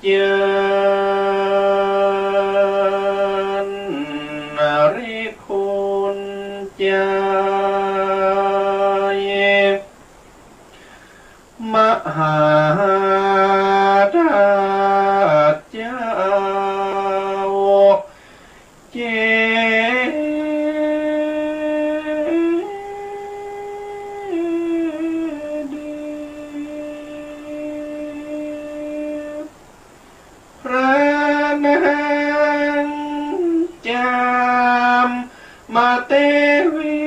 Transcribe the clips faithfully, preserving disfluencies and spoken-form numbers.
เจริญริพุนชัย มหาธาตุเจ้า เจดีย์ พระนางจามเทวี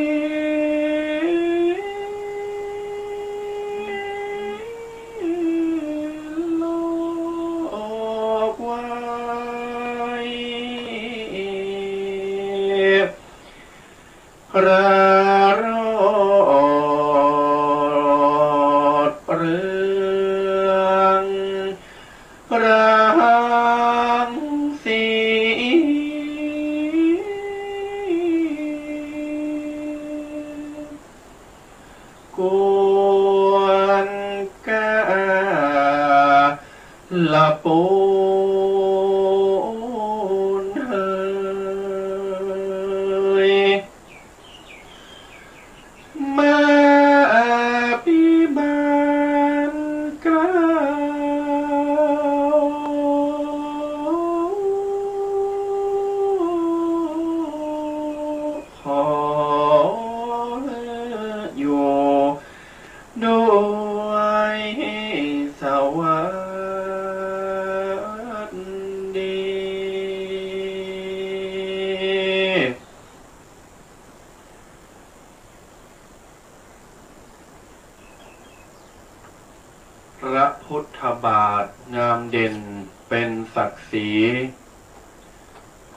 ลอกไว้ พระโรดเรือง รังสี ควรกาละปูนเฮย มาอภิบาลเกล้า ขออยู่ด้วยสวัสดี พระพุทธบาทงามเด่นเป็นศักดิ์ศรี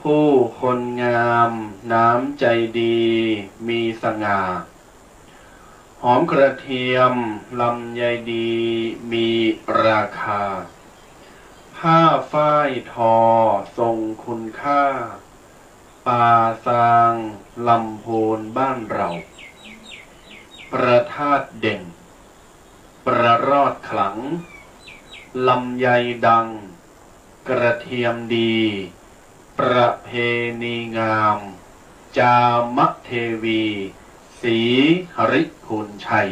ผู้คนงามน้ำใจดีมีสง่า หอมกระเทียมลำไยดีมีราคา ผ้าฝ้ายทอทรงคุณค่า ป่าซางลำพูนบ้านเรา พระธาตุเด่น ประรอดขลัง ลำไยดัง กระเทียมดี ประเพณีงาม จามเทวี ศรีหริพูนชัย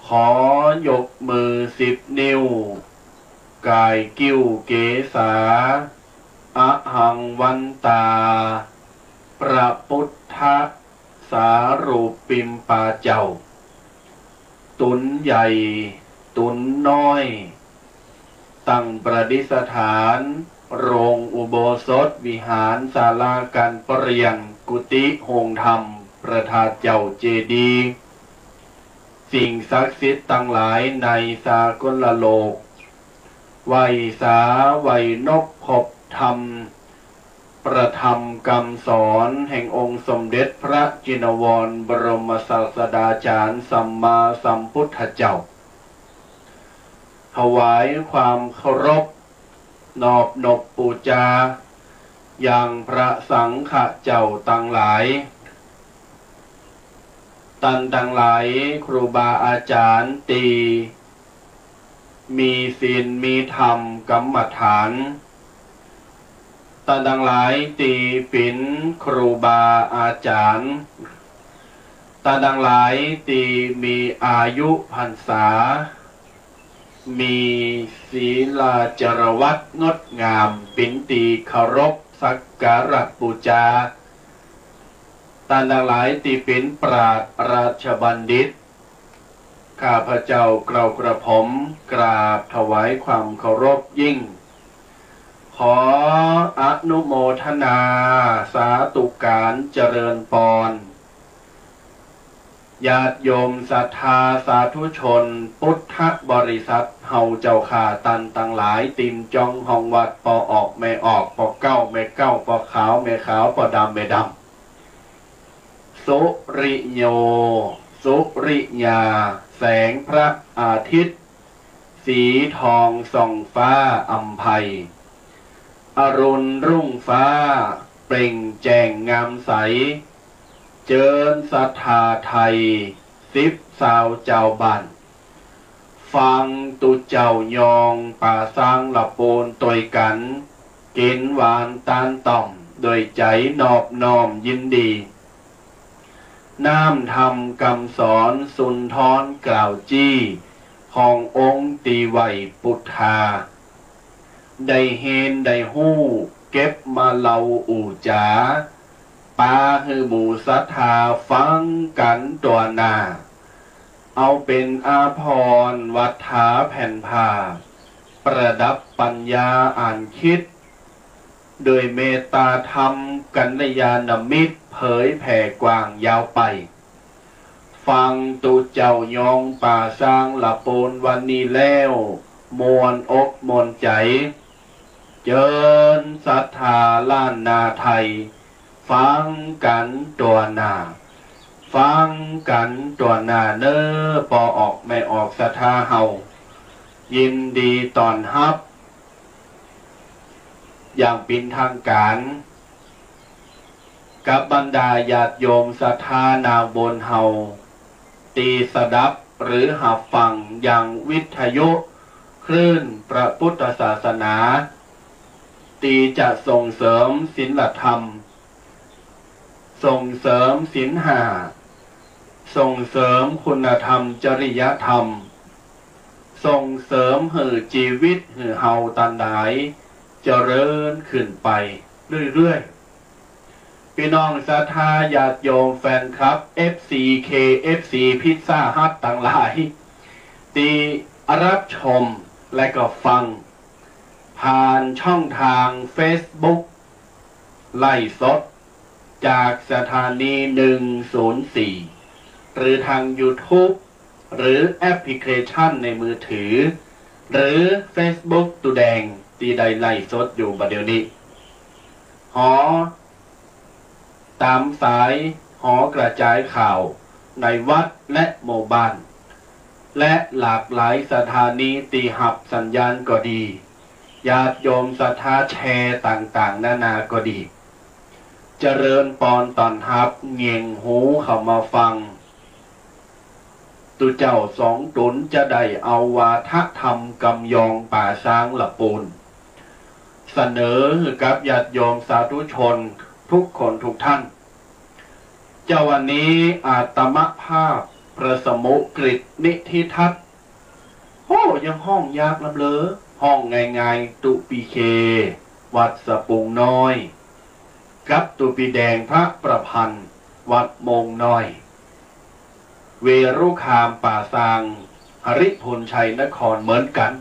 ขอยกมือสิบนิ้ว ก่ายกิ้วเกศา อหังวันตา พระพุทธสารูปปิมปาเจ้า ตุนใหญ่ ตุนน้อย ตั้งประดิษฐาน โรงอุโบสถวิหาร ศาลาการประเรียน กุฏิโฮงธรรม พระธาตุเจ้าเจดีย์ สิ่งศักดิ์สิทธิ์ตังหลายในสากลโลก ไหว้สา ไหว้นบ ขอบธรรม ประธรรมคำสอนแห่งองค์สมเด็จพระจินวรบรมศาสดาจารย์สัมมาสัมพุทธเจ้า ถวายความเคารพ นอบนบปู๋จา ยังพระสังฆะเจ้าตังหลาย ต้านตังหลาย ครูบาอาจ๋ารย์ตี้มีศีลมีธรรมกรรมฐาน ต้านตังหลายตี้เป๋นครูบาอาจ๋ารย์ ต้านตังหลายตี้มีอายุพรรษา มีศีลาจารวัตรงดงาม เป๋นตี้เคารพสักการะปู๋จา ต้านตังหลายตี้เป๋นปราชญ์ราชบัณฑิต ข้าพเจ้าเกล้ากระผมกราบถวายความเคารพยิ่ง ขออนุโมทนาสาธุการเจริญปอน ญาติโยมศรัทธาสาธุชนพุทธบริษัทเฮาเจ้าข้า ต้านตังหลายตี้จ้องห้องวัด ป้อออกแม่ออก ป้อเก๊าแม่เก๊า ป้อขาวแม่ขาว ป้อดำแม่ดำ สุริโย สุริยา แสงพระอาทิตย์ สีทองส่องฟ้าอำไพ อรุณรุ่งฟ้าเปล่งแจ่งงามใส เจิญศรัทธาไทย สิบซาวจาวบ้าน ฟังตุ๊เจ้ายองป่าซางละปูนตวยกั๋น กิ๋นหวานตานต่อม โดยใจ๋นอบน้อมยินดี น้ำธรรมกำสอนสุนทรกล่าวจี้ ขององค์ตี้ไหว้ปุทธา ได้เฮนได้ฮู้ เก็บมาเล่าอู้จ๋า ปาหื้อหมู่ศรัทธาฟังกั๋นตั๋วหน้า เอาเป๋นอาภรณ์วัดถาแผ่นผ้า ประดับปัญญาอ่านคิด โดยเมตตาธรรมกัลยาณมิตรเผยแผ่กว้างยาวไป ฟังตุ๊เจ้ายองป่าซางละปูนวันนี้แล้ว ม่วนอกม่วนใจ๋ เจิญศรัทธาล้านนาไทย ฟังกั๋นตั๋วหน้า ฟังกั๋นตั๋วหน้าเน่อ ป้อออกแม่ออกศรัทธาเฮา ยินดีต้อนฮับ อย่างเป๋นตางก๋าน กับบรรดาญาติโยมศรัทธานาบุญเฮา ตี้สดับหรือฮับฟังยังวิทยุคลื่นพระพุทธศาสนา ตี้จะส่งเสริมศีลธรรม ส่งเสริมศีลห้า ส่งเสริมคุณธรรมจริยธรรม ส่งเสริมหื้อจีวิตหื้อเฮาตันหลาย เจริญขึ้นไปเรื่อยๆ ปี้น้องศรัทธาญาติโยมแฟนคลับ เอฟซี เค เอฟซี พิซซ่าฮัทตังหลาย ตี้ฮับชมและก็ฟัง ผ่านช่องตาง Facebook ไลฟ์สด จากสถานี หนึ่งศูนย์สี่ หรือตาง YouTube หรือแอปพลิเคชันในมือถือ หรือ Facebook ตุ๊แดง ตี้ได้ไลฟ์สดอยู่บ่าเดี่ยวนี้ หอต๋ามสาย หอกระจายข่าวในวัดและหมู่บ้าน และหลากหลายสถานีตี้ฮับสัญญาณก็ดี ญาติโยมศรัทธาแชร์ต่างๆ นานาก็ดี เจริญปอนต้อนฮับ แหย่งหูเข้ามาฟัง ตุ๊เจ้าสองต๋นจะได้เอาวาทะธรรมกำยองป่าซางละปูน เสนอหื้อกับญาติโยมสาธุชนทุกคนทุกท่าน เจ้าวันนี้อาตมาภาพพระสมุกฤตนิธิทัศน์ โอ้ ยังฮ้องยากลำเลิก ฮ้องง่ายๆ ตุ๊ปีเค วัดสะปุงน้อย กับตุ๊ปีแดงพระประพันธ์ วัดโมงน้อย เวรุคามป่าซาง หริพูนชัยนครเหมือนกั๋น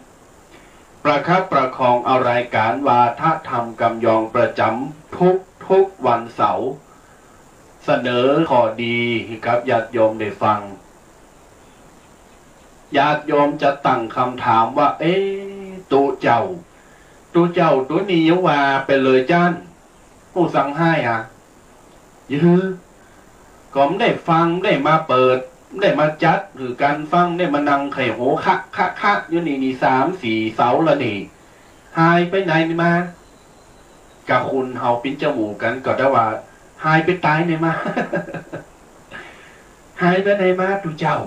ประคับประคองเอารายก๋านวาทะธรรมกำยองประจ๋ำทุกๆ วันเสาร์ เสนอข้อดีหื้อกับญาติโยมได้ฟัง ญาติโยมจะตั้งกำถามว่า เอ๊ะ ตุ๊เจ้า ตุ๊เจ้าต๋นนี้ยังว่าไปเลยจั้น ฮู้สังฮ้ายอะ ยื้อ ก็บ่ได้ฟัง บ่ได้มาเปิด บ่ได้มาจัดหื้อกั๋นฟัง บ่ได้มานั่งไขว่หูคะคะคะอยู่นี่ นี่สามสี่เสาร์ละนี่ หายไปไหนมา กะคนเฮาปิ้นจมูกกั๋นก็ได้ว่า หายไปตายไหนมา หายไปไหนมาตุ๊เจ้า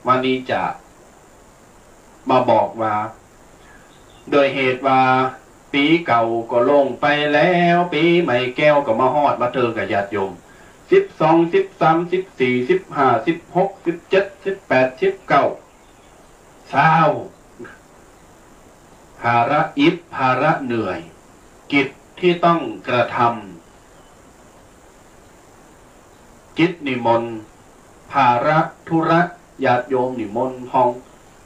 วันนี้จะมาบอกว่า โดยเหตุว่า ปี๋เก่าก็ล่วงไปแล้ว ปี๋ใหม่แก้วก็มาฮอดมาเถิงกับญาติโยม สิบสอง สิบสาม สิบสี่ สิบห้า สิบหก สิบเจ็ด สิบแปด สิบเก้า ซาว ภาระอิด ภาระเหนื่อย กิจที่ต้องกระทำ กิจนิมนต์ ภาระธุระ ญาติโยมนิมนต์พ่อง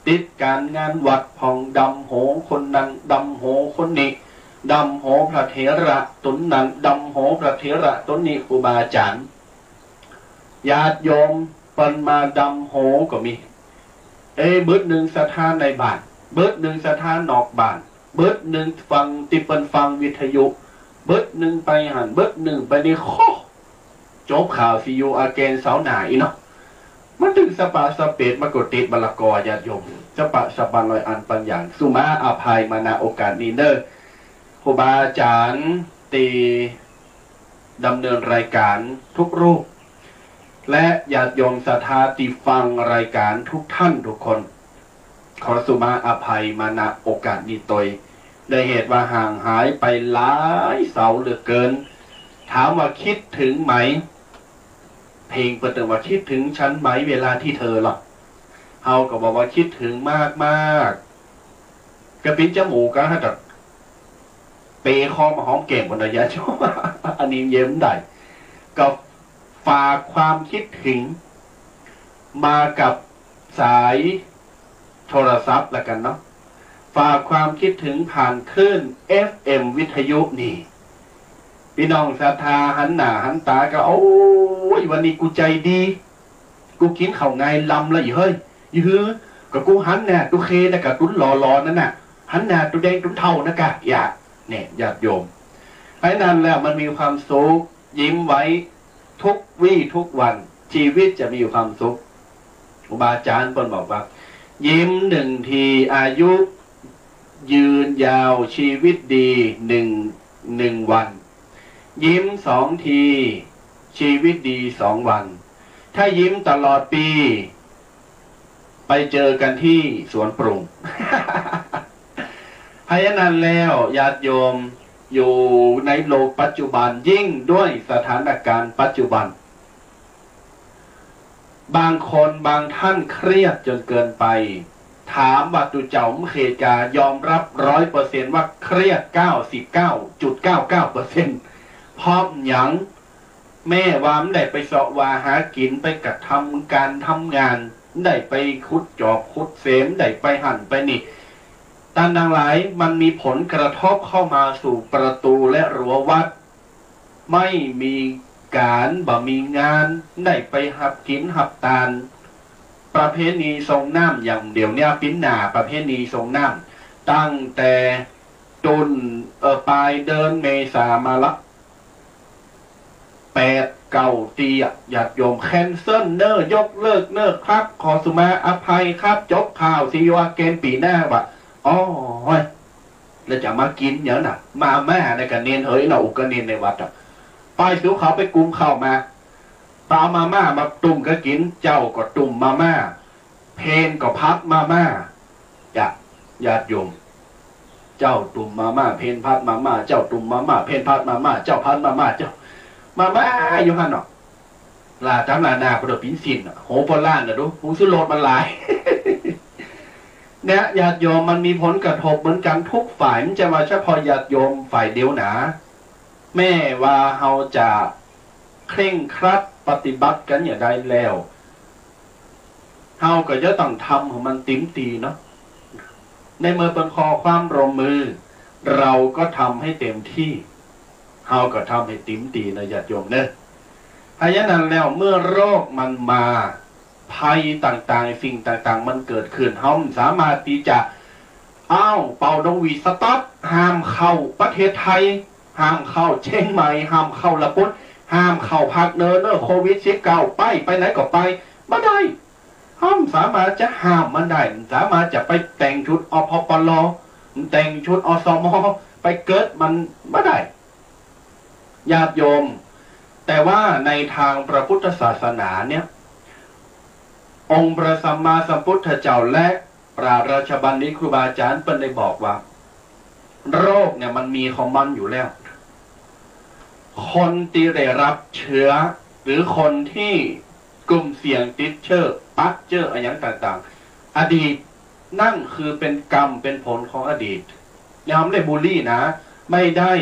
ติดก๋านงานวัดพ่อง ดำหัวคนนั้น ดำหัวคนนี้ ดำหัวพระเถระต๋นนั้น ดำหัวพระเถระต๋นนี้ ครูบาอาจ๋ารย์ ญาติโยมเปิ้นมาดำหัวก็มี เอ้ย บึดนึ่งศรัทธาในบ้าน บึดนึ่งศรัทธานอกบ้าน บึดนึ่งฟังตี้เปิ้นฟังวิทยุ บึดนึ่งไปหั้น บึดนึ่งไปนี่ โค จบข่าว see you again เสาร์หน้าอี้เนาะ มันตึงสะปะสะเปด มันก็ติดบ่ละก่อ ญาติโยม สะปะสะปะลอยอันปัญญา สุมาอภัยมา ณ โอกาสนี้เน่อ ครูบาอาจ๋ารย์ตี้ดำเนินรายก๋านทุกรูป และญาติโยมศรัทธาตี้ฟังรายก๋านทุกท่านทุกคน ขอสุมาอภัยมา ณ โอกาสนี้ตวย ด้วยเหตุว่าห่างหายไปหลายเสาร์เหลือเกิน ถามว่าคิดถึงไหม เพลงเปิ้นตึงว่า "คิดถึงฉันไหมเวลาที่เธอหลับ" เฮาก็บอกว่าคิดถึงมากๆ กะปิ๋นจมูกกะหา แต่เปคอมาหอมแก้มกันนะ อย่าชอบ อันนี้เย้มได้ ก็ฝากความคิดถึงมากับสายโทรศัพท์ละกันเนาะ ฝากความคิดถึงผ่านคลื่น เอฟเอ็ม วิทยุนี่ ปี้น้องศรัทธาหันหน้าหันต๋าก็ "โอ้ย วันนี้กูใจ๋ดี กูกิ๋นข้าวงายลำละ อี๋เฮ้ย อี๋หือ ก็กูหันหน้าตุ๊เคนะกะ ตุ๊นหล่อๆ นั่นน่ะ หันหน้าตุ๊แดงตุ๊นเฒ่านะกะ อย่า" เนี่ย ญาติโยม เพราะฉะนั้นแล้วมันมีความสุข ยิ้มไว้ทุกวี่ทุกวัน ชีวิตจะมีความสุข ครูบาอาจ๋ารย์เปิ้นบอกว่า ยิ้มหนึ่งที อายุยืนยาว ชีวิตดีหนึ่ง หนึ่งวัน ยิ้มสองที ชีวิตดีสองวัน ถ้ายิ้มตลอดปี๋ ไปเจอกันตี้สวนปรุง เพราะฉะนั้นแล้ว ญาติโยม อยู่ในโลกปัจจุบัน ยิ่งด้วยสถานการณ์ปัจจุบัน บางคนบางท่านเครียดจนเกินไป ถามว่าตุ๊เจ้า มะเขกา ยอมรับร้อยเปอร์เซ็นต์ว่าเครียด เก้าสิบเก้าจุดเก้าเก้าเปอร์เซ็นต์ เพราะหยัง แม่ว่ามันได้ไปเซาะว่าหากิ๋น ไปกระทำก๋านทำงาน ได้ไปขุดจอบขุดเสม ได้ไปหั้นไปนี่ ต้านตังหลาย มันมีผลกระทบเข้ามาสู่ประตูและรั้ววัด ไม่มีก๋าน บ่มีงาน ได้ไปหับกิ๋นหับตาน ประเพณีส่งน้ำ อย่างเดี๋ยวเนี้ย ปี๋หน้าประเพณีส่งน้ำ ตั้งแต่ ต้น เอ่อ ปลายเดือนเมษามาละ แปดเก้าตี้อะ ญาติโยม แคนเซิลเน้อ ยกเลิกเน้อครับ ขอสุมาอภัยครับ จบข่าว see you again ปี๋หน้า ว่า โอ้ย แล้วจะมากิ๋นหยังน่ะ มาม่าในกะเณร เฮ้ย เนาะ อุกะเณรในวัดอะ ไป สิวขาวไปกุมข้าวมา ไปเอามาม่ามาตุ้มกะกิ๋น เจ้าก็ตุ้มมาม่า เพนก็ผัดมาม่า จ้ะ ญาติโยม เจ้าตุ้มมาม่า เพนผัดมาม่า เจ้าตุ้มมาม่า เพนผัดมาม่า เจ้าผัดมาม่า เจ้า มาม่าอยู่หั้นเนาะ หลายตังหลายนา เปิ้นเอาปิ๋นสิ้นน่ะ โห เปิ้นล้านน่ะดู ผงชูรสมันหลาย เนี่ย ญาติโยม มันมีผลกระทบเหมือนกันทุกฝ่าย มันจะว่าเฉพาะญาติโยมฝ่ายเดียวหนา แม้ว่าเฮาจะเคร่งครัดปฏิบัติกั๋นอย่างใดแล้ว เฮาก็จะต้องทำหื้อมันเต็มตี้เนาะ ในเมื่อเปิ้นขอความร่วมมือ เฮาก็ทำหื้อเต็มตี้ เฮาก็ทำหื้อเต็มตี้นะญาติโยมเนอะ เพราะฉะนั้นแล้ว เมื่อโรคมันมา ภัยต่างๆ สิ่งต่างๆ มันเกิดขึ้น เฮาบ่สามารถตี้จะ อ้าว เป่าดงหวีด สต็อป ห้ามเข้าประเทศไทย ห้ามเข้าเชียงใหม่ ห้ามเข้าละปุ๊น ห้ามเข้าภาคเหนือเน้อ โควิดสิบเก้า ไป ไปไหนก็ไป บ่ได้ เฮาบ่สามารถจะห้ามมันได้ บ่สามารถจะไปแต่งชุด อพปล แต่งชุด อสม ไปเกิดมันบ่ได้ ญาติโยม แต่ว่าในทางพระพุทธศาสนาเนี่ย องค์พระสัมมาสัมพุทธเจ้าและพระราชบัณฑิตครูบาอาจ๋ารย์เปิ้นได้บอกว่า โรคเนี่ยมันมีของมันอยู่แล้ว คนตี้ได้รับเชื้อ หรือคนตี้กลุ่มเสี่ยงติดเชื้อ ปะเจื้ออะหยังต่างๆ อดีต นั่นคือเป๋นกรรมเป๋นผลของอดีต เฮาบ่ได้บูลลี่นะ บ่ได้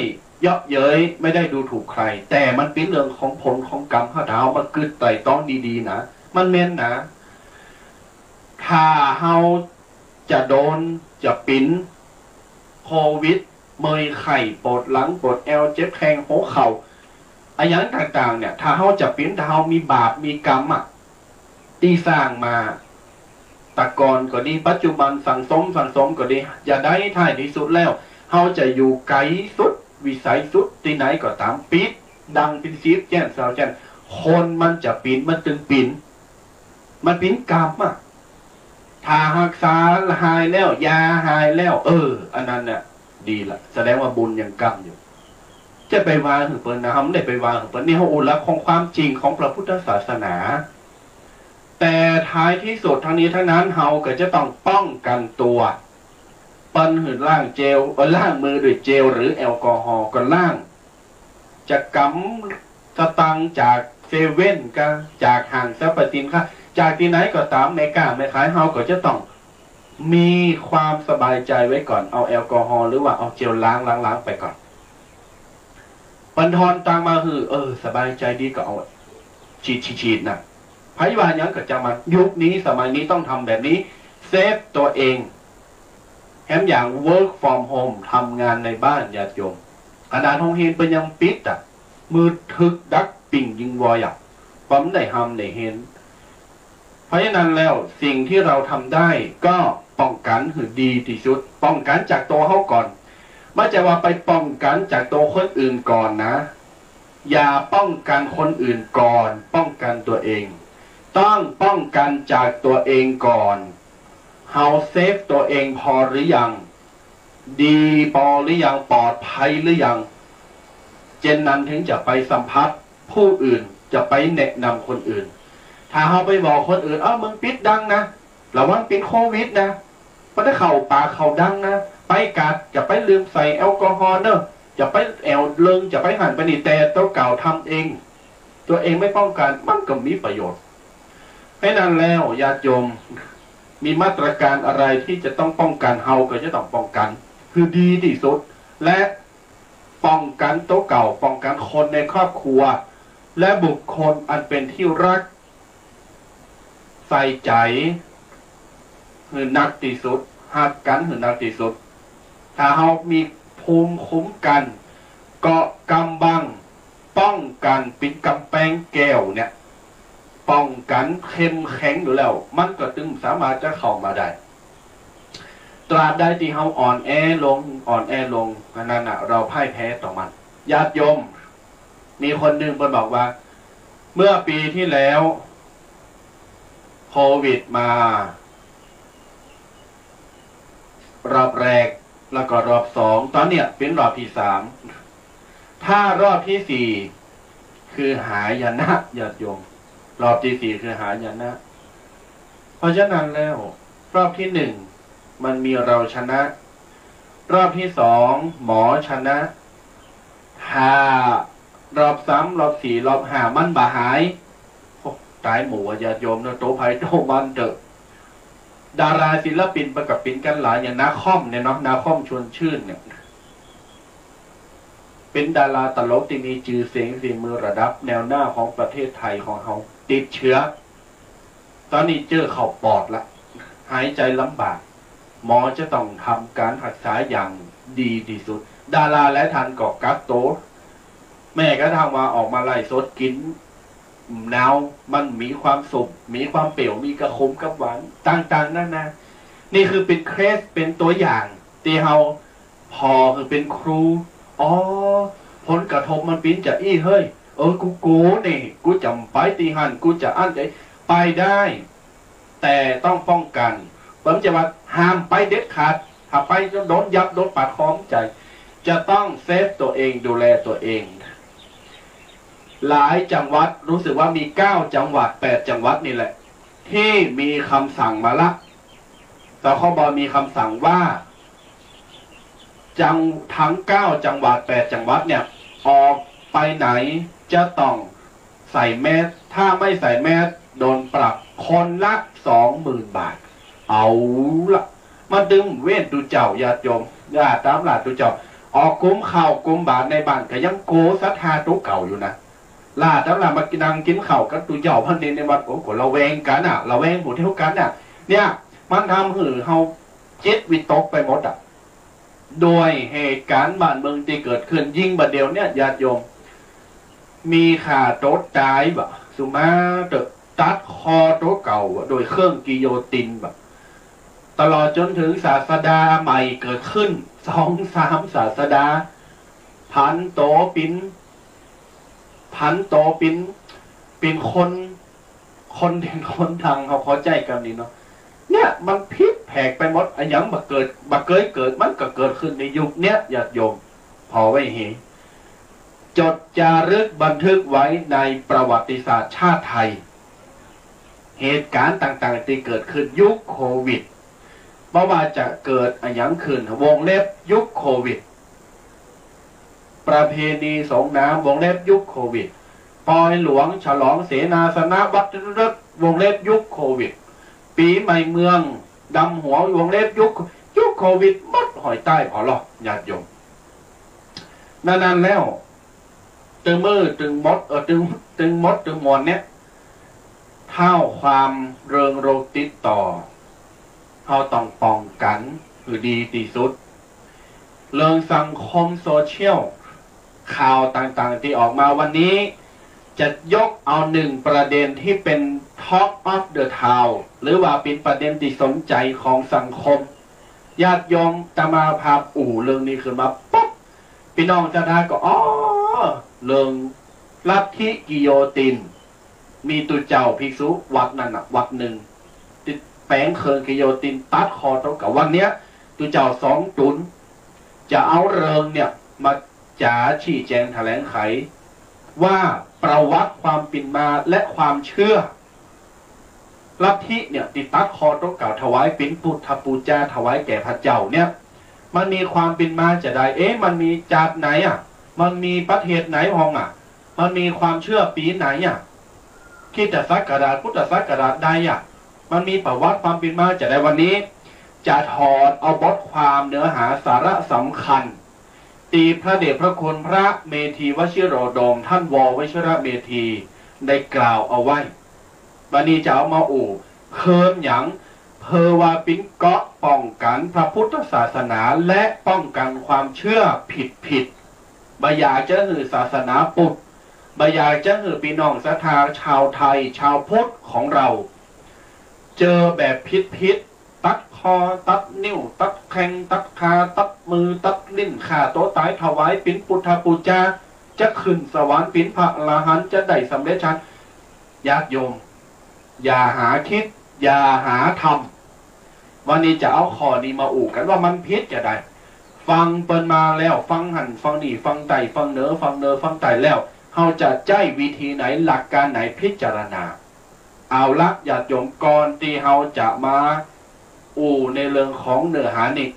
เยาะเย้ย บ่ได้ดูถูกใคร แต่มันเป๋นเรื่องของผลของกรรม ถ้าเฮามากึ๊ดไตร่ตรองดีๆ นะ มันแม่นนะ ถ้าเฮาจะโดน จะเป๋นโควิด เมื่อยไข้ ปวดหลัง ปวดแอว เจ็บแข้ง หัวเข่า อะหยังต่างๆ เนี่ย ถ้าเฮาจะเป๋น ถ้าเฮามีบาป มีกรรมอะ ตี้สร้างมา แต่ก่อนก็ดี ปัจจุบันสั่งสม สั่งสมก็ดี จะใดท้ายตี้สุดแล้ว เฮาจะอยู่ไก๋สุด วิสัยสุดตี้ไหนก็ต๋าม ปิด ดังเป๋นสิบแจ้นซาวแจ้น คนมันจะเป๋น มันตึงเป๋น มันเป๋นกรรมอะ ถ้าฮักษาหายแล้ว ยาหายแล้ว เออ อันนั้นน่ะ ดีละ แสดงว่าบุญยังก้ำอยู่ จะไปว่าหื้อเปิ้นนะ เฮาบ่ได้ไปว่าหื้อเปิ้น นี่เฮาอู้หลักของความจริงของพระพุทธศาสนา แต่ท้ายที่สุดทั้งนี้ทั้งนั้น เฮาก็จะต้องป้องกันตั๋ว เปิ้นหื้อล้างเจล เอ่อ ล้างมือด้วยเจลหรือแอลกอฮอล์ก็ล้าง จะกำสตางค์จากเซเว่นก็ จากห้างสรรพสินค้า จากตี้ไหนก็ต๋าม แม่ก๊าแม่ขาย เฮาก็จะต้องมีความสบายใจ๋ไว้ก่อน เอาแอลกอฮอล์หรือว่าเอาเจลล้าง ล้างๆ ไปก่อน เปิ้นทอนตังค์มาหื้อ เออ สบายใจ๋ดีก็เอา ฉีดๆๆ น่ะ ใผว่าหยังก็จ้างมัน ยุคนี้สมัยนี้ต้องทำแบบนี้ เซฟตั๋วเอง แถมอย่าง work from home ทำงานในบ้าน ญาติโยม ขนาดโฮงเฮียนเปิ้นยังปิดอะ มือถือดักปิ้งยิงวอยอะ บ่ได้ฮ่ำได้เฮียน เพราะฉะนั้นแล้วสิ่งที่เราทำได้ก็ป้องกันหื้อดีตี้สุด ป้องกันจากตั๋วเฮาก่อน บ่ใจ้ว่าไปป้องกันจากตั๋วคนอื่นก่อนนะ อย่าป้องกันคนอื่นก่อน ป้องกันตั๋วเอง ต้องป้องกันจากตั๋วเองก่อน เฮาเซฟตั๋วเองพอหรือยัง ดีปอหรือยัง ปลอดภัยหรือยัง เจ้นนั้นถึงจะไปสัมผัสผู้อื่น จะไปแนะนำคนอื่น ถ้าเฮาไปบอกคนอื่น เอ้า มึงปิดดังนะ ระวังเป๋นโควิดนะ บ่ได้เข้าป่าเข้าดังนะ ไปกัด จะไปลืมใส่แอลกอฮอล์เน่อ จะไปแอ่วเลิง จะไปหั้นไปนี่ แต่ตั๋วเก่าทำเอง ตั๋วเองไม่ป้องกัน มันก็บ่มีประโยชน์ เพราะฉะนั้นแล้ว ญาติโยม มีมาตรการอะไรที่จะต้องป้องกัน เฮาก็จะต้องป้องกันหื้อดีตี้สุด และป้องกันตั๋วเก่า ป้องกันคนในครอบครัว และบุคคลอันเป็นที่รัก ใส่ใจ๋หื้อนักตี้สุด ฮักกั๋นหื้อนักตี้สุด ถ้าเฮามีภูมิคุ้มกัน เกราะกำบัง ป้องกันเป๋นก๋ำแปงแก้วเนี่ย ป้องกันเข้มแข็งอยู่แล้ว มันก็ตึงสามารถจะเข้ามาได้ ตราบใดตี้เฮาอ่อนแอลง อ่อนแอลง อันนั้นน่ะ เราพ่ายแพ้ต่อมัน ญาติโยม มีคนหนึ่งเปิ้นบอกว่า เมื่อปีที่แล้ว โควิดมา รอบแรก แล้วก็รอบสอง ต๋อนเนี้ยเป๋นรอบตี้สาม ถ้ารอบตี้สี่ คือหายนะ ญาติโยม รอบตี้สี่ คือหายนะ เพราะฉะนั้นแล้ว รอบตี้หนึ่ง มันมีเราชนะ รอบตี้สอง หมอชนะ ถ้ารอบสาม รอบสี่ รอบห้า มันบ่หาย โอ้ ต๋ายหมู่อะ ญาติโยมเน่อ โตใผโตมันเต๊อะ ดาราศิลปินเปิ้นก็เป๋นกั๋นหลาย อย่างนาคอมเนี่ยเนาะ นาคอม ชวนชื่นเนี่ย เป๋นดาราตลกตี้มีจื้อเสียง ฝีมือระดับแนวหน้าของประเทศไทยของเฮา ติดเชื้อ ต๋อนนี้เจื้อเข้าปอดละ หายใจ๋ลำบาก หมอจะต้องทำก๋านฮักษาอย่างดีตี้สุด ดาราหลายท่านก็กักตั๋ว แม้กระทั่งว่าออกมาไลฟ์สดกิ๋น หนาว มันมีความสุข มีความเปรี้ยว มีกะขมกับหวาน ต่างๆ นานา นี่คือเป๋นเคส เป๋นตั๋วอย่าง ตี้เฮาผ่อหื้อเป๋นครู อ๋อ ผลกระทบมันเป๋นจาอี้เฮ้ย เออ กู กูนี่ กูจะไปตี้หั้น กูจะอั้นจะไปได้ แต่ต้องป้องกัน เปิ้นจะว่าห้ามไปเด็ดขาด ถ้าไปจะโดนยับ โดนปาดคอ บ่ใจ้ จะต้องเซฟตั๋วเอง ดูแลตั๋วเอง หลายจังหวัด รู้สึกว่ามีเก้าจังหวัด แปดจังหวัดนี่แหละ ตี้มีกำสั่งมาละ สคบ มีกำสั่งว่า จัง ทั้งเก้าจังหวัด แปดจังหวัดเนี่ย ออกไปไหนจะต้องใส่แมส ถ้าไม่ใส่แมส โดนปรับคนละสองหมื่นบาท เอาละ มันตึงเว้นตุ๊เจ้า ญาติโยม อย่าต๋ามหล้าตุ๊เจ้า ออกกุมข้าวกุมบาตรในบ้านก็ยังโกศรัทธาตั๋วเก่าอยู่นะ หล้าต๋ามหล้ามานั่งกิ๋นข้าวกับตุ๊เจ้าพันเนนในวัด โอ้ ก็ระแวงกั๋นน่ะ ระแวงผู้เดียวกั๋นน่ะ เนี่ย มันทำหื้อเฮาจิตวิตกไปหมดอะ ด้วยเหตุก๋ารณ์บ้านเมืองตี้เกิดขึ้น ยิ่งบ่าเดี่ยวเนี่ย ญาติโยม มีฆ่าตั๋วต๋ายบ่า สุมาเต๊อะ ตัดคอตั๋วเก่าบ่า โดยเครื่องกิโยตินบ่า ตลอดจนถึงศาสดาใหม่เกิดขึ้น สองสามศาสดา ผันตั๋วเป๋น ผันตั๋วเป๋น เป๋นคน คนเด่นคนดัง เฮาเข้าใจ๋กำนี้เนาะ เนี่ย มันผิดแผกไปหมด อะหยังบ่าเกิด บ่าเกยเกิด มันก็เกิดขึ้นในยุคเนี้ย ญาติโยม ผ่อไว้เฮ จดจารึกบันทึกไว้ในประวัติศาสตร์ชาติไทย เหตุก๋ารณ์ต่างๆ ตี้เกิดขึ้นยุคโควิด บ่ว่าจะเกิดอะหยังขึ้น วงเล็บยุคโควิด ประเพณีสงน้ำ วงเล็บยุคโควิด ปอยหลวงฉลองเสนาสนะวัด วงเล็บยุคโควิด ปี๋ใหม่เมืองดำหัว วงเล็บยุค ยุคโควิดหมดหอยใต้ ขอร้องญาติโยม นั้นๆ แล้ว ตึงมือตึงหมด เออ ตึง ตึงหมดตึงมวลเนี่ย เต้าความเริงโรคติดต่อ เฮาต้องป้องกั๋นหื้อดีตี้สุด เรื่องสังคมโซเชียล ข่าวต่างๆ ตี้ออกมาวันนี้ จะยกเอาหนึ่งประเด็นตี้เป๋น Talk of the Town หรือว่าเป๋นประเด็นตี้สนใจ๋ของสังคม ญาติโยมอาตมาภาพอู้เรื่องนี้ขึ้นมาปุ๊บ ปี้น้องศรัทธาก็ อ๋อ เรื่องลัทธิกิโยติน มีตุ๊เจ้าภิกษุวัดนั้นน่ะ วัดนึ่ง ติดแป๋งเคิงกิโยตินตัดคอเต้าเก่า วันเนี้ย ตุ๊เจ้าสองต๋น จะเอาเรื่องเนี่ยมาจ๋าชี้แจ๋งแถลงไข ว่าประวัติความเป๋นมาและความเชื่อ ลัทธิเนี่ยตี้ตัดคอเต้าเก่าถวายเป๋นพุทธปู๋จา ถวายแก่พระเจ้าเนี่ย มันมีความเป๋นมาจาใด เอ๊ะ มันมีจาติไหนอะ มันมีประเทศไหนพ่องอะ มันมีความเชื่อปี๋ไหนอะ คริสตศักราช พุทธศักราชใดอะ มันมีประวัติความเป๋นมาจาใด วันนี้จะถอดเอาบทความเนื้อหาสาระสำคัญ ตี้พระเดชพระคุณพระเมธีวชิโรดม ท่าน ว.วชิระเมธี ได้กล่าวเอาไว้ วันนี้จะเอามาอู้ เคิมหยัง เพื่อว่าเป๋นเกราะป้องกั๋นพระพุทธศาสนาและป้องกั๋นความเชื่อผิดๆ บ่อยากจะหื้อศาสนาพุทธ บ่อยากจะหื้อปี้น้องศรัทธาชาวไทย ชาวพุทธของเรา เจอแบบผิดๆ ตัดคอ ตัดนิ้ว ตัดแข้ง ตัดขา ตัดมือ ตัดลิ้น ฆ่าตั๋วต๋าย ถวายเป๋นพุทธปู๋จา จะขึ้นสวรรค์เป๋นพระอรหันต์ จะได้สำเร็จฌาน ญาติโยม อย่าหาคิด อย่าหาทำ วันนี้จะเอาข้อนี้มาอู้กั๋นว่ามันผิดจาใด ฟังเปิ้นมาแล้ว ฟังหั้นฟังนี่ ฟังใต้ฟังเหนือ ฟังเหนือฟังใต้แล้ว เฮาจะใจ๊วิธีไหน หลักก๋านไหนพิจารณา เอาละญาติโยม ก่อนตี้เฮาจะมาอู้ในเรื่องของเนื้อหานี่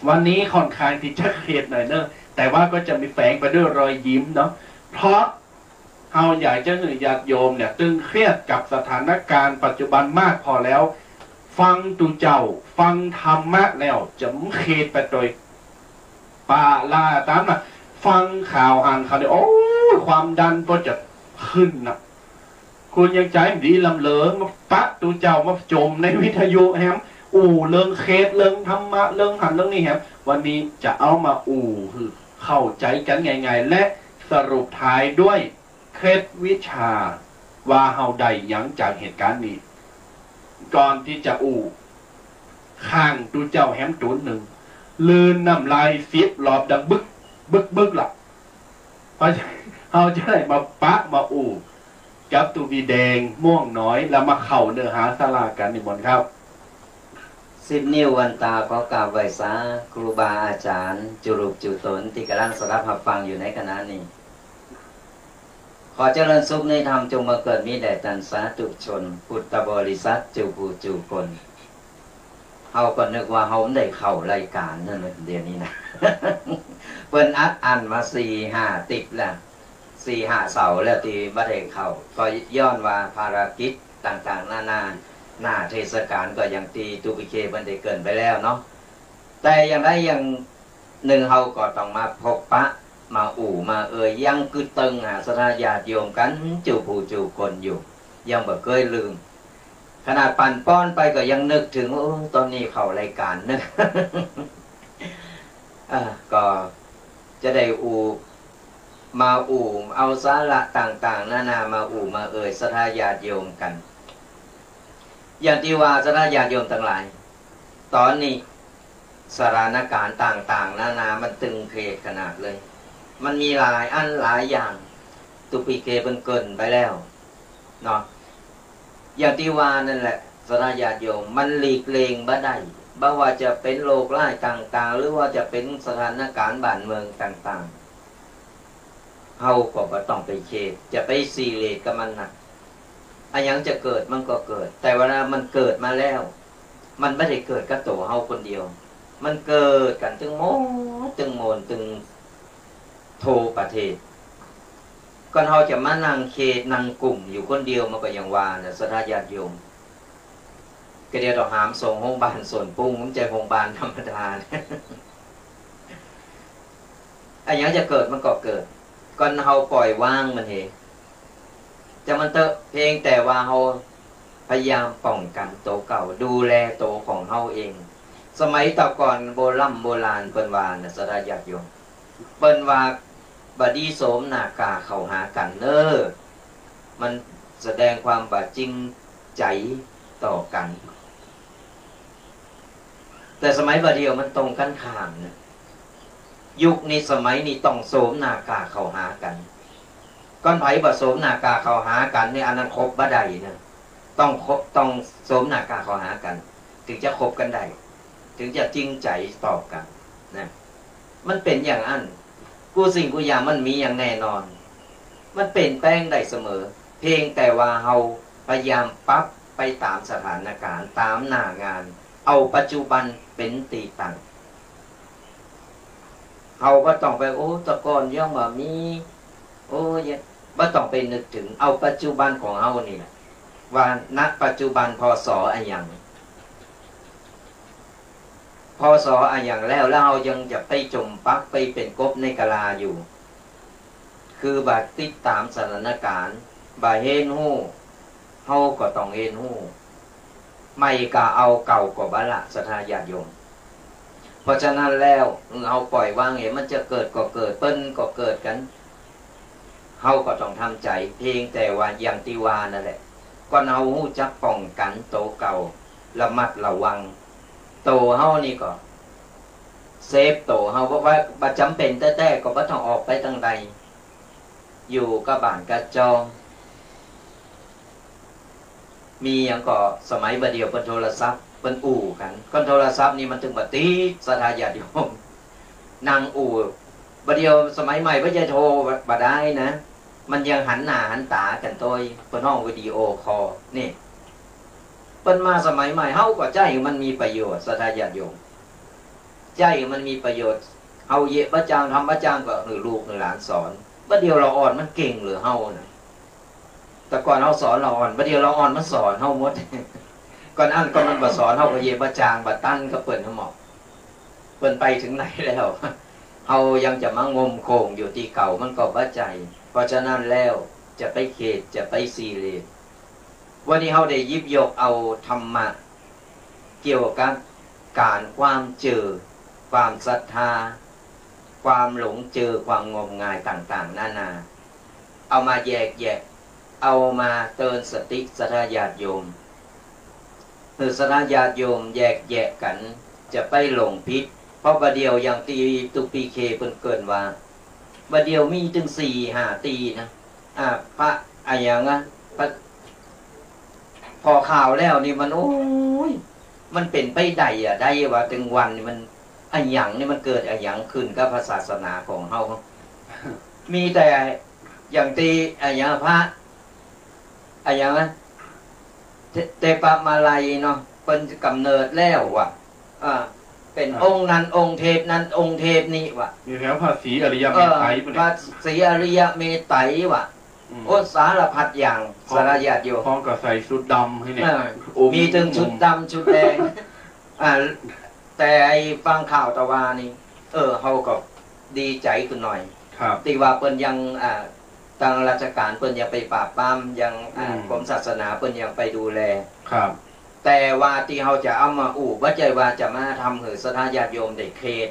วันนี้ค่อนข้างตี้จะเครียดหน่อยเนอะ แต่ว่าก็จะมีแฝงไปด้วยรอยยิ้มเนาะ เพราะ เฮาอยากจะหื้อญาติโยมเนี่ยตึงเครียดกับสถานการณ์ปัจจุบันมากพอแล้ว ฟังตุ๊เจ้า ฟังธรรมะแล้วจะเครียดไปโดยเปล่าต๋ามน่ะ ฟังข่าวหั้นข่าวนี้ โอ้ย ความดันก็จะขึ้นน่ะ คุณยังใจ๋บ่ดีลำเหลิง มาปะตุ๊เจ้ามาจมในวิทยุแหม อู้เรื่องเครียด เรื่องธรรมะ เรื่องหั้นเรื่องนี้แหม วันนี้จะเอามาอู้หื้อเข้าใจ๋กั๋นง่ายๆ และสรุปท้ายด้วย เคล็ดวิชาว่าเฮาได้หยังจากเหตุก๋ารณ์นี้ ก่อนตี้จะอู้ ข้างตุ๊เจ้าแหมต๋นนึ่ง ลืนน้ำลายสิบรอบดังบึก บึก บึกล่ะ เพราะเฮาจะได้มาปะมาอู้กับตุ๊วีแดงม่วงน้อย แล้วมาเข้าเนื้อหาสาระกั๋น นิมนต์ครับ สิบนิ้ววันตาขอกราบไหว้สาครูบาอาจ๋ารย์ จุรูปจุต๋นตี้ก่ำลังสดับฮับฟังอยู่ในขณะนี้ ขอเจริญสุขในธรรมจงบังเกิดมีแด่ต้านสาธุชน พุทธบริษัท จู๋ผู้จู๋คน เฮาก็นึกว่าเฮาได้เข้ารายก๋านนั่นเลย เดี๋ยวนี้นะ เปิ้นอัดอั้นมาสี่ห้าติ๊บแล้ว สี่ห้าเสาร์แล้วตี้บ่ได้เข้า ก็ย้อนว่าภารกิจต่างๆ นานา หน้าเทศกาลก็อย่างตี้ตุ๊ปิเคเปิ้นได้เกริ่นไปแล้วเนาะ แต่อย่างใดอย่างนึ่งเฮาก็ต้องมาพบปะ มาอู้มาเอ่ย ยังกึ๊ดตึงหาศรัทธาญาติโยมกั๋น จู๋ผู้จู๋คนอยู่ ยังบ่เกยลืม ขนาดปั่นป้อนไปก็ยังนึกเถิงว่า โอ้ ต๋อนนี้เข้ารายก๋านนะ อ่า ก็จะได้อู้ มาอู้ เอาสาระต่างๆ นานามาอู้มาเอ่ยศรัทธาญาติโยมกั๋น อย่างตี้ว่าศรัทธาญาติโยมตังหลาย ต๋อนนี้สถานก๋ารณ์ต่างๆ นานามันตึงเครียดขนาดเลย มันมีหลายอันหลายอย่าง ตุ๊ปิเคเปิ้นเกริ่นไปแล้วเนาะ อย่างตี้ว่านั่นแหละ ศรัทธาญาติโยม มันหลีกเลี่ยงบ่ได้ บ่ว่าจะเป๋นโรคร้ายต่างๆ หรือว่าจะเป๋นสถานก๋ารณ์บ้านเมืองต่างๆ เฮาก็บ่ต้องไปเครียด จะไปซีเรียสกับมันนัก อะหยังจะเกิดมันก็เกิด แต่เวลามันเกิดมาแล้ว มันบ่ได้เกิดกับตั๋วเฮาคนเดียว มันเกิดกั๋นตึงหมด ตึงมณฑล ตึงทั่วประเทศ ก่อนเฮาจะมานั่งเขตนั่งกลุ่มอยู่คนเดียว มันก็อย่างว่าน่ะ ศรัทธาญาติโยม ก็เดี๋ยวต้องหามส่งโฮงบาลสวนปุ้ง บ่ใจ้โฮงบาลธรรมดา อะหยังจะเกิดมันก็เกิด ก่อนเฮาปล่อยวางมันเห จะมันเต๊อะ เพียงแต่ว่าเฮาพยายามป้องกั๋นตั๋วเก่า ดูแลตั๋วของเฮาเอง สมัยแต่ก่อนโบร่ำโบราณเปิ้นว่าน่ะ ศรัทธาญาติโยม เปิ้นว่าบ่ดีโสมหน้ากล้าเข้าหากั๋นเน่อ มันแสดงความบ่จริงใจ๋ต่อกั๋น แต่สมัยบ่าเดี่ยวมันตรงกั๋นข้ามนะ ยุคนี้สมัยนี้ต้องโสมหน้ากล้าเข้าหากั๋น ก่อนใผบ่โสมหน้ากล้าเข้าหากั๋นนี่ อันนั้นคบบ่ได้นะ ต้องคบ ต้องโสมหน้ากล้าเข้าหากั๋น ถึงจะคบกั๋นได้ ถึงจะจริงใจ๋ต่อกั๋นนะ มันเป๋นอย่างอั้น กู้สิ่งกู้อย่างมันมีอย่างแน่นอน มันเปลี่ยนแปลงได้เสมอ เพียงแต่ว่าเฮาพยายามปรับไปต๋ามสถานก๋ารณ์ ต๋ามหน้างาน เอาปัจจุบันเป๋นตี้ตั้ง เฮาบ่ต้องไป โอ้ แต่ก่อนยังบ่มี โอ้ ยัง บ่ต้องไปนึกถึง เอาปัจจุบันของเฮานี่แหละ ว่า ณ ปัจจุบัน พ.ศ. อะหยัง พ.ศ. อะหยังแล้ว แล้วเฮายังจะไปจ๋มปักไปเป๋นกบในกะลาอยู่ คือบ่ติดต๋ามสถานก๋ารณ์ บ่เฮียนฮู้ เฮาก็ต้องเฮียนฮู้ ใหม่ก็เอา เก่าก็บ่ละ ศรัทธาญาติโยม เพราะฉะนั้นแล้ว เฮาปล่อยวางเห มันจะเกิดก็เกิด เปิ้นก็เกิดกั๋น เฮาก็ต้องทำใจ๋ เพียงแต่ว่าอย่างตี้ว่านั่นแหละ ก่อนเฮาฮู้จักป้องกั๋นตั๋วเก่า ระมัดระวังตั๋วเฮานี่ก็ เซฟตั๋วเฮา เพราะว่าบ่จ๋ำเป๋นแต๊ๆ ก็บ่ต้องออกไปตางใด อยู่กับบ้านกับจอง มีหยังก็สมัยบ่าเดี่ยวเปิ้นโทรศัพท์ เปิ้นอู้กั๋น ก่อนโทรศัพท์นี่มันตึงบ่ติด ศรัทธาญาติโยม นั่งอู้ บ่าเดี่ยวสมัยใหม่บ่ใจ้โทรบ่ได้นะ มันยังหันหน้าหันต๋ากั๋นตวย เปิ้นฮ้องวิดีโอคอลนี่ เปิ้นมาสมัยใหม่ เฮาก็ใจ๊หื้อมันมีประโยชน์ ศรัทธาญาติโยม ใจ๊หื้อมันมีประโยชน์ เฮาเยียะบ่าจ้าง ทำบ่าจ้างก็หื้อลูกหื้อหลานสอน บ่าเดี่ยวละอ่อนมันเก่งเหลือเฮานะ แต่ก่อนเฮาสอนละอ่อน บ่าเดี่ยวละอ่อนมันสอนเฮาหมด ก่อนอั้นก็มันบ่สอน เฮาก็เยียะบ่าจ้าง บ่ตันกับเปิ้นหั้นหมอ เปิ้นไปถึงไหนแล้ว เฮายังจะมางมโค้งอยู่ตี้เก่า มันก็บ่ใจ้ เพราะฉะนั้นแล้ว จะไปเขด จะไปซีเรียส วันนี้เฮาได้หยิบยกเอาธรรมะ เกี่ยวกับก๋านความเจื้อ ความศรัทธา ความหลงเจื้อ ความงมงายต่างๆ นานา เอามาแยกแยะ เอามาเตือนสติศรัทธาญาติโยม หื้อศรัทธาญาติโยมแยกแยะกั๋น จะไปหลงผิด เพราะบ่าเดี่ยวอย่างตี้ตุ๊กปีเคเปิ้นเกริ่นว่า บ่าเดี่ยวมีตึงสี่ห้าตี้นะ อ่า พระอะหยังอะ พระ ผ่อข่าวแล้วนี่มัน โอ้ย มันเป๋นไปได้อะ ได้ว่าตึงวันนี่มัน อะหยังนี่มันเกิดอะหยังขึ้นกับพระศาสนาของเฮา มีแต่อย่างตี้อะหยังพระ อะหยังนะ เท- เทพมาลัยเนาะ เปิ้นกำเนิดแล้วว่ะ อ่า เป๋น อ่า องค์นั้นองค์เทพนั้นองค์เทพนี้ว่ะ อยู่แถวพระศรีอริยเมตไตร เออ ปุ้น พระศรีอริยเมตไตรว่ะ อืม โอ้ สารพัดอย่าง พร้อม ศรัทธาญาติโยม พร้อมกับใส่ชุดดำหื้อเนี่ย เออ อม มีตึงชุดดำชุดแดง อ่า แต่ไอ้ฟังข่าวตะวานี่ เออ เฮาก็ดีใจ๋ขึ้นหน่อย ครับ ตี้ว่าเปิ้นยัง อ่า ตางราชก๋านเปิ้นยังไปปราบปราม ยัง อ่า อืม กรมศาสนาเปิ้นยังไปดูแล ครับ แต่ว่าตี้เฮาจะเอามาอู้ บ่ใจ้ว่าจะมาทำหื้อศรัทธาญาติโยมได้เขด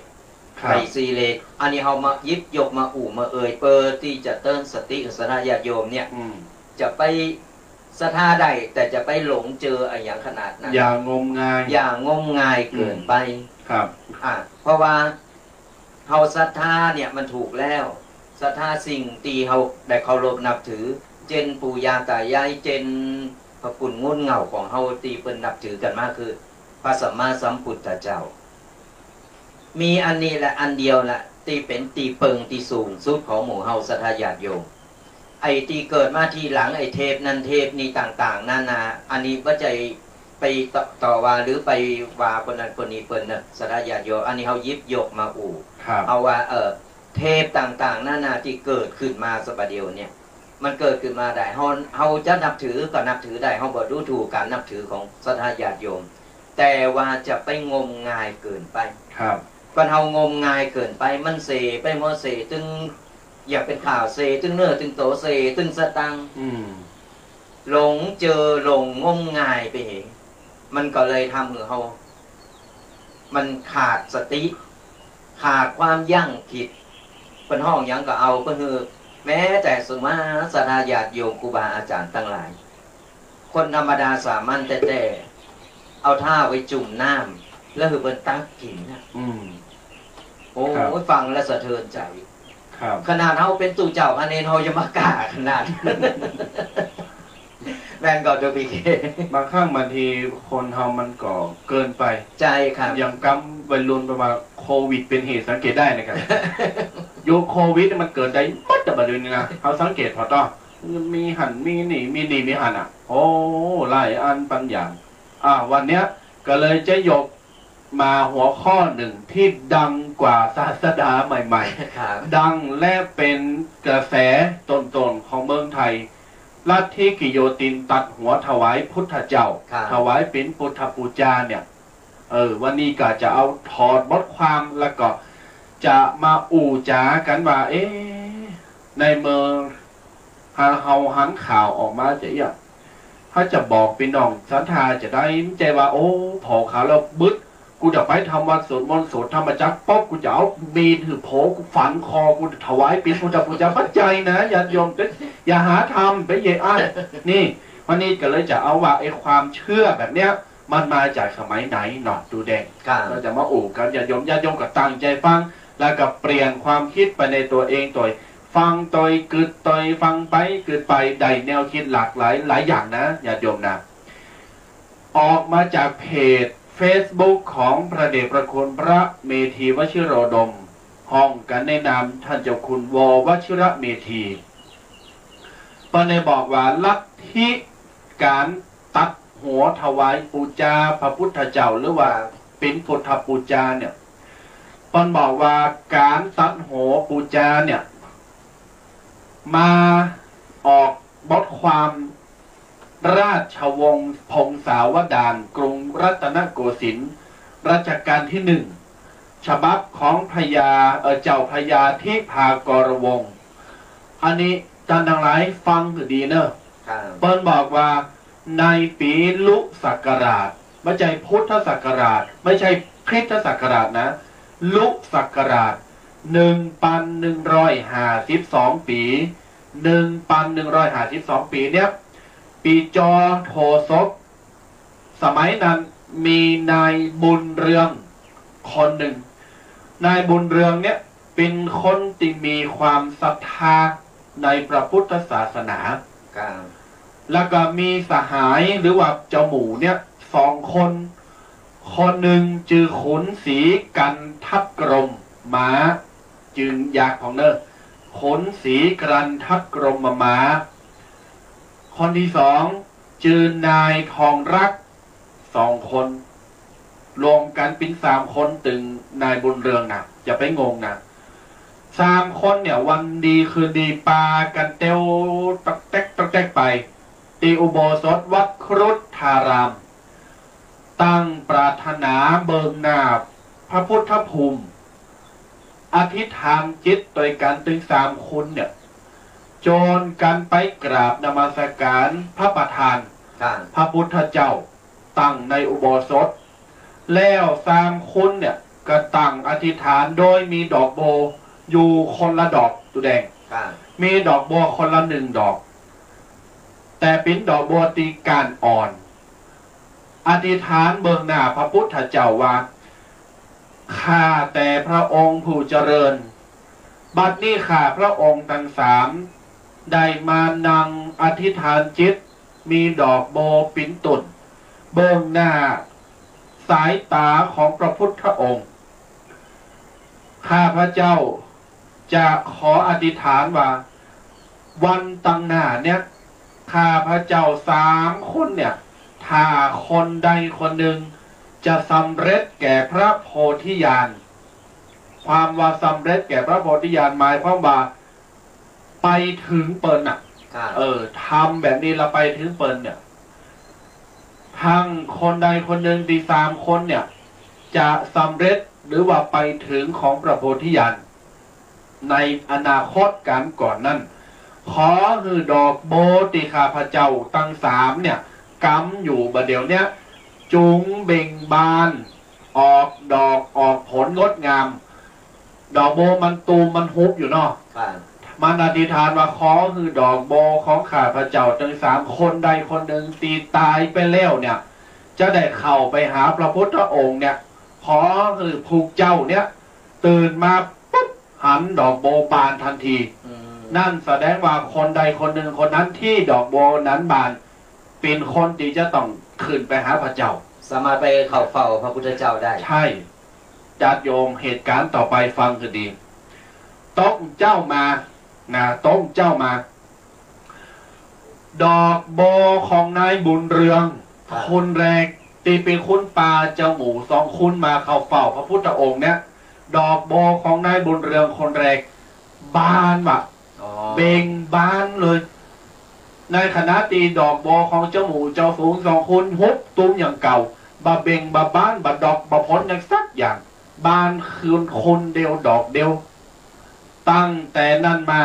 ครับ ได้ซีเรียส อันนี้เฮามาหยิบยกมาอู้มาเอ่ย เปื้อตี้จะเตือนสติศรัทธาญาติโยมเนี่ย อืม จะไปศรัทธาได้ แต่จะไปหลงเจื้ออะหยังขนาดนั้น อย่างมงาย อย่างมงายเกินไป อืม ครับ อ่า เพราะว่า เฮาศรัทธาเนี่ยมันถูกแล้ว ศรัทธาสิ่งตี้เฮาได้เคารพนับถือ เจ้นปู่ย่าต๋ายาย เจ้นพระคุณงุ่นเหง้าของเฮาตี้เปิ้นนับถือกั๋นมาคือ พระสัมมาสัมพุทธเจ้า มีอันนี้แหละอันเดียวแหละตี้เป๋นตี้เปิงตี้สูงสุดของหมู่เฮาศรัทธาญาติโยม ไอ้ตี้เกิดมาทีหลัง ไอ้เทปนั้นเทปนี้ต่างๆ นานา อันนี้บ่ใจ้ไปต่อ ต่อว่าหรือไปว่าคนนั้นคนนี้เปิ้นเนาะ ศรัทธาญาติโยม อันนี้เฮาหยิบยกมาอู้ ครับ เฮาว่า เออ เทปต่างๆ นานาตี้เกิดขึ้นมาสะบาดเดี่ยวเนี่ย มันเกิดขึ้นมาได้ เฮา เฮาจะนับถือก็นับถือได้ เฮาบ่ดูถูกการนับถือของศรัทธาญาติโยม แต่ว่าจะไปงมงายเกินไป ครับ คันเฮางมงายเกินไป มันเสไปหมด เสตึง อยากเป๋นข่าว เสตึงเนื้อตึงตั๋ว เสตึงสตางค์ อืม หลงเจอ หลงงมงายไปเอง มันก็เลยทำหื้อเฮา มันขาดสติ ขาดความยั้งคิด เปิ้นฮ้องหยังก็เอา เปิ้นหื้อ แม้แต่สุมาศรัทธาญาติโยมครูบาอาจารย์ตังหลาย คนธรรมดาสามัญแต๊ๆ เอาเท้าไปจุ่มน้ำ แล้วหื้อเปิ้นตักกิ๋นน่ะ อืม โอ้ ครับ ฟังแล้วสะเทือนใจ๋ ครับ ขนาดเฮาเป๋นตุ๊เจ้าพระเณร เฮายังบ่กล้าขนาด แม่นก่อ ตุ๊ พีเค บางครั้งบางทีคนเฮามันก็เกินไป ใจ้ครับ อย่างกำวัยรุ่นประมาณโควิดเป๋นเหตุสังเกตได้นะครับ ยุคโควิดนี่มันเกิดได้หมดอะ บาดนี้นะ เฮาสังเกตผ่อต้อ มีหั้นมีนี่ มีนี่มีหั้นอะ โอ้ หลายอันปัญญา อ่า วันเนี้ยก็เลยจะยกมาหัวข้อหนึ่งที่ดังกว่าศาสดาใหม่ๆ ครับ ดังและเป๋นกระแสต้นๆ ของเมืองไทย ลัทธิกิโยตินตัดหัวถวายพุทธเจ้า ครับ ถวายเป๋นพุทธปู๋จาเนี่ย เออ วันนี้ก็จะเอาถอดบทความแล้วก็จะมาอู้จ๋ากั๋นว่า เอ๊ะ ในเมื่อ หาเฮาหันข่าวออกมาจะเอี้ย ถ้าจะบอกปี้น้องศรัทธาจะได้ บ่ใจ้ว่า โอ้ ผ่อข่าวแล้วบึด กูจะไปทำวัตรสวดมนต์สวดธรรมจักรปุ๊บ กูจะเอามีดหื้อโผ กูฟันคอ กูถวายเป๋นพุทธปู๋จา บ่ใจ้นะ ญาติโยม อย่าหาทำ ไปเยอะอ้าย นี่ วันนี้ก็เลยจะเอาว่า ไอ้ความเชื่อแบบเนี้ย มันมาจากสมัยไหนเนาะ ตุ๊แดง ครับ เราจะมาอู้กั๋น ญาติโยม ญาติโยมก็ตั้งใจ๋ฟัง แล้วก็เปลี่ยนความคิดไปในตัวเอง โตยฟัง โตยกึ๊ด โตยฟังไปกึ๊ดไป ได้แนวคิดหลากหลาย หลายอย่างนะ ญาติโยมนะ ออกมาจากเพจเฟซบุ๊กของพระเดชพระคุณพระเมธีวชิโรดม ฮ้องกั๋นในนามท่านเจ้าคุณ ว วชิระเมธี เปิ้นได้บอกว่าลัทธิก๋านตัดหัวถวายปู๋จาพระพุทธเจ้า หรือว่าเป๋นพุทธปู๋จาเนี่ย เปิ้นบอกว่าก๋านตัดหัวปู๋จาเนี่ย มาออกบทความราชวงศ์พงศาวดาร กรุงรัตนโกสินทร์ รัชกาลที่หนึ่ง ฉบับของพญา เอ่อ เจ้าพญาทิพากรวงศ์ อันนี้ต้านตังหลายฟังหื้อดีเน่อ ครับ เปิ้นบอกว่าในปี๋ลุศักราช บ่ใจ้พุทธศักราช บ่ใจ้คริสตศักราชนะ ลุศักราช หนึ่งปันหนึ่งร้อยห้าสิบสองปี๋ หนึ่งปันหนึ่งร้อยห้าสิบสองปี๋เนี่ย ปี๋จอโทสก สมัยนั้นมีนายบุญเรืองคนหนึ่ง นายบุญเรืองเนี่ยเป๋นคนตี้มีความศรัทธาในพระพุทธศาสนา ครับ แล้วก็มีสหายหรือว่าเจ้าหมู่เนี่ยสองคน คนหนึ่งจื้อขุนศรีกันทัดกรม ม้า จื้อยักษ์ของเน่อ ขุนศรีกันทัดกรมม้า คนตี้สอง จื้อนายทองรัก สองคน รวมกั๋นเป๋นสามคน ตึงนายบุญเรืองนะ อย่าไปงงนะ สามคนเนี่ยวันดีคืนดีปากั๋นเตียวตักแต๊กตักแต๊กไป ตี้อุโบสถวัดครุฑาราม ตั้งปรารถนาเบิ่งหน้าพระพุทธภูมิ อธิษฐานจิตโตยกั๋นตึงสามคนเนี่ย จวนกั๋นไปกราบนมัสการพระประธาน ครับ พระพุทธเจ้า ตั้งในอุโบสถ แล้วสามคนเนี่ยก็ตั้งอธิษฐานโดยมีดอกบัวอยู่คนละดอก ตุ๊แดง ครับ มีดอกบัวคนละหนึ่งดอก แต่เป๋นดอกบัวตี้ก้านอ่อน อธิษฐานเบิ่งหน้าพระพุทธเจ้าว่า ข้าแต่พระองค์ผู้เจริญ บัดนี้ข้าพระองค์ตังสามได้มานั่งอธิษฐานจิต มีดอกบัวเป๋นต้น เบิ่งหน้าสายต๋าของพระพุทธองค์ ข้าพระเจ้าจะขออธิษฐานว่า วันตังหน้าเนี่ย ข้าพเจ้าสามคนเนี่ย ถ้าคนใดคนหนึ่งจะสำเร็จแก่พระโพธิญาณ ความว่าสำเร็จแก่พระโพธิญาณหมายความว่าไปถึงเปิ้นน่ะ ครับ เออ ทำแบบนี้แล้วไปถึงเปิ้นเนี่ย ทั้งคนใดคนหนึ่งตี้สามคนเนี่ย จะสำเร็จหรือว่าไปถึงของพระโพธิญาณ ในอนาคตก๋านก่อนนั้น ขอหื้อดอกโบตี้ข้าพเจ้าตังสามเนี่ย กำอยู่บ่าเดี่ยวเนี้ย จุงเบ่งบาน ออกดอกออกผลงดงาม ดอกโบมันตูมมันหุบอยู่เนาะ ครับ มันอธิษฐานว่าขอหื้อดอกโบของข้าพเจ้าตังสามคนใดคนหนึ่งตี้ต๋ายไปแล้วเนี่ย จะได้เข้าไปหาพระพุทธองค์เนี่ย ขอหื้อผู้เจ้าเนี่ย ตื่นมาปุ๊บหันดอกโบบานทันที อืม นั่นแสดงว่าคนใดคนหนึ่งคนนั้นตี้ดอกโบนั้นบาน เป๋นคนตี้จะต้องขึ้นไปหาพระเจ้า สามารถไปเข้าเฝ้าพระพุทธเจ้าได้ ใช่ ญาติโยม เหตุก๋ารณ์ต่อไปฟังหื้อดี ต๊กเจ๊ามา นะ ต๊กเจ๊ามา ดอกโบของนายบุญเรือง ครับ คนแรกตี้เป๋นคนปาเจ้าหมูสองคนมาเข้าเฝ้าพระพุทธองค์เนี่ย ดอกโบของนายบุญเรืองคนแรก บานว่ะ อ๋อ เบ่งบานเลย ในขณะตี้ดอกโบของเจ้าหมูเจ้าฝูงสองคนหุบตูมอย่างเก่า บ่เบ่งบ่บานบ่ดอกบ่ผลอย่างสักอย่าง บานคืนคนเดียวดอกเดียว ตั้งแต่นั้นมา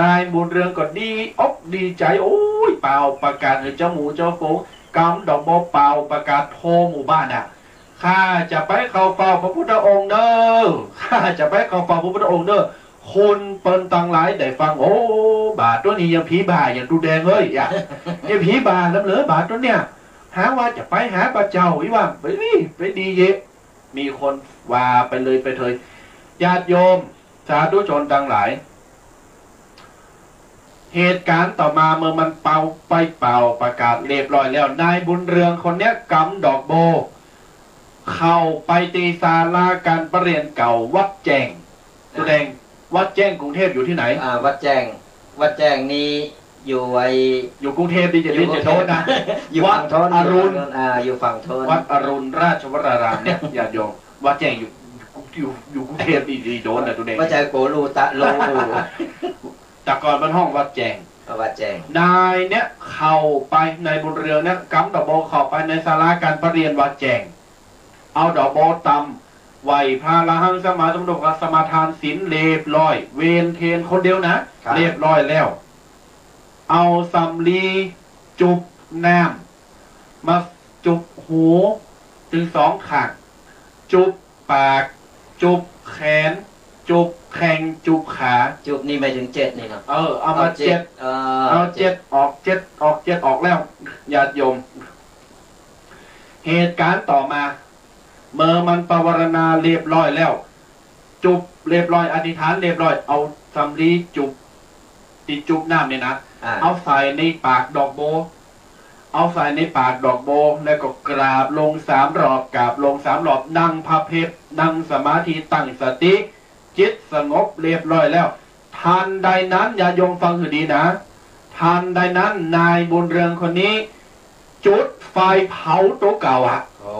นายบุญเรืองก็ดีอกดีใจ๋ โอ้ย เป่าประกาศหื้อเจ้าหมูเจ้าฝูง กำดอกโบเป่าประกาศทั่วหมู่บ้านน่ะ ข้าจะไปเข้าเฝ้าพระพุทธองค์เน่อ ข้าจะไปเข้าเฝ้าพระพุทธองค์เน่อ คนเปิ้นตังหลายได้ฟัง โอ้ บ่าตั๋วนี้ยังผีบ่าอย่างตุ๊แดงเอ้ย อย่าง ยังผีบ่าลำเหลือบาดตั๋วเนี่ย หาว่าจะไปหาพระเจ้าอี้ว่า ไปนี่ ไปดีเยะ มีคนว่าไปเลยไปเถิด ญาติโยม สาธุชนตังหลาย เหตุก๋ารณ์ต่อมาเมื่อมันเป่า ไปเป่าประกาศเรียบร้อยแล้ว นายบุญเรืองคนเนี้ยกำดอกโบ เข้าไปตี้ศาลาก๋านประเรียนเก่าวัดแจ้ง อ่า ตุ๊แดง วัดแจ้งกรุงเทพฯอยู่ตี้ไหน อ่า วัดแจ้ง วัดแจ้งนี้อยู่ไอ้ อยู่กรุงเทพฯนี่จะ อยู่กรุงเทพฯ เรียกจะโทษนะ อยู่ฝั่งโน้น วัดอรุณ อยู่ฝั่งโน้น อ่า อยู่ฝั่งโน้น วัดอรุณราชวรารามเนี่ย ญาติโยม วัดแจ้งอยู่ อยู่ อยู่กรุงเทพฯนี่ นี่โดนนะตุ๊แดง วัดแจ้งโกลูตะโลอู แต่ก่อนมันฮ้องวัดแจ้ง อ่า วัดแจ้ง นายเนี่ยเข้าไป นายบุญเรืองเนี่ยกำดอกโบเข้าไปในศาลาก๋านประเรียนวัดแจ้ง เอาดอกโบตำ ไหว้พระอรหังสัมมาสัมพุทโธ สมาทานศีลเรียบร้อย เวนเทนคนเดียวนะ ครับ เรียบร้อยแล้ว เอาสำลีจุบน้ำ มาจุบหูตึงสองข้าง จุบปาก จุบแขน จุบแข้ง จุบขา จุบนี่หมายถึงเจ็ดนี่เนาะ เออ เอามา เอาเจ็ด เจ็ด เออ เอาเจ็ด เจ็ด ออก เจ็ด ออก เจ็ด ออกแล้ว ญาติโยม เหตุก๋ารณ์ต่อมา เมื่อมันปวารณาเรียบร้อยแล้ว จุบเรียบร้อย อธิษฐานเรียบร้อย เอาสำลีจุบ ตี้จุบน้ำเนี่ยนะ อ่า เอาใส่ในปากดอกโบ เอาใส่ในปากดอกโบ แล้วก็กราบลงสามรอบ กราบลงสามรอบ นั่งพับเพียบ นั่งสมาธิ ตั้งสติ จิตสงบเรียบร้อยแล้ว ทันใดนั้น ญาติโยมฟังหื้อดีนะ ทันใดนั้น นายบุญเรืองคนนี้ จุดไฟเผาตั๋วเก่าอะ โอ้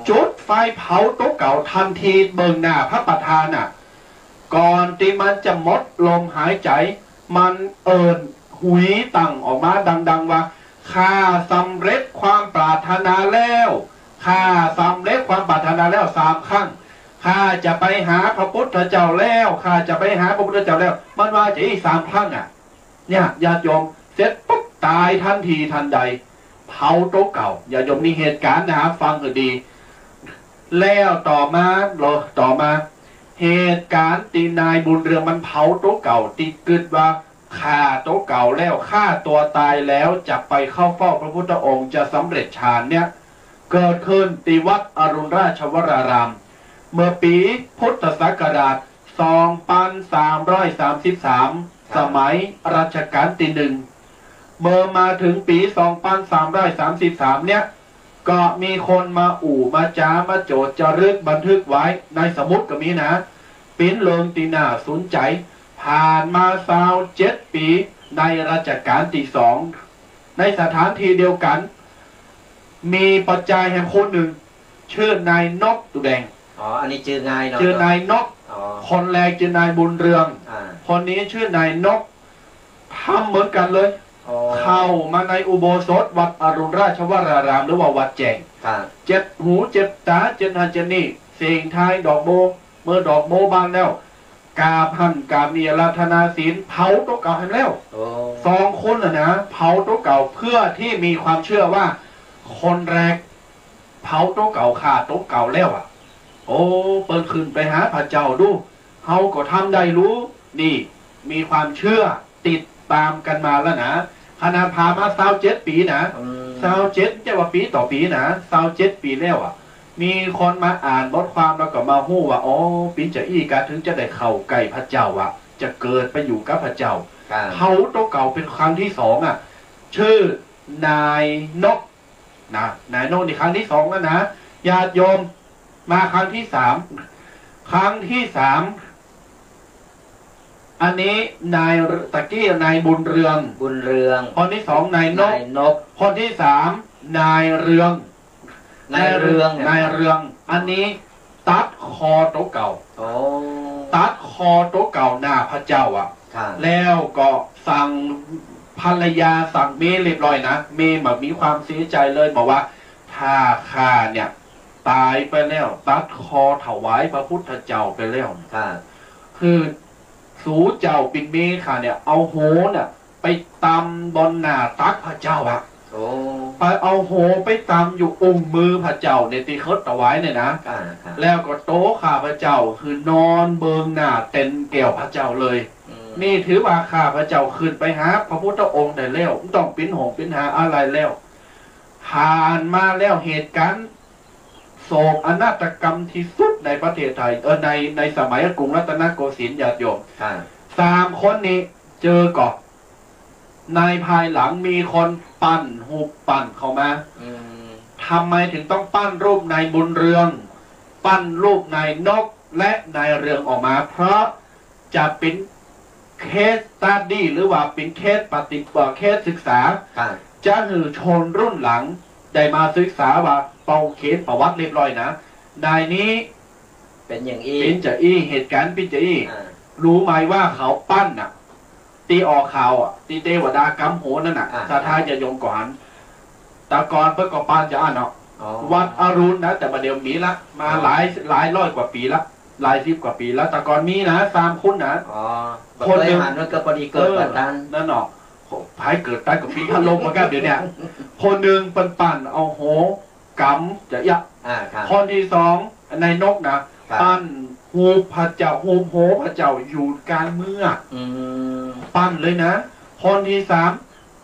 จุดไฟเผาตั๋วเก่าทันทีเบิ่งหน้าพระประธานน่ะ ก่อนตี้มันจะหมดลมหายใจ๋ มันเอิ้นหุยตังออกมาดังๆ ว่า ข้าสำเร็จความปรารถนาแล้ว ข้าสำเร็จความปรารถนาแล้ว สามครั้ง ข้าจะไปหาพระพุทธเจ้าแล้ว ข้าจะไปหาพระพุทธเจ้าแล้ว มันว่าจะอี้สามครั้งอะ เนี่ย ญาติโยม เสร็จปุ๊บ ต๋ายทันทีทันใด เผาตั๋วเก่า ญาติโยม นี่เหตุก๋ารณ์นะครับ ฟังหื้อดี แล้วต่อมา รอ ต่อมา เหตุก๋ารณ์ตี้นายบุญเรืองมันเผาตั๋วเก่า ตี้กึ๊ดว่า ข้าตั๋วเก่าแล้ว ฆ่าตั๋วต๋ายแล้ว จะไปเข้าเฝ้าพระพุทธองค์ จะสำเร็จฌานเนี่ย เกิดขึ้นตี้วัดอรุณราชวราราม เมื่อปี๋พุทธศักราช สองปันสามร้อยสามสิบสาม ครับ สมัยรัชก๋าลตี้หนึ่ง เมื่อมาเถิงปี๋ สองปันสามร้อยสามสิบสาม เนี่ย ก็มีคนมาอู้มาจ๋า มาโจทย์จารึกบันทึกไว้ ในสมุดก็มีนะ เป๋นเรื่องตี้น่าสนใจ๋ ผ่านมาซาวเจ็ดปี๋ ในรัชกาลตี้สอง ในสถานตี้เดียวกั๋น มีปัจจัยแหมคนนึ่ง จื้อนายนก ตุ๊แดง อ๋อ อันนี้จื้อง่ายเนาะ จื้อนายนก อ๋อ คนแรกจื้อนายบุญเรือง อ่า คนนี้จื้อนายนก ทำเหมือนกั๋นเลย อ๋อ เข้ามาในอุโบสถวัดอรุณราชวราราม หรือว่าวัดแจ้ง ครับ เจ็ดหูเจ็ดต๋า เจ็ดหั้นเจ็ดนี่ เสียงทายดอกโม เมื่อดอกโมบานแล้ว กราบหั้นกราบนี่ อาราธนาศีล เผาตั๋วเก่าแหมแล้ว โอ้ สองคนน่ะนะ เผาตั๋วเก่า เพื่อตี้มีความเจื้อว่า คนแรกเผาตั๋วเก่า ฆ่าตั๋วเก่าแล้วอะ โอ้ เปิ้นขึ้นไปหาพระเจ้าดู เฮาก็ทำได้ลู นี่ มีความเจื้อติดต๋ามกั๋นมาแล้วนะ ขนาดผ่านมาซาวเจ็ดปี๋นะ อืม ซาวเจ็ด จะว่าปี๋ต่อปี๋นะ ซาวเจ็ดปี๋แล้วอะ มีคนมาอ่านบทความแล้วก็มาฮู้ว่า อ๋อ เป๋นจาอี้กา เถิงจะได้เข้าใก้พระเจ้าอะ จะเกิดไปอยู่กับพระเจ้า ครับ เผาตั๋วเก่าเป๋นครั้งตี้สองอะ จื้อนายนก นะ นายนกนี่ครั้งตี้สองแล้วนะ ญาติโยม มาครั้งตี้สาม ครั้งตี้สาม อันนี้นาย ตะกี้นายบุญเรือง บุญเรือง คนตี้สองนายนก นายนก คนตี้สามนายเรือง นายเรือง นายเรือง อันนี้ตัดคอตั๋วเก่า โอ้ ตัดคอตั๋วเก่าหน้าพระเจ้าอะ ครับ แล้วก็สั่งภรรยา สั่งเมียเรียบร้อยนะ เมียบ่มีความเสียใจ๋เลย บอกว่า ถ้าข้าเนี่ยต๋ายไปแล้ว ตัดคอถวายพระพุทธเจ้าไปแล้ว ครับ คือ สูเจ้าเป๋นเมียข้าเนี่ย เอาหัวเนี่ย ไปตำบนหน้าตักพระเจ้าอะ โอ้ ไปเอาหัวไปตำอยู่อุ้งมือพระเจ้าเนี่ย ตี้เคิดถวายเนี่ยนะ อ่า ครับ แล้วก็โต๊ะข้าพระเจ้าคือนอนเบิงหน้าเต็นแก้วพระเจ้าเลย อืม นี่ถือว่าข้าพระเจ้าขึ้นไปหาพระพุทธองค์ได้แล้ว บ่ต้องเป๋นห่วงเป๋นหาอะไรแล้ว ผ่านมาแล้วเหตุก๋ารณ์โศกนาฏกรรมตี้สุดในประเทศไทย เออ ใน ในสมัยกรุงรัตนโกสินทร์ ญาติโยม อ่า สามคนนี้เจอก่อ ในภายหลังมีคนปั้นรูปปั้นเข้ามา อืม ทำไมเถิงต้องปั้นรูปนายบุญเรือง ปั้นรูปนายนกและนายเรืองออกมา เพราะจะเป๋น case study หรือว่าเป๋นเคสปฏิ เอ่อ เคสศึกษา ครับ จะหื้อชนรุ่นหลังได้มาศึกษาว่า เป่าเขียนประวัติเรียบร้อยนะ นายนี้ เป๋นอย่างอี้ เป๋นจาอี้ เหตุก๋ารณ์เป๋นจาอี้ อ่า ฮู้ไหมว่าเขาปั้นน่ะ ตี้ออกข่าวอะ ตี้เตวดากำหัวนั่นน่ะ อ่า ศรัทธาญาติโยมก็หัน แต่ก่อนเปิ้นก็ปั้นจาอี้เนาะ อ๋อ วัดอรุณนะ แต่บ่าเดี่ยวมีละ มา อ๋อ หลาย หลายร้อยกว่าปี๋ละ หลายสิบกว่าปี๋ละ แต่ก่อนมีนะ สามคนนะ อ๋อ คนหนึ่ง บ่เกยหัน มันก็ปอดีเกิด เออ บ่าตัน นั่นเนาะ ใผเกิดตันก็มีพัดลมมาครับเดี๋ยวเนี้ย คนหนึ่งเปิ้นปั้นเอาหัว กำจาอี้ อ่า ครับ คนตี้สอง นายนกนะ ครับ ปั้นรูปพระเจ้า รูปหัวพระเจ้าอยู่ก๋างมือ อืม ปั้นเลยนะ คนตี้สาม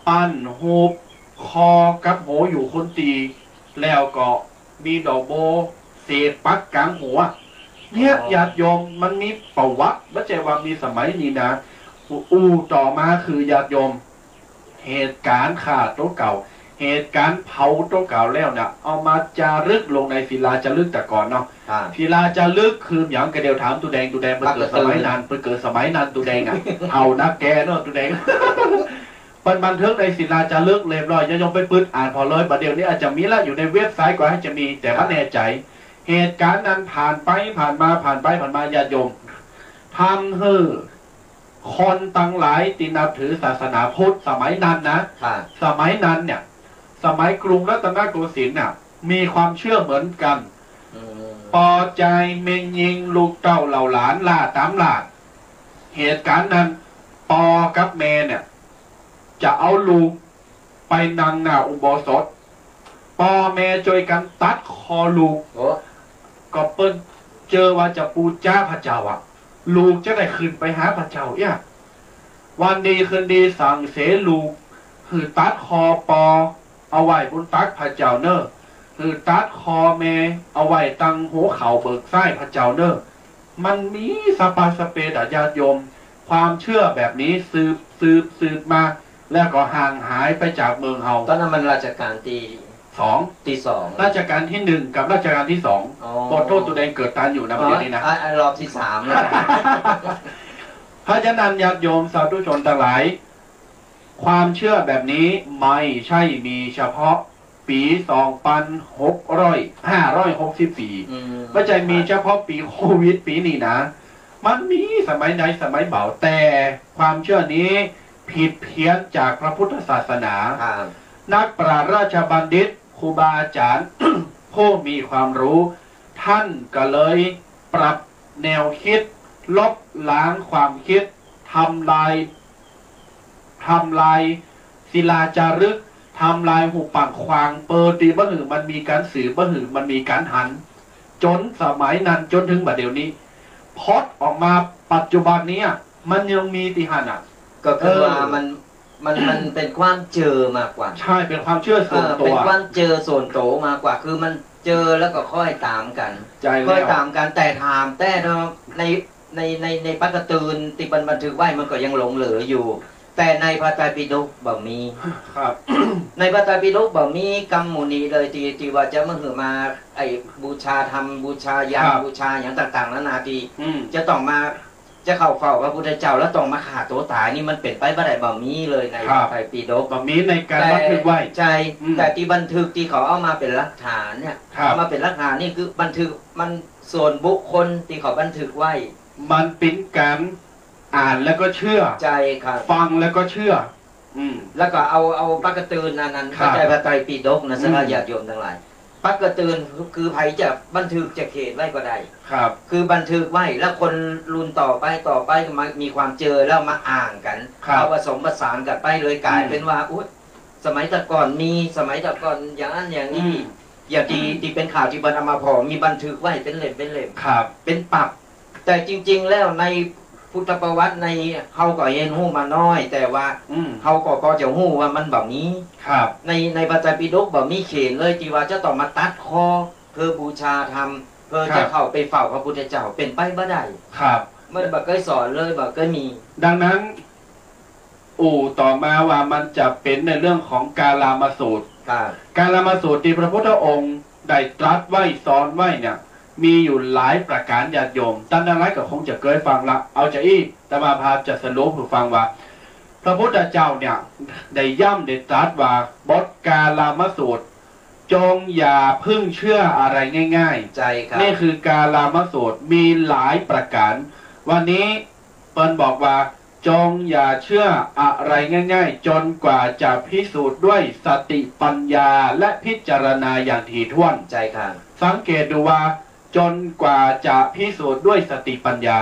ปั้นรูปคอกับหัวอยู่คนตี้ แล้วก็มีดอกโบเสกปักก๋างหัว เนี่ย อ๋อ ญาติโยม มันมีประวัติ บ่ใจ้ว่ามีสมัยนี้นะ อู้ต่อมาคือ ญาติโยม เหตุก๋ารณ์ฆ่าตั๋วเก่า เหตุก๋ารณ์เผาตั๋วเก่าแล้วเนี่ย เอามาจารึกลงในศิลาจารึกแต่ก่อนเนาะ อ่า ศิลาจารึกคือหยัง ก็เดี๋ยวถามตุ๊แดง ตุ๊แดงเปิ้นเกิดสมัยนั้น เปิ้นเกิดสมัยนั้นตุ๊แดงอะ เฒ่านักแก่เนาะตุ๊แดง เปิ้นบันทึกในศิลาจารึกเรียบร้อย ญาติโยมไปปื๊ดอ่านผ่อเลย บ่าเดี่ยวนี้อาจจะมีละอยู่ในเว็บไซต์ ก็อาจจะมี แต่บ่แน่ใจ๋ เหตุก๋ารณ์นั้นผ่านไปผ่านมา ผ่านไปผ่านมา ญาติโยม ทำหื้อ คนตังหลายตี้นับถือศาสนาพุทธสมัยนั้นนะ ครับ สมัยนั้นเนี่ย สมัยกรุงรัตนโกสินทร์น่ะ มีความเจื้อเหมือนกั๋น อืม ปอจายแม่ญิงลูกเต้าเหล่าหลานล่าต๋ามล่า เหตุก๋ารณ์นั้น ปอกับแม่เนี่ย จะเอาลูก ไปนั่งหน้าอุโบสถ ปอแม่จ้วยกั๋นตัดคอลูก โอ้ ก็เปิ้นเจื้อว่าจะปู๋จาพระเจ้าอะ ลูกจะได้ขึ้นไปหาพระเจ้าเอี้ย วันดีคืนดี สั่งเสลูก หื้อตัดคอปอ เอาไว้บนตักพระเจ้าเน่อ หื้อตัดคอแม่ เอาไว้ตังหัวเข่าเบิกซ้ายพระเจ้าเน่อ มันมีสะปาสะเปดอะญาติโยม ความเจื้อแบบนี้สืบ สืบ สืบมา แล้วก็ห่างหายไปจากเมืองเฮา ต๋อนนั้นมันรัชกาลตี้ สอง ตี้สอง รัชกาลตี้หนึ่งกับรัชกาลตี้สอง อ๋อ ขอโต้ษตุ๊แดงเกิดตันอยู่นะ อ๋อ วันนี้นะ อ่ะ อ่ะ รอบตี้สามแล้ว เพราะฉะนั้นญาติโยมสาธุชนตังหลาย ความเชื่อแบบนี้ไม่ใช่มีเฉพาะปีสองปันหกร้อย ห้าร้อยหกสิบสี่ อืม บ่ใจ้มีเฉพาะปี๋โควิดปี๋นี้นะ มันมีสมัยไหนสมัยบ่า แต่ความเชื่อนี้ผิดเพี้ยนจากพระพุทธศาสนา ครับ นักปราชญ์ราชบัณฑิต ครูบาอาจารย์ ผู้มีความรู้ ท่านก็เลยปรับแนวคิด ลบล้างความคิด ทำลาย ทำลายศิลาจารึก ทำลายฮูปปังขวาง เปิดตี้บ่หื้อมันมีก๋านสืบ บ่หื้อมันมีก๋านหัน จ๋นสมัยนั้นจ๋นเถิงบ่าเดี่ยวนี้ พอดออกมาปัจจุบันเนี้ย มันยังมีตี้หั้นน่ะ ก็คือ เออ ว่ามัน มัน มันเป๋นความเจื้อมากกว่า ใช่ เป๋นความเชื่อส่วนตั๋ว เออ เป๋นความเจื้อส่วนตั๋วมากกว่า คือมันเจื้อแล้วก็ค่อยต๋ามกั๋น ใจ้แล้ว ค่อยต๋ามกั๋น แต่ถามแต๊เนาะ ใน ใน ใน ในปกะตืนตี้มันบันทึกไว้มันก็ยังหลงเหลืออยู่ แต่ในพระไตรปิฎกบ่มี ครับ ในพระไตรปิฎกบ่มีกำหมู่นี้เลยตี้ ตี้ว่าจะมาหื้อมาไอ้บูชาธรรม บูชายาม ครับ บูชาหยังต่างๆ นานาตี้ อืม จะต้องมา จะเข้าเฝ้าพระพุทธเจ้าแล้วต้องมาฆ่าตั๋วต๋ายนี่มันเป๋นไปบ่ได้ บ่มีเลยใน ครับ พระไตรปิฎก บ่มีในก๋าน แต่ บันทึกไว้ ใช่ อืม แต่ตี้บันทึกตี้เขาเอามาเป๋นหลักฐานเนี่ย ครับ เอามาเป๋นหลักฐานนี่คือบันทึกมันส่วนบุคคลตี้เขาบันทึกไว้ มันเป๋นก๋านอ่านแล้วก็เชื่อ ใช่ครับ ฟังแล้วก็เชื่อ อืม แล้วก็เอา เอาปกะตืนอันนั้น ครับ บ่ใจ้พระไตรปิฎกนะ อืม สำหรับญาติโยมตังหลาย ปกะตืนคือใผจะบันทึกจะเขียนไว้ก็ได้ ครับ คือบันทึกไว้ แล้วคนรุ่นต่อไป ต่อไปมามีความเจื้อแล้วมาอ้างกั๋น ครับ เอาผสมผสานกั๋นไปเลย ก๋าย อืม เป๋นว่า อุ๊ย สมัยแต่ก่อนมี สมัยแต่ก่อนอย่างนั้นอย่างนี้ อืม อย่างตี้ ตี้เป๋นข่าวตี้เปิ้นเอามาผ่อ มีบันทึกไว้เป๋นเล่ม เป๋นเล่ม ครับ เป๋นปับ แต่จริงๆ แล้วในพุทธประวัติใน เฮาก็เฮียนฮู้มาน้อย แต่ว่า อืม เฮาก็พอจะฮู้ว่ามันบ่มี ครับ ใน ในพระไตรปิฎกบ่มีเขียนเลยตี้ว่าจะต้องมาตัดคอ เพื่อบูชาธรรม เพื่อ ครับ จะเข้าไปเฝ้าพระพุทธเจ้า เป๋นไปบ่ได้ ครับ มันบ่เกยสอนเลย บ่เกยมี ดังนั้น อู่ต่อมาว่ามันจะเป๋นในเรื่องของกาลามสูตร ครับ กาลามสูตรตี้พระพุทธองค์ได้ตรัสไว้สอนไว้เนี่ย มีอยู่หลายประก๋าน ญาติโยมตังหลายก็คงจะเกยฟังละ เอาจาอี้ อาตมาภาพจะสรุปหื้อฟังว่า พระพุทธเจ้าเนี่ยได้ย้ำได้ตรัสว่า บทกาลามสูตร จงอย่าเพิ่งเชื่ออะไรง่ายๆ ใช่ครับ นี่คือกาลามสูตร มีหลายประก๋าน วันนี้เปิ้นบอกว่า จงอย่าเชื่ออะไรง่ายๆ จนกว่าจะพิสูจน์ด้วยสติปัญญาและพิจารณาอย่างถี่ถ้วน ใช่ครับ สังเกตดูว่า จนกว่าจะพิสูจน์ด้วยสติปัญญา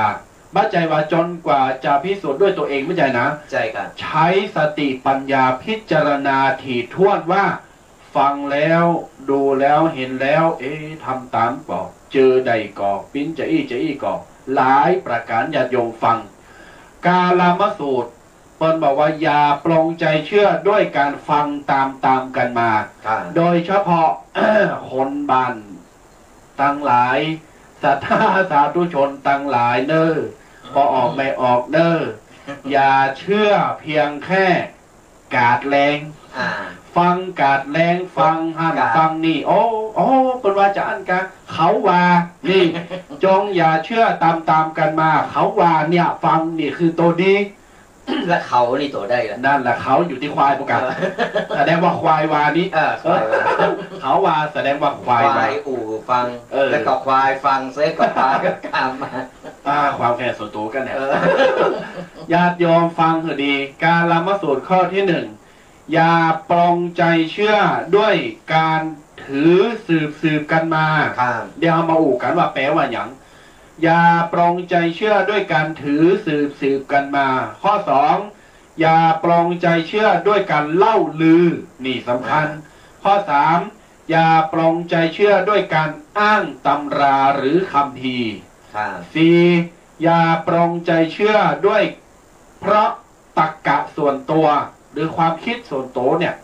บ่ใจ้ว่าจนกว่าจะพิสูจน์ด้วยตัวเอง บ่ใจ้นะ ใช่ครับ ใช้สติปัญญาพิจารณาถี่ถ้วนว่า ฟังแล้ว ดูแล้ว หันแล้ว เอ๊ะ ทำต๋ามก่อ เจอได้ก่อ ปิ๊นจาอี้จาอี้ก่อ หลายประก๋าน ญาติโยมฟัง กาลามสูตร เปิ้นบอกว่าอย่าปลงใจเชื่อด้วยการฟังตามๆ กันมา ครับ โดยเฉพาะ คนบ้านตังหลาย ศรัทธาสาธุชนตังหลายเน่อ ปอออกแม่ออกเน่อ อย่าเชื่อเพียงแค่กาดแลง อ่า ฟังกาดแลง ฟังหั้น กาด ฟังนี่ โอ้ โอ้ เปิ้นว่าจาอั้นกา เขาว่า นี่ จงอย่าเชื่อตามๆ กันมา เขาว่าเนี่ย ฟังนี่คือตั๋วดี และเขานี่ตั๋วใดล่ะ นั่นแหละ เขาอยู่ตี้ควายปุ้นกา เออ แสดงว่าควายว่านี้ เออ ควายว่า เขาว่าแสดงว่าควายว่า ควายอู้ฟัง เออ แล้วก็ควายฟังเสร็จก็ควายก็ตามมา อ่า ความแค้นส่วนตั๋วกั๋นเนี่ย เออ ญาติโยมฟังหื้อดี กาลามสูตรข้อตี้หนึ่ง อย่าปลงใจเชื่อด้วยการถือสืบๆ กันมา ครับ เดี๋ยวเฮามาอู้กั๋นว่าแปลว่าหยัง อย่าปลงใจเชื่อด้วยการถือสืบๆ กันมา ข้อสอง อย่าปลงใจเชื่อด้วยการเล่าลือ นี่สำคัญ อ่า ข้อสาม อย่าปลงใจเชื่อด้วยการอ้างตำราหรือคัมภีร์ ครับ สี่ อย่าปลงใจเชื่อด้วยเพราะตรรกะส่วนตัว หรือความคิดส่วนตั๋วเนี่ย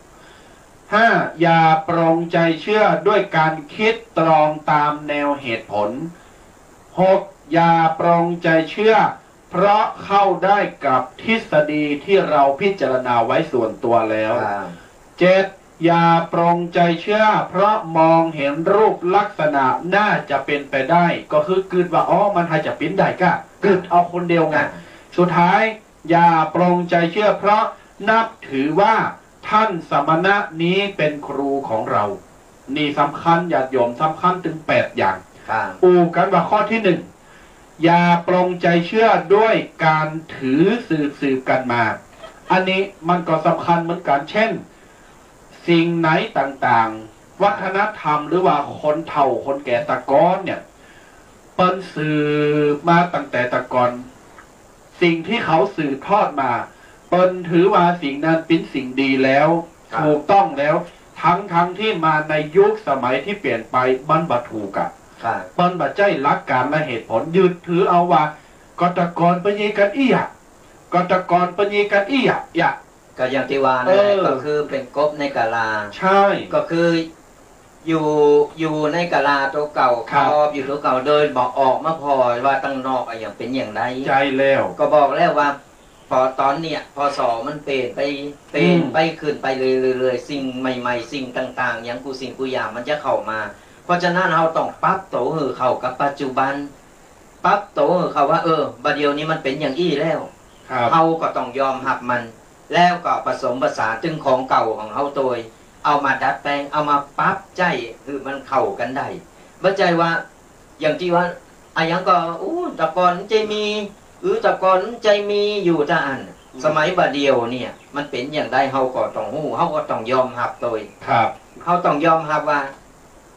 ห้า อย่าปลงใจเชื่อด้วยการคิดตรองตามแนวเหตุผล หก อย่าปลงใจเชื่อ เพราะเข้าได้กับทฤษฎีที่เราพิจารณาไว้ส่วนตัวแล้ว อ่า เจ็ด อย่าปลงใจเชื่อ เพราะมองเห็นรูปลักษณะน่าจะเป็นไปได้ ก็คือกึ๊ดว่า อ๋อ มันหาจะเป๋นได้ก้า กึ๊ดเอาคนเดียวไง อ่า สุดท้าย อย่าปลงใจเชื่อ เพราะ นับถือว่าท่านสมณะนี้เป็นครูของเรา นี่สำคัญญาติโยม สำคัญตึงแปดอย่าง ครับ อู้กั๋นว่าข้อตี้นึ่ง อย่าปลงใจเชื่อด้วยการถือสืบๆ กั๋นมา อันนี้มันก็สำคัญเหมือนกั๋น เช่น สิ่งไหนต่างๆ วัฒนธรรมหรือว่าคนเฒ่าคนแก่ตะก๊อนเนี่ย เปิ้นสืบมาตั้งแต่ตะก่อน สิ่งตี้เขาสืบทอดมา เปิ้นถือว่าสิ่งนั้นเป๋นสิ่งดีแล้ว ครับ ถูกต้องแล้ว ทั้งๆ ตี้มาในยุคสมัยตี้เปลี่ยนไป มันบ่ถูกอะ ครับ เปิ้นบ่ใจ๊หลักการและเหตุผล ยึดถือเอาว่า ก็ตะก่อนเปิ้นเยียะกั๋นอี้อะ ก็ตะก่อนเปิ้นเยียะกั๋นอี้อะ อะ ก็อย่างตี้ว่านั่นแหละ เออ ก็คือเป๋นกบในกาลา ใช่ ก็คือ อยู่ อยู่ในกาลาตั๋วเก่า ครับ ครอบอยู่ตั๋วเก่า โดยบ่ออกมาผ่อว่าตังนอกอะหยังเป๋นอย่างใด ใจ้แล้ว ก็บอกแล้วว่า ปอต๋อนเนี่ย พ.ศ. มันเปลี่ยนไป เปลี่ยน อืม ไปขึ้นไปเรื่อยๆ สิ่งใหม่ๆ สิ่งต่างๆ อย่างกู้สิ่งกู้อย่างมันจะเข้ามา เพราะฉะนั้นเฮาต้องปรับตั๋วหื้อเข้ากับปัจจุบัน ปรับตั๋วหื้อเข้าว่า เออ บ่าเดี่ยวนี้มันเป๋นอย่างอี้แล้ว ครับ เฮาก็ต้องยอมฮับมัน แล้วก็ผสมผสานตึงของเก่าของเฮาโตย เอามาดัดแปลง เอามาปรับใจ๊หื้อมันเข้ากั๋นได้ บ่ใจ้ว่า อย่างตี้ว่า อะหยังก็ อู้ ตะก่อนมันจะมี อือ ตะก่อนมันจะมีอยู่ตะอั้น อืม สมัยบ่าเดี่ยวเนี่ย มันเป๋นอย่างใด เฮาก็ต้องฮู้ เฮาก็ต้องยอมฮับโตย ครับ เฮาต้องยอมฮับว่า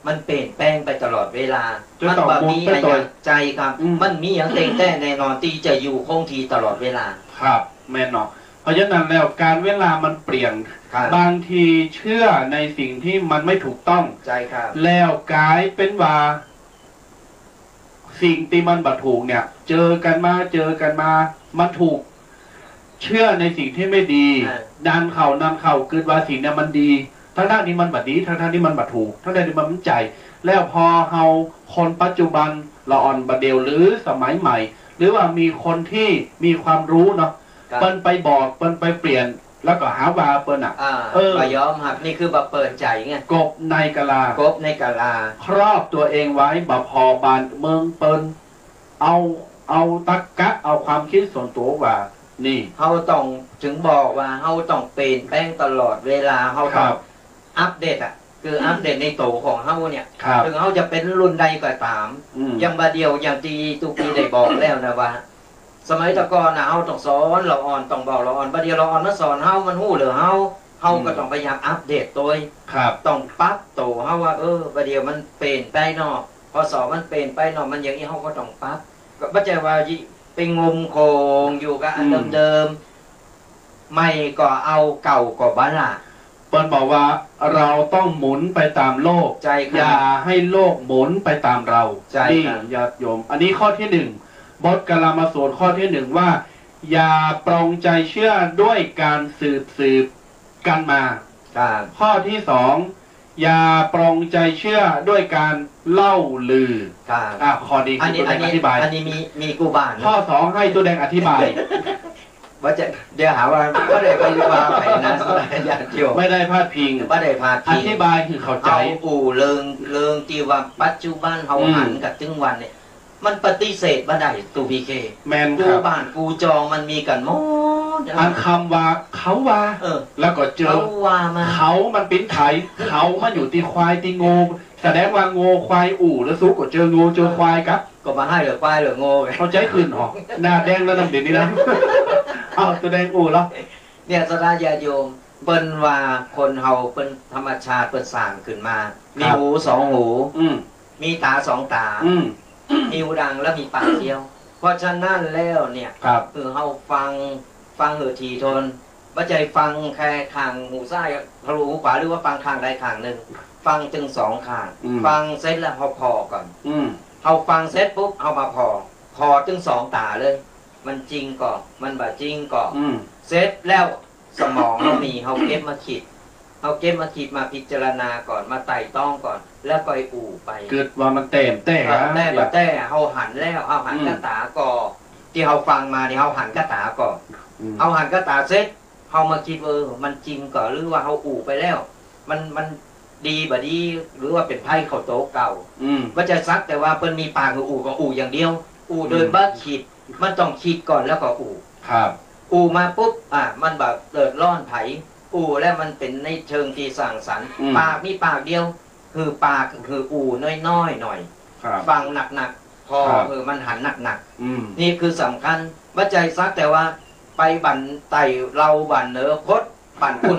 มันเปลี่ยนแปลงไปตลอดเวลา จะต้อง มันบ่มี หมุนไปโตย อะหยัง ใจ้ครับ อืม มันมีอะหยังเต๊งแต๊แน่นอนตี้จะอยู่คงที่ตลอดเวลา ครับ แม่นเนาะ เพราะฉะนั้นแล้ว กาลเวลามันเปลี่ยน ครับ บางทีเชื่อในสิ่งตี้มันไม่ถูกต้อง ใจ้ครับ แล้วก๋ายเป๋นว่า สิ่งตี้มันบ่ถูกเนี่ย เจอกั๋นมา เจอกั๋นมา มันถูก เชื่อในสิ่งตี้ไม่ดี อ่า นานเข้า นานเข้า กึ๊ดว่าสิ่งเนี่ยมันดี ทั้งๆ ตี้มันบ่ดี ทั้งๆ ตี้มันบ่ถูก ทั้งๆ ตี้มันบ่ใจ้ แล้วพอเฮาคนปัจจุบัน ละอ่อนบ่าเดี่ยว หรือสมัยใหม่ หรือว่ามีคนตี้มีความรู้เนาะ ครับ เปิ้นไปบอก เปิ้นไปเปลี่ยน แล้วก็หาว่าเปิ้นอะ อ่า เออ บ่ยอมฮับ นี่คือบ่เปิดใจ๋ไง กบในกาลา กบในกาลา ครอบตั๋วเองไว้ บ่ผ่อบ้านเมืองเปิ้น เอา เอาตรรกะ เอาความคิดส่วนตั๋วว่า นี่ เฮาต้อง ถึงบอกว่าเฮาต้องเปลี่ยนแปลงตลอดเวลา เฮาต้อง ครับ อัปเดตอะ คือ อืม อัปเดตในตั๋วของเฮาเนี่ย ครับ ถึงเฮาจะเป๋นรุ่นใดก็ต๋าม อืม อย่างบ่าเดี่ยว อย่างตี้ตุ๊กี้ได้บอกแล้วนะว่า สมัยตะก่อนน่ะ เฮาต้องสอนละอ่อน ต้องบอกละอ่อน บ่าเดี่ยวละอ่อนมาสอนเฮา มันฮู้เหลือเฮา เฮาก็ อืม ต้องพยายามอัปเดตโตย ครับ ต้องปรับตั๋วเฮาว่า เออ บ่าเดี่ยวมันเปลี่ยนไปเนาะ พ.ศ. มันเปลี่ยนไปเนาะ มันอย่างอี้ เฮาก็ต้องปรับ ก็บ่ใจ้ว่าไปงมโขงอยู่กับอัน อืม เดิมๆ ใหม่ก็เอา เก่าก็บ่ละ เปิ้นบอกว่าเราต้องหมุนไปตามโลก ใจ้ครับ อย่าให้โลกหมุนไปตามเรา ใจ้ครับ นี่ญาติโยม อันนี้ข้อตี้หนึ่ง บทกาลามสูตรข้อตี้หนึ่งว่า อย่าปลงใจเชื่อด้วยการสืบๆ กั๋นมา ครับ ข้อตี้สอง อย่าปลงใจเชื่อด้วยการเล่าลือ ครับ อ่ะ ข้อนี้ อันนี้ คือตุ๊แดงอธิบาย อันนี้มี มีกู้บ้านนะ ข้อสอง หื้อตุ๊แดงอธิบาย บ่ใจ้ เดี๋ยวหาว่าบ่ได้ไปว่าใผนะ ญาติโยม ไม่ได้พาดพิง บ่ได้พาดพิง อธิบายหื้อเข้าใจ๋ เอาอู้เรื่อง เรื่องตี้ว่าปัจจุบันเฮา อืม หันกั๋นตึงวันเนี่ย มันปฏิเสธบ่ได้ ตุ๊พีเค แม่นครับ กู้บ้านกู้จองมันมีกั๋นหมด อันกำว่า เขาว่า เออ แล้วก็เจอ เขาว่ามา เขามันเป๋นใผ เขามันอยู่ตี้ควายตี้โง่ แสดงว่าโง่ควายอู้ แล้วสู้ก็เจอโง่เจอควายก๊ะ ก็บ่าหื้อเหลือควายเหลือโง่ไง เข้าใจ๋ขึ้นหรอ หน้าแดงแล้วนำเดี๋ยวนี้นะ เอาตุ๊แดงอู้แล้ว เนี่ย ศรัทธาญาติโยม เปิ้นว่าคนเฮาเปิ้นธรรมชาติเปิ้นสร้างขึ้นมา มี ครับ หูสองหู อืม มีต๋าสองต๋า อืม มีหูดังและมีปากเดียว เพราะฉะนั้นแล้วเนี่ย ครับ คือเฮาฟัง ฟังหื้อถี่ถ้วน บ่ใจ้ฟังแค่ข้างหูซ้ายทะลุหูขวา หรือว่าฟังข้างใดข้างนึ่ง ฟังตึงสองข้าง อืม ฟังเสร็จแล้วเฮาผ่อก่อน อืม เฮาฟังเสร็จปุ๊บ เฮามาผ่อ ผ่อตึงสองต๋าเลย มันจริงก่อ มันบ่จริงก่อ อืม เสร็จแล้วสมองเฮามี เฮาเก็บมาคิด เฮาเก็บมาคิด มาพิจารณาก่อน มาไตร่ตรองก่อน แล้วก็อู้ไป กึ๊ดว่ามันแต้มแต๊ เออ แต้มบ่แต้ เฮาหันแล้ว เฮาหัน อืม กับต๋าก่อ ตี้เฮาฟังมานี่ เฮาหันกับต๋าก่อ อืม เฮาหันกับต๋าเสร็จ เฮามาคิดว่า เออ มันจริงก่อ หรือว่าเฮาอู้ไปแล้ว มัน มันดีบ่ดี หรือว่าเป๋นไพเข้าตั๋วเก่า อืม บ่ใจ้สักแต่ว่าเปิ้นมีปากหื้ออู้ก็อู้อย่างเดียว อู้โดย อืม บ่คิด มันต้องคิดก่อนแล้วก็อู้ ครับ อู้มาปุ๊บ อ่า มันบ่เดือดร้อนใผ อู้แล้วมันเป๋นในเชิงตี้สร้างสรรค์ อืม ปากมีปากเดียว หื้อปาก หื้ออู้น้อยๆ หน่อย ครับ ฟังหนักๆ ผ่อ ครับ หื้อมันหันหนักๆ อืม นี่คือสำคัญ บ่ใจ้สักแต่ว่าไปบ้านใต้เล่าบ้านเหนือ พดบ้านปุ้น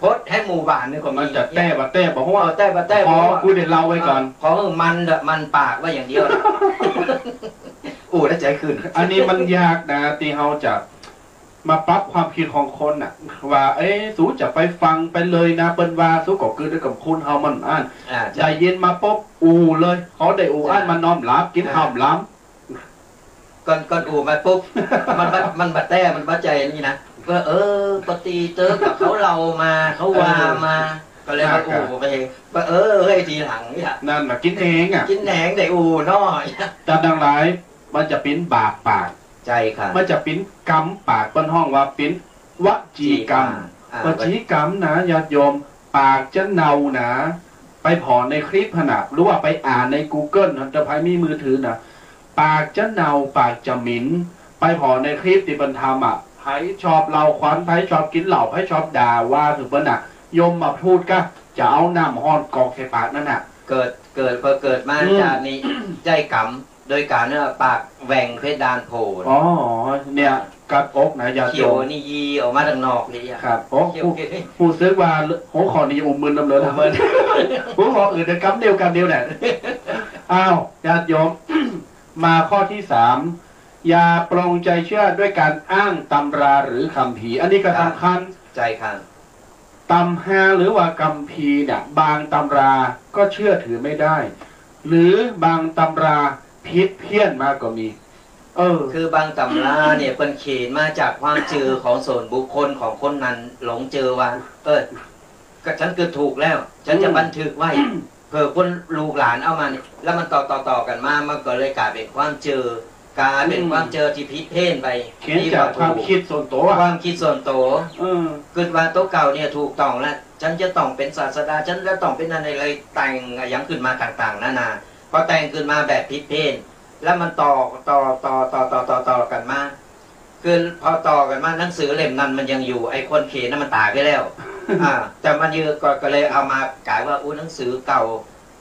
พดหื้อหมู่บ้านนี่ก็มี มันจะแต๊บ่แต๊บ่ฮู้ เออ แต๊บ่แต๊ ผ่อ บ่ฮู้ กูได้เล่าไว้ก่อน อ่า ผ่อหื้อมันเถอะ มันปากไว้อย่างเดียว อู้แล้วใจ๋ขึ้น อันนี้มันยากนะ ตี้เฮาจะ มาปรับความกึ๊ดของคนน่ะ ว่า เอ๊ะ สูจะไปฟังไปเลยนะ เปิ้นว่า สูก็กึ๊ดด้วยกำคูณเฮามันอั้น อ่า ใจ้ ได้ยินมาปุ๊บ อู้เลย เขาได้อู้อั้น อ่า มาน้อมรับ กิ๋น อ่า ข้าวหลาม ก่อน ก่อนอู้มาปุ๊บ มันบ่ มันบ่แต๊ มันบ่ใจ้นี่นะ ก็ เออ ปกติเจอกับเขาเล่ามา เขาว่ามา เออ ก็เลยมาอู้ไปเอง ก็ เออ เฮ้ย ทีหลังเนี่ย นั่นน่ะ กิ๋นแหนงอะ กิ๋นแหนงได้อู้น้อย จานตังหลาย มันจะเป๋นบาปปาก ใจ้ค่ะ มันจะเป๋นกรรมปาก เปิ้นฮ้องว่าเป๋นวจีกรรม อ่า วจีกรรมนะ ญาติโยม ปากจะเน่านะ ไปผ่อในคลิปหั้นน่ะ หรือว่าไปอ่านในกูเกิลหั้น ถ้าใผมีมือถือนะ ปากจะเน่า ปากจะเหม็น ไปผ่อในคลิปตี้เปิ้นทำอะ ใผชอบเล่าขวัญ ใผชอบกิ๋นเหล้า ใผชอบด่าว่าถือเปิ้นน่ะ ยมทูตก็จะเอาน้ำฮ้อนกรอกใส่ปากนั่นน่ะ เกิด เกิด พอเกิดมา อืม จาตินี้ ใจ๊กรรม โดยก๋านว่าปากแหว่งเพดานโผล่ อ๋อ เนี่ย กัดอกนะ ญาติโยม เขี้ยวนี่ยีออกมาตางนอกเลยอะ ครับ โอ้ เขี้ยว ฮู้ ฮู้สึกว่าหัวข้อนี้อุ้มมึนนำเลยนะ อุ้มมึน หัวข้ออื่นแต่กำเดียวกันเดียวแหละ อ้าว ญาติโยม มาข้อตี้สาม อย่าปลงใจเชื่อด้วยการอ้างตำราหรือคัมภีร์ อันนี้ก็สำคัญ ใจ้ค่ะ ตำราหรือว่าคัมภีร์เนี่ย บางตำราก็เชื่อถือไม่ได้ หรือบางตำราผิดเพี้ยนมาก็มี เออ คือบางตำราเนี่ย เปิ้นเขียนมาจากความเจื้อของส่วนบุคคลของคนนั้น หลงเจื้อว่า เออ ก็ฉันกึ๊ดถูกแล้ว ฉันจะ อืม บันทึกไว้ เผื่อคนลูกหลานเอามาเนี่ย แล้วมันต่อ ต่อ ต่อกั๋นมา มันก็เลยก๋ายเป๋นความเจื้อ ก๋ายเป๋น อืม ความเจื้อตี้ผิดเพี้ยนไป เขียนจากความกึ๊ดส่วนตั๋ว ความกึ๊ดส่วนตั๋ว เออ กึ๊ดว่าตั๋วเก่าเนี่ยถูกต้องแล้ว ฉันจะต้องเป๋นศาสดา ฉันจะต้องเป๋นอันนี้ เลยแต่งอะหยังขึ้นมาต่างๆ นานา พอแต่งขึ้นมาแบบผิดเพี้ยน แล้วมันต่อ ต่อ ต่อกั๋นมา คือพอต่อกั๋นมา หนังสือเล่มนั้นมันยังอยู่ ไอ้คนเขียนน่ะมันต๋ายไปแล้ว อ่า แต่มันยัง ก็ ก็เลยเอามาก๋ายว่า อู้ หนังสือเก่า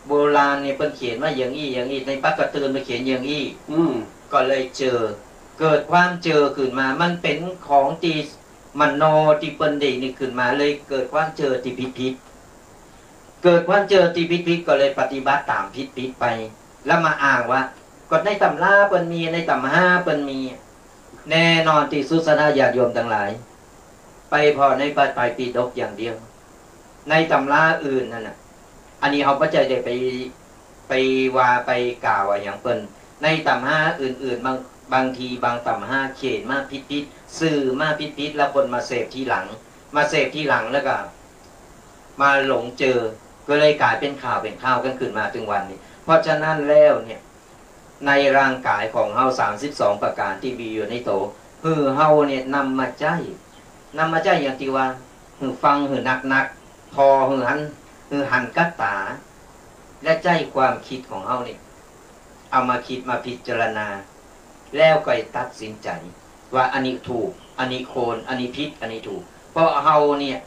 โบราณนี่เปิ้นเขียนว่าอย่างอี้ อย่างอี้ ในปากการ์ตูนมันเขียนอย่างอี้ อืม ก็เลยเจื้อ เกิดความเจื้อขึ้นมา มันเป๋นของตี้มโนตี้เปิ้นได้นึกขึ้นมา เลยเกิดความเจื้อตี้ผิดๆ เกิดความเจื้อตี้ผิดๆ ก็เลยปฏิบัติต๋ามผิดๆ ไป แล้วมาอ้างว่า ก็ในตำราเปิ้นมี ในตำราเปิ้นมี แน่นอนตี้สุด ศรัทธาญาติโยมตังหลาย ไปผ่อในพระไตรปิฎกอย่างเดียว ในตำราอื่นหั้นน่ะ อันนี้เฮาบ่ใจ้ได้ไป ไปว่าไปกล่าวอะหยังเปิ้น ในตำราอื่นๆ บาง บางทีบางตำราเขียนมาผิดๆ สื่อมาผิดๆ แล้วคนมาเสพทีหลัง มาเสพทีหลังแล้วก็มาหลงเจื้อ ก็เลยก๋ายเป๋นข่าวเป๋นข่าวกั๋นขึ้นมาเถิงวันนี้ เพราะฉะนั้นแล้วเนี่ย ในร่างก๋ายของเฮา สามสิบสองประก๋านตี้มีอยู่ในตั๋ว หื้อเฮาเนี่ยนำมาใจ๊ นำมาใจ๊อย่างตี้ว่า หื้อฟังหื้อหนักๆ ผ่อหื้อหัน หื้อหันกับต๋า และใจ๊ความกึ๊ดของเฮานี่ เอามาคิดมาพิจารณา แล้วก็ตัดสินใจ๋ว่าอันนี้ถูก อันนี้ควร อันนี้ผิด อันนี้ถูก เพราะเฮาเนี่ย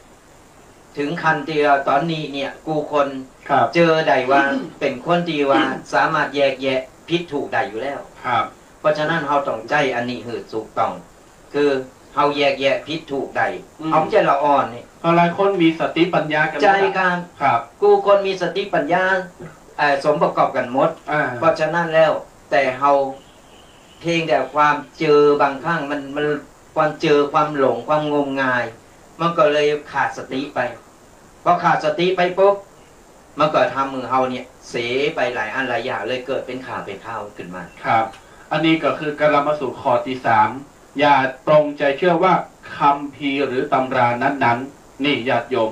เถิงขั้นตี้ว่าต๋อนนี้เนี่ย กู้คน ครับ เจื้อได้ว่า เป๋นคนตี้ว่าสามารถแยกแยะผิดถูกได้อยู่แล้ว ครับ เพราะฉะนั้นเฮาต้องใจ๊อันนี้หื้อถูกต้อง คือเฮาแยกแยะผิดถูกได้ อืม เฮาบ่ใจ้ละอ่อนนี่ เพราะหลายคนมีสติปัญญากั๋นหมดอะ ใจ้ครับ ครับ กู้คนมีสติปัญญา เอ่อ สมประกอบกั๋นหมด อ่า เพราะฉะนั้นแล้ว แต่เฮา เพียงแต่ความเจื้อบางครั้งมัน มัน ความเจื้อ ความหลง ความงมงาย มันก็เลยขาดสติไป พอขาดสติไปปุ๊บ มันก็ทำหื้อเฮาเนี่ยเสไปหลายอันหลายอย่าง เลยเกิดเป๋นข่าวเป๋นข่าวขึ้นมา ครับ อันนี้ก็คือกำลังมาสู่ข้อตี้สาม อย่าปลงใจเชื่อว่าคัมภีร์หรือตำรานั้นๆ นี่ญาติโยม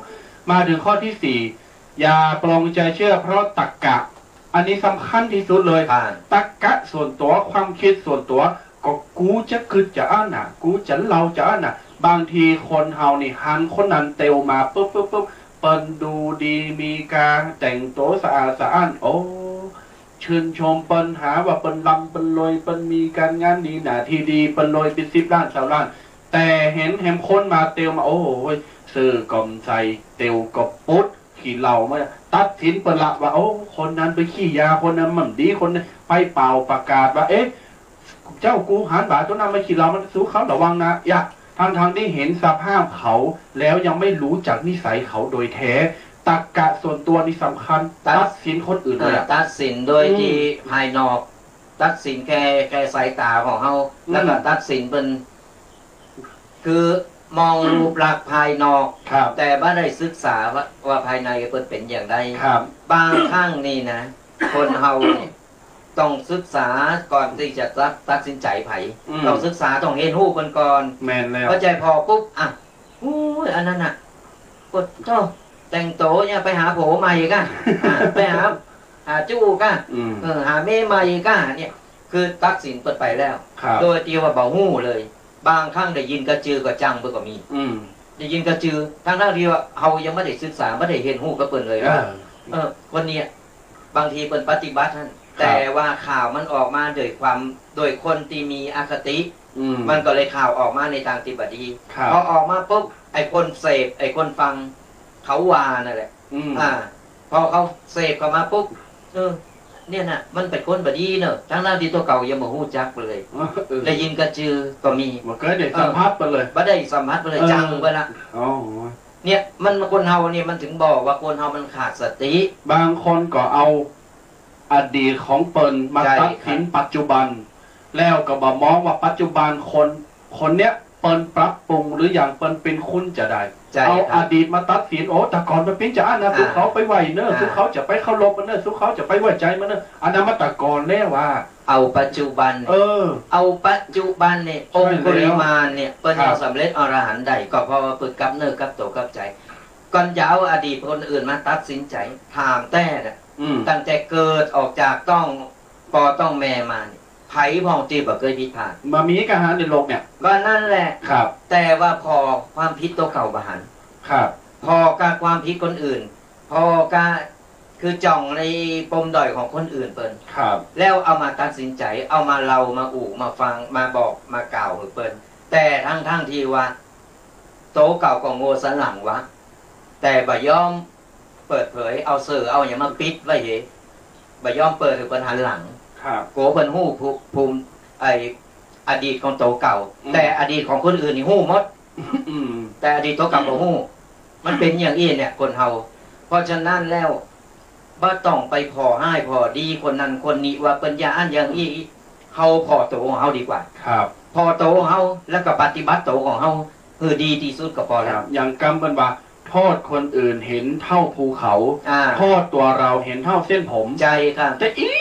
มาถึงข้อตี้สี่ อย่าปลงใจเชื่อเพราะตรรกะ อันนี้สำคัญตี้สุดเลย ครับ ตรรกะส่วนตั๋ว ความกึ๊ดส่วนตั๋ว ก็กูจะกึ๊ดจาอั้นน่ะ กูจะเล่าจาอั้นน่ะ บางทีคนเฮานี่หันคนนั้นเตียวมาปุ๊บปุ๊บปุ๊บ เปิ้นดูดีมีก๋าแต่งตั๋วสะอาดสะอ้าน โอ้ ชื่นชมเปิ้น หาว่าเปิ้นร่ำเปิ้นรวย เปิ้นมีก๋านงานดี หน้าตี้ดี เปิ้นรวยเป๋นสิบล้าน ซาวล้าน แต่หันแหมคนมาเตียวมา โอ้ย เสื้อก็บ่ใส่ เตียวก็ปุ๊ด ขี้เหล้ามา ตัดสินเปิ้นละว่า โอ้ คนนั้นไปขี้ยา คนนั้นบ่ดี คนนั้นไปเป่าประกาศว่า เอ๊ะ เจ้ากูหันบ่าตั๋วนั้นมาขี้เหล้า มัน สูเขาระวังนะ ยะ ทั้งๆ ตี้หันสภาพเขา แล้วยังไม่รู้จักนิสัยเขาโดยแท้ ตรรกะส่วนตั๋วนี่สำคัญ ตัด ตัดสินคนอื่นเลยอะ อ่า ตัดสินโดย อืม ตี้ภายนอก ตัดสินแค่ แค่สายต๋าของเฮา อืม แล้วก็ตัดสินเปิ้น คือมองรูปลักษณ์ภายนอก ครับ แต่บ่ได้ศึกษาว่า ว่าภายในเปิ้นเป๋นอย่างใด ครับ บางครั้งนี่นะ คนเฮานี่ต้องศึกษาก่อนตี้จะตัด ตัดสินใจ๋ใผ อืม ต้องศึกษา ต้องเฮียนฮู้เปิ้นก่อน แม่นแล้ว บ่ใจ้ผ่อปุ๊บ อ่ะ โอ้ย อันนั้นน่ะ โอ้โธ่ แต่งตั๋วเนี่ยไปหาผัวใหม่ก่ะ อ่ะ ไปหา หาจู้ก่ะ อืม เออ หาเมียใหม่ก่ะ เนี่ย คือตัดสินเปิ้นไปแล้ว ครับ โดยตี้ว่าบ่ฮู้เลย บางครั้งได้ยินกระจือก็จังเปิ้นก็มี อืม ได้ยินกระจือ ทั้งๆ ตี้ว่าเฮายังบ่ได้ศึกษา บ่ได้เฮียนฮู้กับเปิ้นเลยว่า เออ เออ คนเนี้ย บางทีเปิ้นปฏิบัติหั้น ครับ แต่ว่าข่าวมันออกมาโดยความ โดยคนตี้มีอคติ อืม มันก็เลยข่าวออกมาในตางตี้บ่ดี ครับ พอออกมาปุ๊บ ไอ้คนเสพ ไอ้คนฟัง เขาว่านั่นแหละ อืม อ่า พอเขาเสพเข้ามาปุ๊บ เออ เนี่ยน่ะ มันเป๋นคนบ่ดีเนาะ ทั้งๆ ตี้ตั๋วเก่ายังบ่ฮู้จักเลย เออ ได้ยินกระจือก็มี บ่เกยได้สัมผัสไปเลย บ่ได้สัมผัสไปเลย เออ จังไปละ อ๋อ เนี่ย มัน คนเฮาเนี่ย มันถึงบอกว่าคนเฮามันขาดสติ บางคนก็เอาอดีตของเปิ้นมา ใช่ ตัดสิน ครับ ปัจจุบัน แล้วก็บ่มองว่าปัจจุบันคน คนเนี้ยเปิ้นปรับปรุงหรือยัง เปิ้นเป๋นคนจาใด ใช่ เอา ครับ อดีตมาตัดสิน โอ้ แต่ก่อนมันเป๋นจาอั้นนะ อ่า สุเขาไปไหว้เน้อ อ่า สุเขาจะไปเคารพมันเน้อ สุเขาจะไปไว้ใจ๋มันเน้อ อันนั้นมันแต่ก่อนแล้วว่า เอาปัจจุบัน เออ เอาปัจจุบันเนี่ย ใช่แล้ว องคุลิมานเนี่ย เปิ้น ครับ ยังสำเร็จอรหันต์ได้ ก็เพราะว่าเปิ้นกลับเนื้อกลับตั๋วกลับใจ๋ ก่อนจะเอาอดีตคนอื่นมาตัดสินใจ๋ ถามแต๊น่ะ อืม ตั้งแต่เกิดออกจากต๊องป้อต๊องแม่มาเนี่ย ใผพ่องตี้บ่เกยผิดพลาด บ่มีกาหันในโลกเนี่ย ก็นั่นแหละ ครับ แต่ว่าผ่อความผิดตั๋วเก่าบ่หัน ครับ ผ่อกับความผิดคนอื่น ผ่อกับ คือจ่องในปมด้อยของคนอื่นเปิ้น ครับ แล้วเอามาตัดสินใจ๋ เอามาเล่า มาอู้ มาฟัง มาบอก มากล่าวหื้อเปิ้น แต่ทั้งๆ ตี้ว่าตั๋วเก่าก็โง่สันหลังวะ แต่บ่ยอมเปิดเผย เอาเสื่อ เอาหยังมาปิดไว้เห บ่ยอมเปิดหื้อเปิ้นหันหลัง ครับ กั๋วเปิ้นฮู้ภูมิ ภูมิ ไอ้อดีตของตั๋วเก่า อืม แต่อดีตของคนอื่นนี่ฮู้หมด อืม แต่อดีตตั๋วเก่าบ่ฮู้ มันเป๋นอย่างอี้เนี่ย คนเฮา เพราะฉะนั้นแล้ว บ่ต้องไปผ่อฮ้ายผ่อดีคนนั้นคนนี้ ว่าเปิ้นอย่างอั้นอย่างอี้ เฮาผ่อตั๋วของเฮาดีกว่า ครับ ผ่อตั๋วของเฮา แล้วก็ปฏิบัติตั๋วของเฮา หื้อดีตี้สุดก็ปอแล้ว ครับ อย่างกำเปิ้นว่า โทษคนอื่นเห็นเท่าภูเขา อ่า โทษตั๋วเฮาเห็นเท่าเส้นผม ใจ้ครับ แต่อี้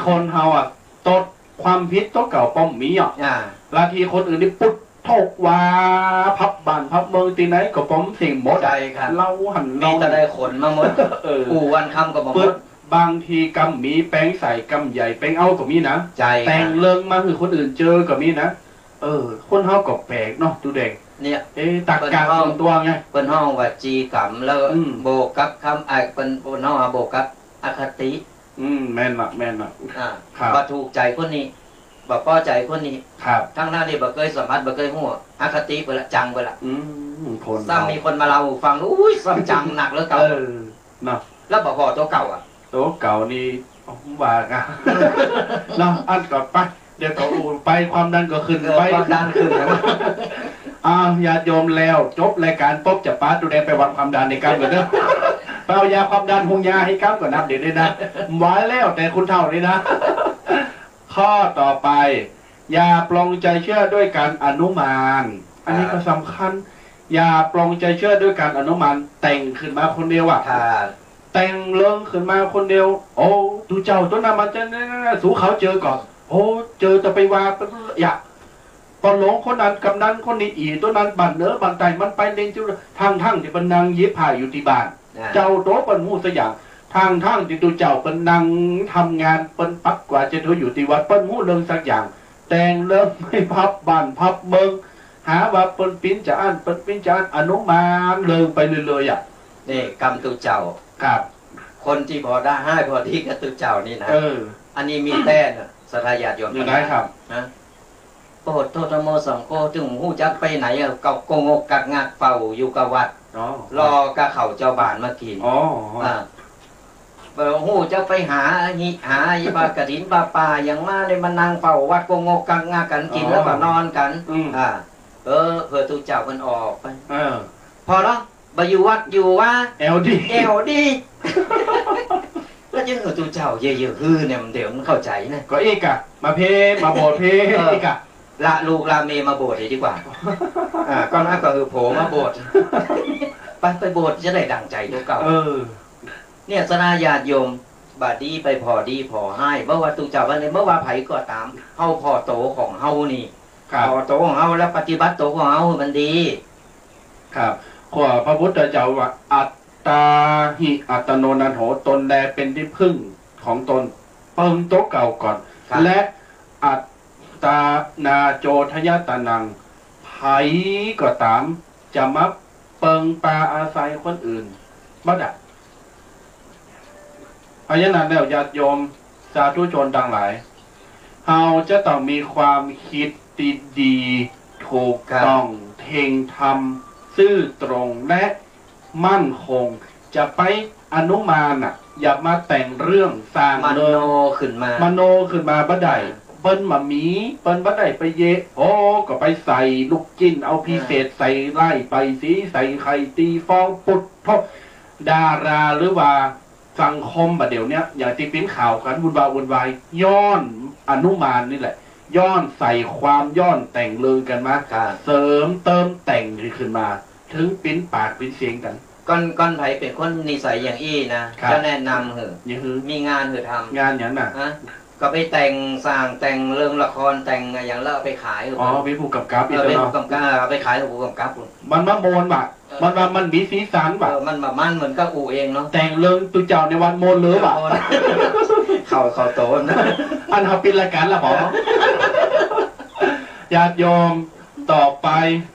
คนเฮาอะ ตดความผิดตั๋วเก่าป้อมมีอะ อ่า ละทีคนอื่นนี่ปุ๊ดโธกว่า พับบ้านพับเมืองตี้ไหนก็ป้อมเสี้ยงหมดอะ ใจ้ครับ เฮาหัน มี เฮา แต่ได้ขนมาหมด เออ อู้วันค่ำก็บ่หมด ปึ๊ด บางทีกำหมีแป๋งใส่ กำใหญ่แป๋งเอาก็มีนะ ใจ้ครับ แต่งเรื่องมาหื้อคนอื่นเจอก็มีนะ เออ คนเฮาก็แปลกเนาะ ตุ๊แดง เนี่ย เอ๊ะ ตรรกะส่วนตั๋วไง เปิ้นฮ้องวจีกรรม แล้ว อืม บวกกับคำ ไอ้ เปิ้น เปิ้นฮ้องว่าบวกกับอคติ อืม แม่นละ แม่นละ อ่า ครับ บ่ถูกใจ๋คนนี้ บ่ปอใจ๋คนนี้ ครับ ทั้งๆ ตี้บ่เกยสัมผัส บ่เกยฮู้ อคติไปละ จังไปละ อืม คน ซ้ำมีคนมาเล่าหื้อฟัง อุ๊ย ซ้ำจังหนักเหลือเก่า เออ เนาะ แล้วบ่ผ่อตั๋วเก่าอะ ตั๋วเก่านี่ ว่ากั๋น เนาะ อั้นก็ไป เดี๋ยวก็อู้ไป ความดันก็ขึ้น เออ ไป ความดันขึ้นนะ อ้าว ญาติโยม แล้วจบรายก๋านปุ๊บ จะปาตุ๊แดงไปวัดความดันในกำก่อนเนาะ ไปเอายาความดัน หุงยาหื้อกำก่อนนะ เดี๋ยวนี้นะ ไหวแล้ว แต่คนเฒ่านี่นะ ข้อต่อไป อย่าปลงใจเชื่อด้วยการอนุมาน อันนี้ก็สำคัญ อย่าปลงใจเชื่อด้วยการอนุมาน แต่งขึ้นมาคนเดียวอะ ครับ แต่งเรื่องขึ้นมาคนเดียว โอ้ ตุ๊เจ้าตั๋วนั้นมันจะ สูเขาเจอก่อน โอ้ เจอจะไปว่า อย่า ป้อหลวงคนนั้น กำนันคนนี้ อี่ตั๋วนั้น บ้านเหนือบ้านใต้ มันไปเล่นจุ ทั้งๆ ตี้เปิ้นนั่งหยิบผ้าอยู่ตี้บ้าน อ่า เจ้าตั๋วเปิ้นฮู้สักอย่าง ทั้งๆ ตี้ตุ๊เจ้าเปิ้นนั่งทำงาน เปิ้นปัดกวาดเช็ดถูอยู่ตี้วัด เปิ้นฮู้เรื่องสักอย่าง แต่งเรื่องไปพับบ้านพับเมือง หาว่าเปิ้นเป๋นจาอั้น เปิ้นเป๋นจาอั้น อนุมานเรื่องไปเรื่อยๆ อะ นี่กำตุ๊เจ้า ครับ คนตี้ผ่อได้ฮ้ายผ่อดีกับตุ๊เจ้านี่นะ เออ อันนี้มีแต๊น่ะ ศรัทธาญาติโยม อยู่ไหนครับ นะ โพดโธ ธัมโม สังโฆ ตึงฮู้จักไปไหนอะ ก็โกงกงักงักเฝ้าอยู่กับวัด อ๋อ รอกับข้าวจาวบ้านมากิ๋น อ๋อ อ่า บ่ฮู้จักไปหาหิ หาผ้ากฐินผ้าป่าหยังมา ได้มานั่งเฝ้าวัดโกงกงักงักกั๋น กิ๋น อ๋อ แล้วก็นอนกั๋น อืม อ่า เออ เผื่อตุ๊เจ้ามันออกไป เออ พอละ บ่อยู่วัดอยู่วา แอ่วดี แอ่วดี แล้วจะหื้อตุ๊เจ้าเย่อๆ หื้อเนี่ย มันเดี๋ยวมันเข้าใจ๋นะ ก็อี้กะ มาเพล มาโบสถ์เพล เออ อี้กะ ละลูกละเมียมาโบสถ์เหียดีกว่า อ่า ก็ละก็คือโผมาโบสถ์ ไป ไปโบสถ์จะได้ดั่งใจ๋ตั๋วเก่า เออ เนี่ย สะดาญาติโยม บ่ดีไปผ่อดีผ่อฮ้าย บ่ว่าตุ๊เจ้าว่าไง บ่ว่าใผก็ต๋าม เฮาผ่อตั๋วของเฮานี่ ครับ ผ่อตั๋วของเฮา แล้วปฏิบัติตั๋วของเฮาหื้อมันดี ครับ ข้อพระพุทธเจ้าว่า อัตตาหิอัตโนนาโถ ตนแลเป็นที่พึ่งของตน เปิงตั๋วเก่าก่อน ครับ และอัตตานาโจทยตานัง ใผก็ต๋าม จะมาเปิงปาอาศัยคนอื่นบ่ได้ เพราะฉะนั้นแล้ว ญาติโยมสาธุชนตังหลาย เฮาจะต้องมีความคิดดีๆ ถูกต้อง ครับ เที่ยงธรรม ซื่อตรง และมั่นคง จะไปอนุมานน่ะ อย่ามาแต่งเรื่องสร้าง มโน เรื่อง ขึ้นมา มโนขึ้นมาบ่ได้ อ่า เปิ้นบ่มี เปิ้นบ่ได้ไปเยะ โอ้ ก็ไปใส่ลูกจิ้น เอาพิเศษ อ่า ใส่ร้ายป้ายสี ใส่ไข่ ตีฟอง ปุดโธ ดารา หรือว่าสังคมบ่าเดี่ยวเนี้ย อย่างตี้ปิ้นข่าวกั๋น วุ่นวาย วุ่นวาย ย้อนอนุมานนี่แหละ ย้อนใส่ความ ย้อนแต่งเรื่องกั๋นมา ครับ เสริมเติมแต่งขึ้นมา เถิงปิ้นปากปิ้นเสียงกั๋น ก่อน ก่อนใผเป๋นคนนิสัยอย่างอี้นะ ครับ จะแนะนำหื้อ อย่างหื้อ มีงานหื้อทำ งานหยังน่ะ ฮะ ก็ไปแต่งสร้าง แต่งเรื่องละคร แต่งอะหยังแล้วเอาไปขาย อ๋อ เป๋นผู้กำกับ เออ อีกแล้วเนาะ เป๋นผู้กำกับ เอาไปขายผู้กำกับ มันมาม่วนว่ะ เออ มันว่ามันมีสีสันว่ะ เออ มันมาม่วนเหมือนกับอู่เองเนาะ แต่งเรื่องตุ๊เจ้าในวัดม่วนเลยว่ะ ม่วน เข้า เข้าโตน อันเฮาปิดรายก๋านละบ่ เออ ญาติโยม ต่อไป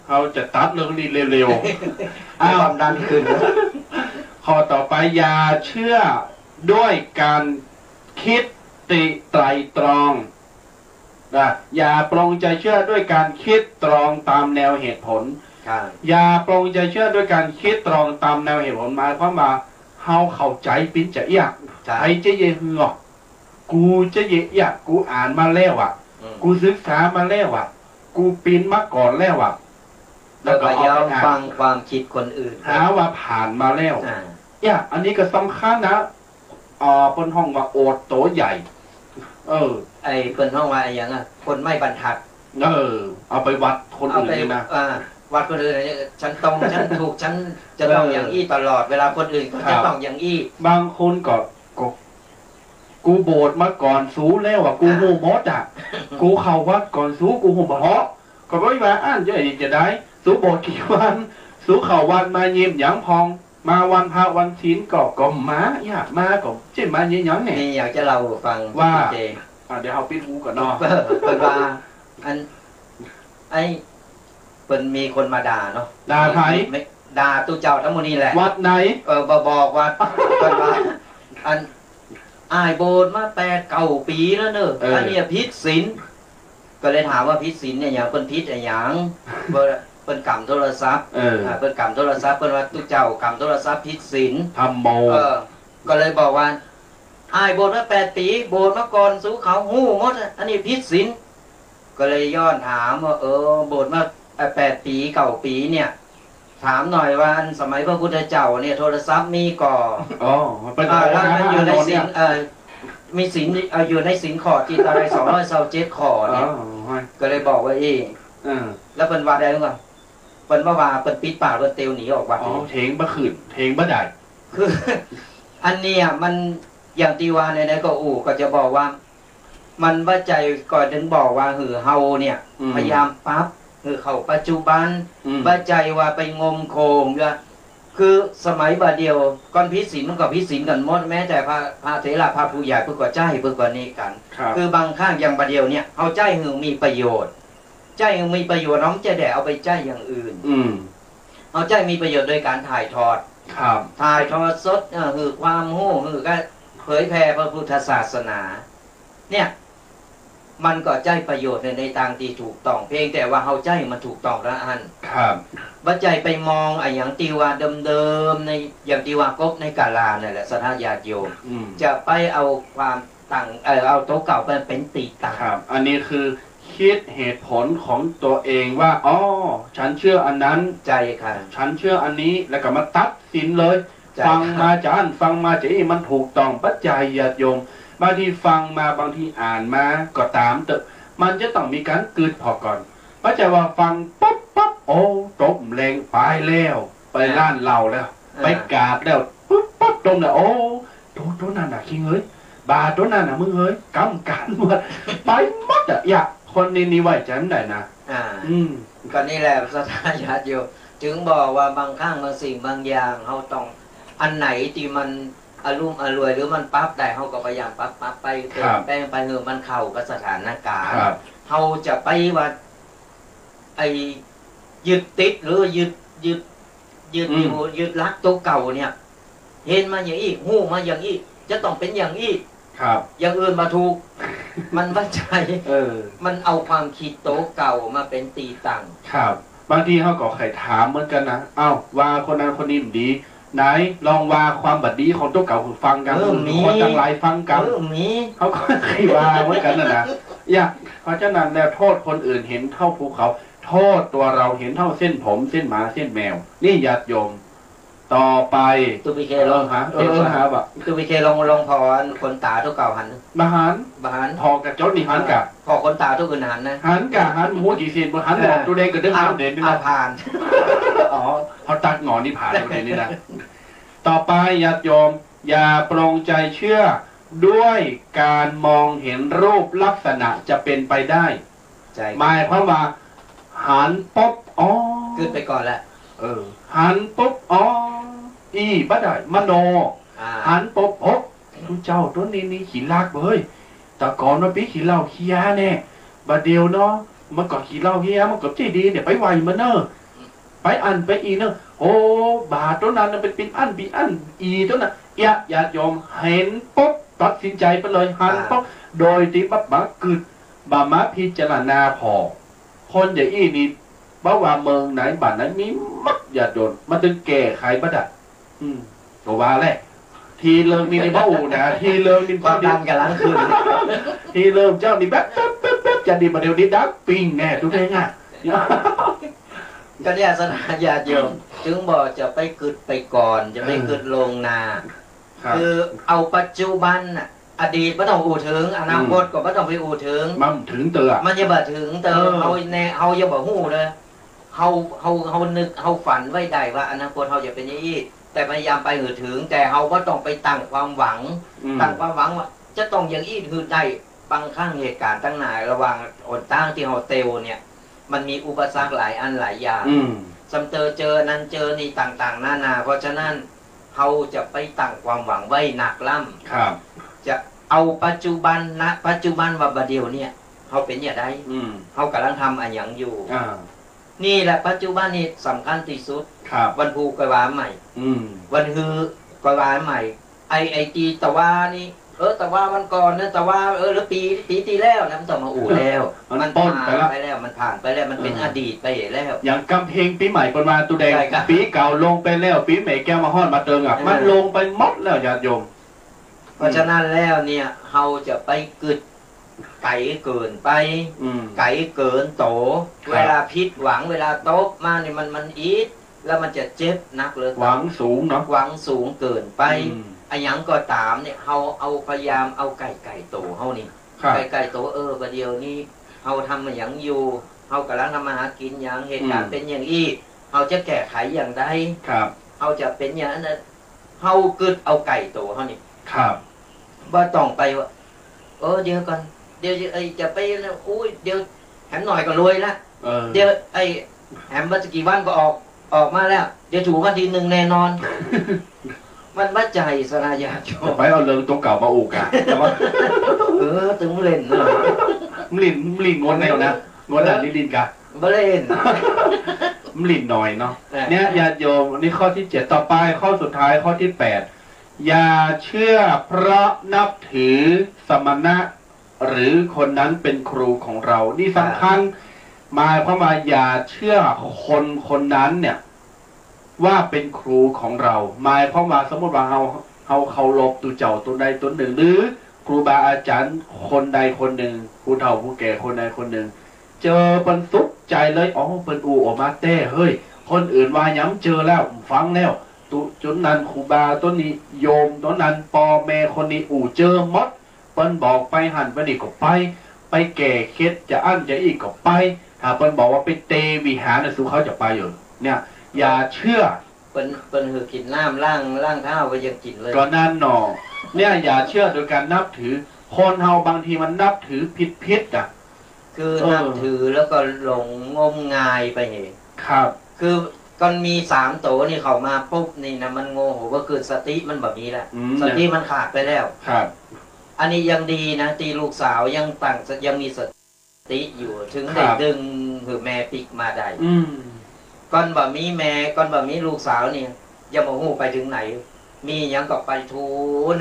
เฮาจะตัดเรื่องนี้เร็วๆ อ้าว ความดันขึ้น ข้อต่อไป อย่าเชื่อด้วยการคิดติไตร่ตรอง นะ อย่าปลงใจเชื่อด้วยการคิดตรองตามแนวเหตุผล ครับ อย่าปลงใจเชื่อด้วยการคิดตรองตามแนวเหตุผล หมายความว่า เฮาเข้าใจ๋ปิ้นจะเอี้ย ครับ ใผจะเยะหื้อ กูจะเยะเอี้ย กูอ่านมาแล้วอะ อืม กูศึกษามาแล้วอะ กูปิ้นมาก่อนแล้วอะ แล้วก็เอาไปอ่าน แล้วก็ยอมฟังความคิดคนอื่น หาว่าผ่านมาแล้ว อ่า เอี้ย อันนี้ก็สำคัญนะ อ่า เปิ้นฮ้องว่าโอษโตใหญ่ เออ ไอ้เปิ้นฮ้องว่าอะหยังอะ คนไม้บรรทัด เออ เอาไปวัดคนอื่น เอาไป นี่นะ อ่า วัดคนอื่นเนี่ย ฉันตรง ฉันถูก ฉันจะต้อง เออ อย่างอี้ตลอด เวลาคนอื่นเขา ครับ จะต้องอย่างอี้ บางคนก็ ก็ กูโบสถ์มาก่อนสูแล้วอะ กู อ่า ฮู้หมดอะ กูเข้าวัดก่อนสู กูฮู้บ่เหาะ ก็บ่ว่าอั้นจะ จะได้ สูโบสถ์กี่วัน สูเข้าวัดมาเยียมหยังพ่อง มาวันพระวันศีลก็ ก็มา อยากมาก็ จะมาเยียมหยังเนี่ย นี่อยากจะเล่าหื้อฟัง ว่า เจ อ่ะ เดี๋ยวเฮาปิดหูก่อนเนาะ เปิ้นว่า อัน ไอ้ เปิ้นมีคนมาด่าเนาะ ด่าใผ ไม่ ด่าตุ๊เจ้าทั้งหมดนี่แหละ วัดไหน เออ บ่บอกวัด เปิ้นว่า อัน อ้ายโบสถ์มาแปดเก้าปี๋แล้วเน่อ เออ อันเนี้ยผิดศีล ก็เลยถามว่าผิดศีลเนี่ยหยัง เปิ้นผิดอะหยัง เปิ้น เปิ้นกำโทรศัพท์ เออ อ่า เปิ้นกำโทรศัพท์ เปิ้นว่าตุ๊เจ้ากำโทรศัพท์ผิดศีล ธัมโม เออ ก็เลยบอกว่า อ้ายโบสถ์มาแปดปี๋ โบสถ์มาก่อนสูเขาฮู้หมดอะ อันนี้ผิดศีล ก็เลยย้อนถามว่า เออ โบสถ์มา เอ่อ แปดปี๋ เก้าปี๋เนี่ย ถามหน่อยว่า อันสมัยพระพุทธเจ้าเนี่ย โทรศัพท์มีก่อ อ๋อ มันเป็น อ่า แล้วมันอยู่ในศีล โทรหาอานนท์เนี่ย เอ่อ มีศีล เอ่อ อยู่ในศีลข้อตี้เต้าใด สองร้อยซาวเจ็ดข้อเนี่ย อ๋อ ก็เลยบอกว่า อี้ เออ แล้วเปิ้นว่าได้หรือเปล่า เปิ้นบ่ว่า เปิ้นปิดปาก เปิ้นเตียวหนีออกวัด อ๋อ เถียงบ่ขึ้น เถียงบ่ได้ คือ อันเนี้ยมัน อย่างตี้ว่าไหนๆ ก็อู้ ก็จะบอกว่า มันบ่ใจ้ ก็ถึงบอกว่าหื้อเฮาเนี่ย อืม พยายามปรับหื้อเข้าปัจจุบัน อืม บ่ใจ้ว่าไปงมโขงอยู่ คือสมัยบ่าเดี่ยว ก่อนผิดศีลมันก็ผิดศีลกั๋นหมด แม้แต่พระ พระเถระ พระผู้ใหญ่ เปิ้นก็ใจ๊ เปิ้นก็นี่กั๋น ครับ คือบางครั้งอย่างบ่าเดี่ยวเนี่ย เฮาใจ๊หื้อมีประโยชน์ ใจ๊หื้อมีประโยชน์ เฮาจะได้เอาไปใจ๊อย่างอื่น อืม เฮาใจ๊มีประโยชน์โดยก๋านถ่ายทอด ครับ ถ่ายทอดสด เอ่อ หื้อความฮู้ หื้อก็เผยแผ่พระพุทธศาสนา เนี่ย มันก็ใจ๊ประโยชน์ใน ในตางตี้ถูกต้อง เพียงแต่ว่าเฮาใจ๊มันถูกต้องเท่านั้น ครับ บ่ใจ้ไปมองอะหยังตี้ว่าเดิมๆ ใน อย่างตี้ว่ากบในกาลานั่นแหละ ศรัทธาญาติโยม อืม จะไปเอาความตั้ง เอ่อ เอาตั๋วเก่าไปเป๋นตี้ตั้ง ครับ อันนี้คือคิดเหตุผลของตัวเองว่า อ๋อ ฉันเชื่ออันนั้น ใจ้ค่ะ ฉันเชื่ออันนี้ แล้วก็มาตัดสินเลย ใจ้ ฟังมาจากอั้น ฟังมาจากอี้ มันถูกต้องบ่ใจ้ ญาติโยม บางทีฟังมา บางทีอ่านมาก็ต๋ามเต๊อะ มันจะต้องมีก๋านกึ๊ดผ่อก่อน บ่ใจ้ว่าฟังปุ๊บปั๊บ โอ้ ตบแรงไปแล้ว ไป อ่า ร้านเหล้าแล้ว อ่า ไปกาดแล้ว ปุ๊บปั๊บ ตบเนี่ย โอ้ โต โตนั้นน่ะ คิงเอ๋ย บ่าโตนั้นน่ะ มึงเอ๋ย กำก๋านหมด ไปหมดอะ อย่า คนนี้นี่ไว้ใจ๋บ่ได้นะ อ่า อืม ก็นี่แหละ ศรัทธาญาติโยม จึงบอกว่าบางครั้งบางสิ่งบางอย่าง เฮาต้อง อันไหนตี้มันอะลุ่มอล่วย หรือมันปรับได้ เฮาก็พยายามปรับ ปรับไป ครับ เปลี่ยนแปลงไป หื้อมันเข้ากับสถานการณ์ ครับ เฮาจะไปว่า ไอ้ยึดติด หรือยึด ยึด ยึด อืม อยู่ ยึดหลักตั๋วเก่าเนี่ย เห็นมาอย่างอี้ ฮู้มาอย่างอี้ จะต้องเป๋นอย่างอี้ ครับ อย่างอื่นบ่ถูก มันบ่ใจ้ เออ มันเอาความคิดตั๋วเก่ามาเป๋นตี้ตั้ง ครับ บางทีเฮาก็ใค่ถามเหมือนกั๋นนะ เอ้า ว่าคนนั้นคนนี้บ่ดี ไหนลองว่าความบ่ดีของตั๋วเก่าหื้อฟังกั๋น เออ หื้อ มี คนตังหลายฟังกั๋น เออ มี เฮาก็ใค่ว่าเหมือนกั๋นน่ะนะ อย่า เพราะฉะนั้นแล้ว โทษคนอื่นเห็นเท่าภูเขา โทษตั๋วเฮาเห็นเท่าเส้นผม เส้นหมา เส้นแมว นี่ญาติโยม ต่อไป ตุ๊กปีเคลอง เออ หา เออ เดี๋ยวก่อน หาบ่ ตุ๊กปีเคลอง ลองผ่ออันขนต๋าตั๋วเก่าหัน บ่หัน บ่หัน ผ่อก๋าจกนี่หันก่า ผ่อขนต๋าตั๋วอื่นหันนะ หันก่า หันหัวกี่เส้น บ่หัน เออ หมอกตั๋วแดงก็เดิน เอา หันเด่นนี่ เอา นะ ผ่าน อ๋อ เขาตัดหงอนนี่ผ่านตั๋วแดงนี่นะ ต่อไปญาติโยม อย่าปลงใจเชื่อด้วยการมองเห็นรูปลักษณะจะเป็นไปได้ ใจ้ หมายความว่า หันปุ๊บ อ๋อ กึ๊ดไปก่อนละ เออ หันปุ๊บ อ๋อ อี้บ่ได้ มโน อ่า หันปุ๊บ โอ้ ตุ๊เจ้าตั๋วนี้นี่ขี้ลักเว้ย แต่ก่อนมันปี้ขี้เหล้าขี้ยาแน่ บ่าเดี่ยวเนาะ มันก็ขี้เหล้าขี้ยา มันก็ใจ้ดีเนี่ย ไปไหว้มันเน่อ ไปอั้นไปอี้เน่อ โอ้ บ่าตั๋วนั้นน่ะ มันเป๋นอั้น เป๋นอั้น อี้ตั๋วนั้น เอี้ย ญาติโยม หันปุ๊บ ตัดสินใจ๋ไปเลย หันปุ๊บ อ่า โดยตี้บ่ บ่กึ๊ด บ่มาพิจารณาผ่อ คนอย่างอี้นี่ บ่ว่าเมืองไหน บ้านไหน มีหมด ญาติโยม มันตึงแก้ไขบ่ได้ อืม ก็ว่าแหละ ตี้เริ่มนี่ นี่บ่อู้นะ ตี้เริ่มนี่ ความดันก๋ำลังขึ้น ตี้เริ่มเจ้านี่แบบ แบบ แบบ แบบ จะดี บ่าเดี่ยวนี้ดังปิ้งแน่ ตุ๊เองอะ ก็เนี่ย ศรัทธาญาติโยม จึงบอกจะไปกึ๊ดไปก่อน จะไปกึ๊ดล่วงหน้า ครับ คือเอาปัจจุบันน่ะ อดีตบ่ต้องอู้เถิง อนาคตก็บ่ต้องไปอู้เถิง อืม มันบ่เถิงเตื้อ มันยังบ่เถิงเตื้อ เออ เฮาแน่ เฮายังบ่ฮู้เลย เฮา เฮา เฮานึก เฮาฝันไว้ได้ว่าอนาคตเฮาจะเป๋นอย่างอี้ แต่พยายามไปหื้อเถิง แต่เฮาบ่ต้องไปตั้งความหวัง อืม ตั้งความหวังว่าจะต้องอย่างอี้หื้อได้ บางครั้งเหตุก๋ารณ์ตังหลายระหว่างหนตางตี้เฮาเตียวเนี่ย มันมีอุปสรรคหลายอันหลายอย่าง อืม ซ้ำเติมเจอนั้นเจอนี่ต่างๆ นานา เพราะฉะนั้น เฮาจะไปตั้งความหวังไว้นักล้ำ ครับ จะเอาปัจจุบัน ณ ปัจจุบันว่าบ่าเดี่ยวเนี่ย เฮาเป๋นอย่างใด อืม เฮาก๋ำลังทำอะหยังอยู่ อ่า นี่แหละปัจจุบันนี่สำคัญตี้สุด ครับ วันพูกก็ว่าใหม่ อืม วันฮือก็ว่าใหม่ ไอ้ ไอ้ตี้ตะวานี่ เออ ตะวาวันก่อนนะ ตะวา เออ หรือปี๋ ปี๋ตี้แล้วนะ มันต้องมาอู้แล้ว มัน มันป้นไปแล้ว มันผ่านไปแล้ว มันผ่านไปแล้ว มันเป๋น เออ อดีตไปแล้ว อย่างกำเพ็งปี๋ใหม่เปิ้นว่า ตุ๊แดง ใจ้ครับ ปี๋เก่าลงไปแล้ว ปี๋ใหม่แก้วมาฮอดมาเติงอะ เออ มันลงไปหมดแล้ว ญาติโยม เพราะฉะนั้นแล้วเนี่ย เฮาจะไปกึ๊ดไก๋เกินไป อืม ไก๋เกินโต ครับ เวลาผิดหวัง เวลาตกมานี่ มัน มันอิด แล้วมันจะเจ็บนักเลย หวังสูงเนาะ หวังสูงเกินไป อืม อะหยังก็ต๋ามเนี่ย เฮาเอา พยายามเอาไก่ ไก่โตเฮานี่ ครับ ไก่ ไก่โต เออ บ่าเดี่ยวนี้ เฮาทำอะหยังอยู่ เฮาก๋ำลังทำมาหากิ๋นหยัง เหตุก๋ารณ์ อืม เป๋นอย่างอี้ เฮาจะแก้ไขอย่างใด ครับ เฮาจะเป๋นอย่างนั้นนะ เฮากึ๊ดเอาไก่โตเฮานี่ ครับ บ่ต้องไปว่า เออ เดี๋ยวก่อน เดี๋ยว เอ้ย จะไปนะ อุ้ย เดี๋ยวแหมหน่อยก็รวยละ เออ เดี๋ยวไอ้แหมบ่สักกี่วันก็ออก ออกมาแล้ว เดี๋ยวถูกวันตี้นึ่งแน่นอน มันบ่ใจ้ ศรัทธาญาติโยม ไปเอาเรื่องตั๋วเก่ามาอู้กะ แต่ว่า เออ ตึงเล่นเนาะ เล่น เล่นงวดแล้วนะ งวดหน้านี่เล่นกะ บ่เล่น เล่นหน่อยเนาะ เออ เนี่ย ญาติโยม นี่ข้อตี้เจ็ด ต่อไปข้อสุดท้าย ข้อตี้แปด อย่าเชื่อเพราะนับถือสมณะ หรือคนนั้นเป็นครูของเรา นี่สำคัญ หมายความว่าอย่าเชื่อคนคนนั้นเนี่ย ว่าเป็นครูของเรา หมายความว่าสมมุติว่าเฮา เฮาเคารพตุ๊เจ้าตนใดตนนึ่ง หรือครูบาอาจ๋ารย์คนใดคนนึ่ง ผู้เฒ่าผู้แก่คนใดคนนึ่ง เจอเปิ้นสุขใจ๋เลย อ๋อ เปิ้นอู้ออกมาแต๊เฮ้ย คนอื่นว่าหยังเจอแล้ว ฟังแล้ว ตุ๊จนนั้นครูบาตนนี้ โยมตนนั้น ป้อแม่คนนี้อู้เจอหมด เปิ้นบอกไปหั้นไปนี่ก็ไป ไปแก้เคล็ดจะอั้นจะอี้ก็ไป ถ้าเปิ้นบอกว่าไปเตวิหารน่ะ สูเขาจะไปอยู่ เนี่ย อย่าเชื่อ เปิ้น เปิ้นหื้อกิ๋นน้ำล้าง ล้างเท้าก็ยังกิ๋นเลย ก็นั่นเนาะ เนี่ย อย่าเชื่อโดยการนับถือ คนเฮาบางทีมันนับถือผิดๆ อ่ะ คือ เออ นับถือแล้วก็หลงงมงายไปเอง ครับ คือ ก่อนมีสามโตนี่เข้ามาปุ๊บนี่นะ มันโง่หัว ก็คือสติมันบ่มีแล้ว อืม สติมันขาดไปแล้ว ครับ อันนี้ยังดีนะ ตี้ลูกสาวยังตั้งส- ยังมีสติอยู่ ถึงได้ ครับ ดึงหื้อแม่ปิ๊กมาได้ อืม ก่อนบ่มีแม่ ก่อนบ่มีลูกสาวนี่ ยังบ่ฮู้ไปถึงไหน มีหยังก็ไปทูล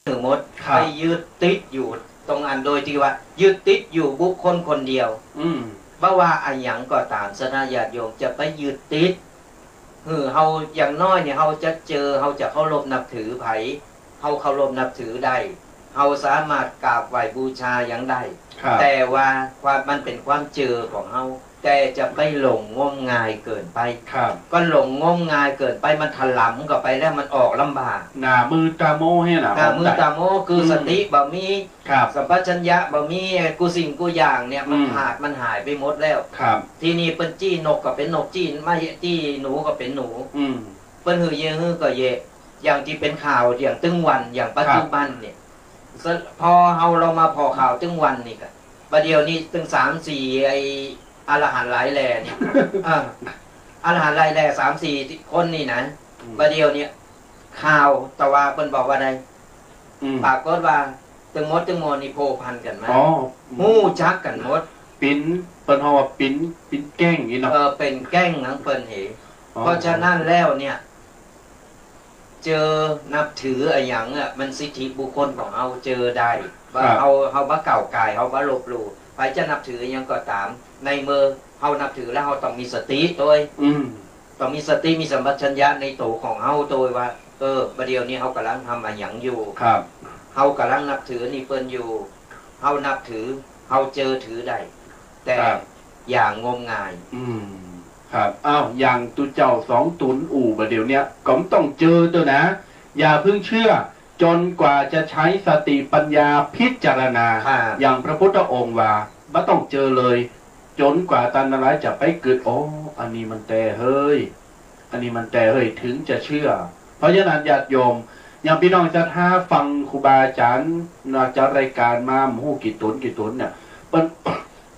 ทั้งหมด ครับ ไปยึดติดอยู่ตรงอัน โดยตี้ว่ายึดติดอยู่บุคคลคนเดียว อืม บ่ว่าอะหยังก็ต๋าม ศรัทธาญาติโยมจะไปยึดติด หื้อเฮา อย่างน้อยเนี่ย เฮาจะเจอ เฮาจะเคารพนับถือใผ เฮาเคารพนับถือได้ เฮาสามารถกราบไหว้บูชาหยังได้ ครับ แต่ว่าความ มันเป๋นความเจื้อของเฮา แต่จะไปหลงงมงายเกินไป ครับ ก็หลงงมงายเกินไป มันถลำเข้าไปแล้วมันออกลำบาก หน้ามืดต๋ามัวเหียนะ หน้ามืดต๋ามัว คือ อืม สติบ่มี ครับ สัมปชัญญะบ่มี กู้สิ่งกู้อย่างเนี่ย มัน อืม ขาด มันหายไปหมดแล้ว ครับ ทีนี้เปิ้นจี้นกก็เป๋นนก จี้ มาเยียะ จี้หนูก็เป๋นหนู อืม เปิ้นหื้อเยียะหื้อก็เยียะ อย่างตี้เป๋นข่าว อย่างตึงวัน อย่างปัจจุบันเนี่ย ครับ ส- พอเฮา เฮามาผ่อข่าวตึงวันนี่ก็ บ่าเดี่ยวนี้ตึงสามสี่ ไอ้อรหันต์หลายแหล่เนี่ย เออ อรหันต์หลายแหล่สามสี่คนนี่นะ อืม บ่าเดี่ยวเนี่ย ข่าวตะวาเปิ้นบอกว่าใด อืม ปรากฏว่าตึงหมดตึงมวลนี่พัวพันกั๋นมา อ๋อ ฮู้จักกั๋นหมด เป๋น เปิ้นฮ้องว่าเป๋น เป๋นแก๊งนี่เนาะ เออ เป๋นแก๊งของเปิ้นเห อ๋อ เพราะฉะนั้นแล้วเนี่ย เจอนับถืออะหยังอะ มันสิทธิบุคคลของเฮา เจอได้ ว่า ครับ เฮา เฮาบ่ก้าวก่าย เฮาบ่ลบหลู่ ใผจะนับถืออะหยังก็ต๋าม ในเมื่อเฮานับถือแล้ว เฮาต้องมีสติตวย อืม ต้องมีสติ มีสัมปชัญญะในตั๋วของเฮาตวยว่า เออ บ่าเดี่ยวนี้เฮากำลังทำอะหยังอยู่ ครับ เฮากำลังนับถือนี่เปิ้นอยู่ เฮานับถือ เฮาเจิอถือได้ แต่ ครับ อย่างงมงาย อืม ครับ อ้าว อย่างตุ๊เจ้าสองต๋นอู้บ่าเดี่ยวเนี้ย ก็ต้องเจิอตวยนะ อย่าเพิ่งเชื่อ จ๋นกว่าจะใจ๊สติปัญญาพิจารณา ครับ อย่างพระพุทธองค์ว่า บ่ต้องเจิอเลย จ๋นกว่าต้านทั้งหลายจะไปกึ๊ด โอ้ อันนี้มันแต๊เฮ้ย อันนี้มันแต๊เฮ้ย ถึงจะเชื่อ เพราะฉะนั้นญาติโยม อย่างปี้น้องศรัทธาฟังครูบาอาจ๋ารย์ มาจัดรายก๋านมา บ่ฮู้กี่ต๋นกี่ต๋นเนี่ย เปิ้น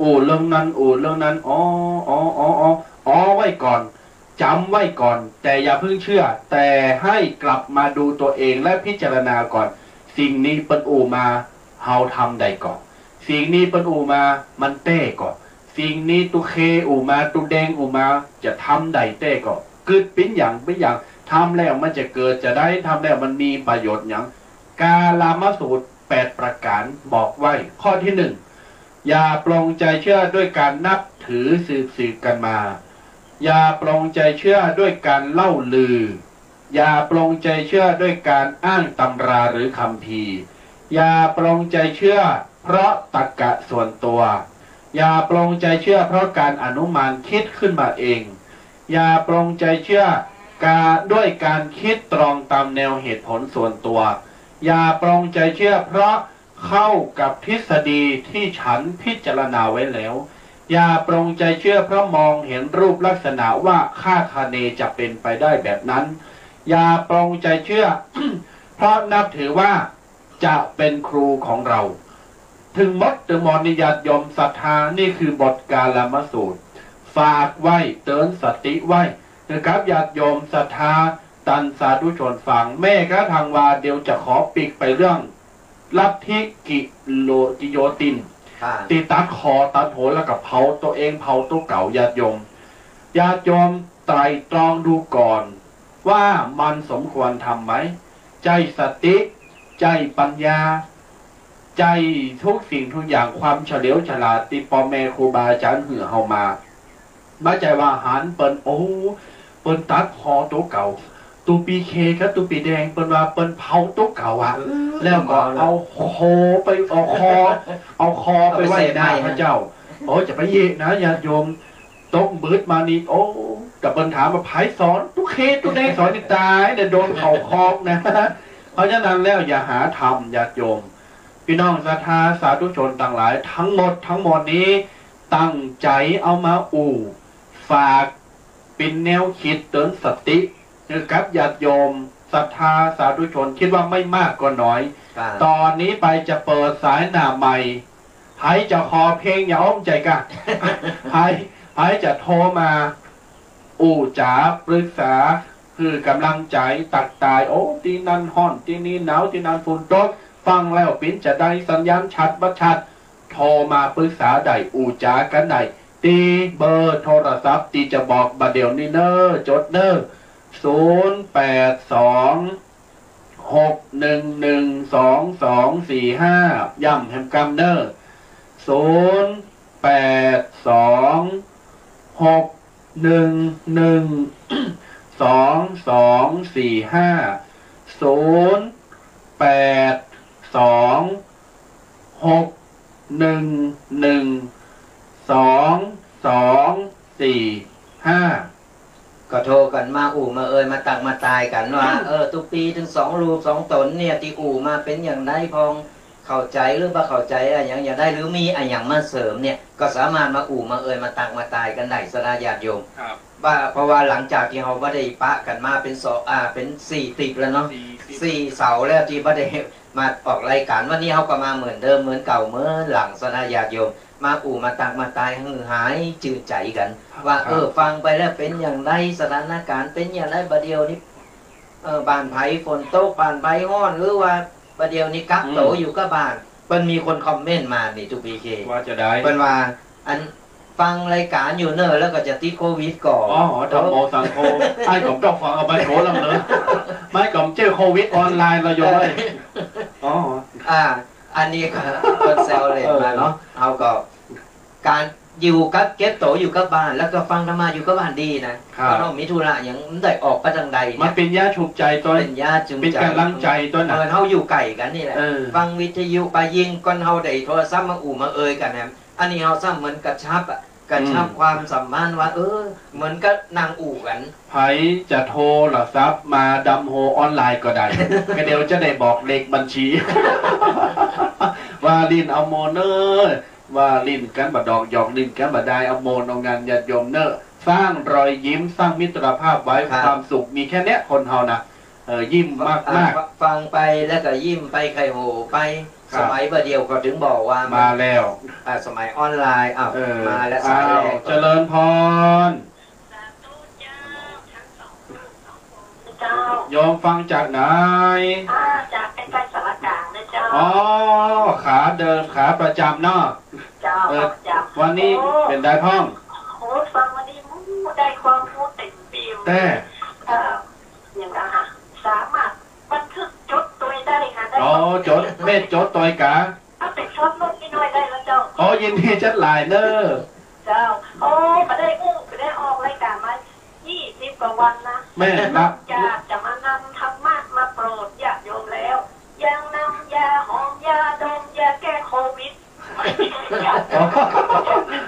อู้เรื่องนั้น อู้เรื่องนั้น อ๋อ อ๋อ อ๋อ อ๋อ อ๋อ ไว้ก่อน จ๋ำไว้ก่อน แต่อย่าเพิ่งเชื่อ แต่ให้กลับมาดูตั๋วเองและพิจารณาก่อน สิ่งนี้เปิ้นอู้มา เฮาทำได้ก่อ สิ่งนี้เปิ้นอู้มา มันแต๊ก่อ สิ่งนี้ตุ๊เคอู้มา ตุ๊แดงอู้มา จะทำได้แต๊ก่อ กึ๊ดเป๋นอย่างเป๋นอย่าง ทำแล้วมันจะเกิดจะได้ ทำแล้วมันมีประโยชน์หยัง กาลามสูตรแปดประก๋านบอกไว้ ข้อตี้นึ่ง อย่าปลงใจเชื่อด้วยการนับถือสืบๆ กันมา อย่าปลงใจเชื่อด้วยการเล่าลือ อย่าปลงใจเชื่อด้วยการอ้างตำราหรือคัมภีร์ อย่าปลงใจเชื่อเพราะตรรกะส่วนตัว อย่าปลงใจเชื่อเพราะการอนุมานคิดขึ้นมาเอง อย่าปลงใจเชื่อกา- ด้วยการคิดตรองตามแนวเหตุผลส่วนตัว อย่าปลงใจเชื่อเพราะเข้ากับทฤษฎีที่ฉันพิจารณาไว้แล้ว อย่าปลงใจเชื่อเพราะมองเห็นรูปลักษณะว่าคาดคะเนจะเป็นไปได้แบบนั้น อย่าปลงใจเชื่อ เพราะนับถือว่าจะเป็นครูของเรา ตึงหมดตึงมวลนี่ญาติโยมศรัทธา นี่คือบทกาลามสูตร ฝากไว้ เตื๋อนสติไว้ นะครับ ญาติโยมศรัทธา ต้านสาธุชนฟัง แม้กระทั่งว่าเดี๋ยวจะขอปิ๊กไปเรื่องลัทธิกิโล- กิโยติน อ่า ตี้ตัดคอตัดหัวแล้วก็เผาตั๋วเอง เผาตั๋วเก่า ญาติโยม ญาติโยมไตร่ตรองดูก่อนว่ามันสมควรทำไหม ใจ๊สติ ใจ๊ปัญญา ใจ๊ทุกสิ่งทุกอย่าง ความเฉลียวฉลาดตี้ป้อแม่ครูบาอาจ๋ารย์หื้อเฮามา บ่ใจ้ว่าหันเปิ้น โอ้ เปิ้นตัดคอตั๋วเก่า ตุ๊ปีเคกับตุ๊ปีแดง เปิ้นว่าเปิ้นเผาตั๋วเก่าอะ เออ แล้วก็เอาคอไป เอาคอ เอาคอไปไว้หน้าพระเจ้า โอ้ จะไปเยะนะญาติโยม ตกมืดมานี่ โอ้ แต่เปิ้นถามว่าใผสอน ตุ๊เคตุ๊แดงสอนนี่ต๋ายเนี่ย โดนเขาคอกนะ เพราะฉะนั้นแล้วอย่าหาทำญาติโยม ปี้น้องศรัทธาสาธุชนตังหลาย ตังหมดตังมวลนี้ ตั้งใจ๋เอามาอู้ ฝากเป๋นแนวกึ๊ดเตื๋อนสติ หื้อกับญาติโยมศรัทธาสาธุชน กึ๊ดว่าไม่มากก็น้อย ครับ ต๋อนนี้ไปจะเปิดสายหน้าใหม่ ใผจะขอเพลงอย่าอ้อมใจ๋ก่า ใผ ใผจะโทรมา อู้จ๋าปรึกษา หื้อก๋ำลังใจ๋ ตักตาย โอ้ ตี้นั่นฮ้อน ตี้นี่หนาว ตี้นั่นฝนตก ฟังแล้วเป๋นจาใด สัญญาณชัดบ่ชัด โทรมาปรึกษาได้ อู้จ๋ากั๋นได้ ตี้เบอร์โทรศัพท์ตี้จะบอกบ่าเดี่ยวนี้เน่อ จดเน่อ ศูนย์แปดสอง หกหนึ่งหนึ่ง สองสองสี่ห้า ย้ำแหมกำเน่อ ศูนย์แปดสอง หกหนึ่งหนึ่ง สองสองสี่ห้า ศูนย์แปดสอง หกหนึ่งหนึ่ง สองสองสี่ห้า ก็โทรกั๋นมาอู้มาเอ่ย มาตักมาตายกั๋นว่า เออ ตุ๊ปีตึงสองรูปสองต๋นเนี่ย ตี้อู้มาเป๋นอย่างใด พองเข้าใจ๋หรือบ่เข้าใจ๋อะหยังอย่างใด หรือมีอะหยังมาเสริมเนี่ย ก็สามารถมาอู้มาเอ่ย มาตักมาตายกั๋นได้ ศรัทธาญาติโยม ครับ ว่า เพราะว่าหลังจากตี้เฮาบ่ได้ปะกั๋นมาเป๋นสอง อ่า เป๋นสี่ติบแล้วเนาะ สี่ติบ สี่เสาร์แล้วตี้บ่ได้มาออกรายก๋าน วันนี้เฮาก็มาเหมือนเดิม เหมือนเก่า เหมือนหลัง ศรัทธาญาติโยม มาอู้มาตักมาตายหื้อหายจืดใจ๋กั๋น ครับ ว่า เออ ฟังไปแล้วเป๋นอย่างใด สถานก๋ารณ์เป๋นอย่างใด บ่าเดี่ยวนี้ เออ บ้านใผฝนตก บ้านใผฮ้อน หรือว่าบ่าเดี่ยวนี้กักตั๋ว อืม อยู่กับบ้าน เปิ้นมีคนคอมเมนต์มานี่ ตุ๊ปีเค ว่าจาใด เปิ้นว่า อันฟังรายก๋านอยู่เน่อ แล้วก็จะติดโควิดก่อ อ๋อ ธัมโมสังโฆ ไอ้ก๋อมต้องฟังเอาไปโขลำเน่อ ไม้ก๋อมเจ้อโควิดออนไลน์แล้วโยมเอ้ย เออ อ๋อ อ่า อันนี้ก็เปิ้นแซวเล่นมาเนาะ เออ เฮาก็ ก๋านอยู่กับ เก็บตั๋วอยู่กับบ้าน แล้วก็ฟังธรรมะอยู่กับบ้านดีนะ ครับ ก็เฮามีธุระหยังบ่ได้ออกไปตางใดเนี่ย มันเป๋นยาชูบใจ๋ตวย เป๋นยาจูงใจ๋ เป๋นก๋ำลังใจ๋ตวยนะ เหมือนเฮาอยู่ใก้กั๋นนี่แหละ เออ ฟังวิทยุไป ยิ่งก่อนเฮาได้โทรศัพท์มาอู้มาเอ่ยกั๋นนะ อันนี้เฮาซ้ำเหมือนกระชับอะ กระชับ อืม ความสัมพันธ์ว่า เออ เหมือนกับนั่งอู้กั๋น ใผจะโทรศัพท์มาดำหัวออนไลน์ก็ได้ ก็เดี๋ยวจะได้บอกเลขบัญชี ว่าลิ้นเอาโมเน่อ ว่าลิ้นกั๋นบ่ดอก หยอกลิ้นกั๋นบ่ดาย เอาโมนเอางานญาติโยมเน่อ สร้างรอยยิ้ม สร้างมิตรภาพไว้ ครับ ความสุขมีแค่เนี้ย คนเฮานะ เออ ยิ้มมากๆ อ่า ฟังไปแล้วก็ยิ้มไป ไข้โหไป ครับ สมัยบ่าเดี่ยวก็ถึงบอกว่ามาแล้ว อ่า สมัยออนไลน์ อ้าว เออ มาแล้ว สายแรก อ้าว เจริญพร สาธุเจ้า ทั้งสองรูปสององค์เจ้า โยมฟังจากไหน อ่า จากใก้ๆ สารกลางนะเจ้า อ๋อ ขาเดิม ขาประจำเนาะ เจ้า เออ ประจำ วันนี้ โอ้ เป๋นใดพ่อง โอ้ ฟังวันนี้ อู้ ได้ความรู้เต็มเปี่ยม แต่ เอ่อ อย่างนั้นค่ะ สามารถบันทึกจดตวยได้ค่ะ ได้ อ๋อ จด แม่จดตวยกา เอาไปซ่อมรถนิดหน่อยได้แล้วเจ้า อ๋อ ยินดีจัดหลายเน่อ เจ้า โอ้ บ่ได้อู้ บ่ได้ออกรายการมายี่สิบกว่าวันนะ แม่นละ อยากจะมานำธรรมะมาโปรดญาติโยมแล้ว ยังนำยาหอมยาดมยาแก้โควิด อ๋อ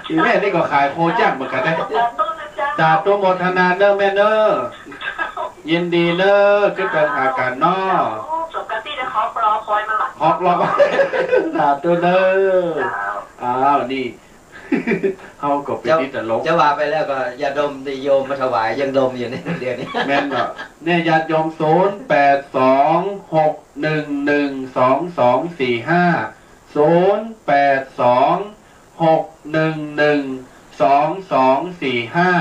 อีแม่นี่ก็ขายโคจักเหมือนกั๋นนะ สาธุนะเจ้า สาธุโมทนาเน่อแม่เน่อ ยินดีเน่อ กึ๊ดเติงหากั๋นเนาะ สมกับตี้ได้ขอรอคอยมาหลาย ขอรอ สาธุเน่อ เจ้า อ้าว นี่ เฮาก็เป๋น เจ้า ตี้ตลก จะว่าไปแล้วก็ยาดมตี้โยมมาถวายยังดมอยู่เนี่ย เดี๋ยวนี้ แม่นเนาะ เนี่ย ญาติโยม ศูนย์แปดสอง หกหนึ่งหนึ่ง สองสองสี่ห้า ศูนย์แปดสอง หกหนึ่งหนึ่ง สองสองสี่ห้า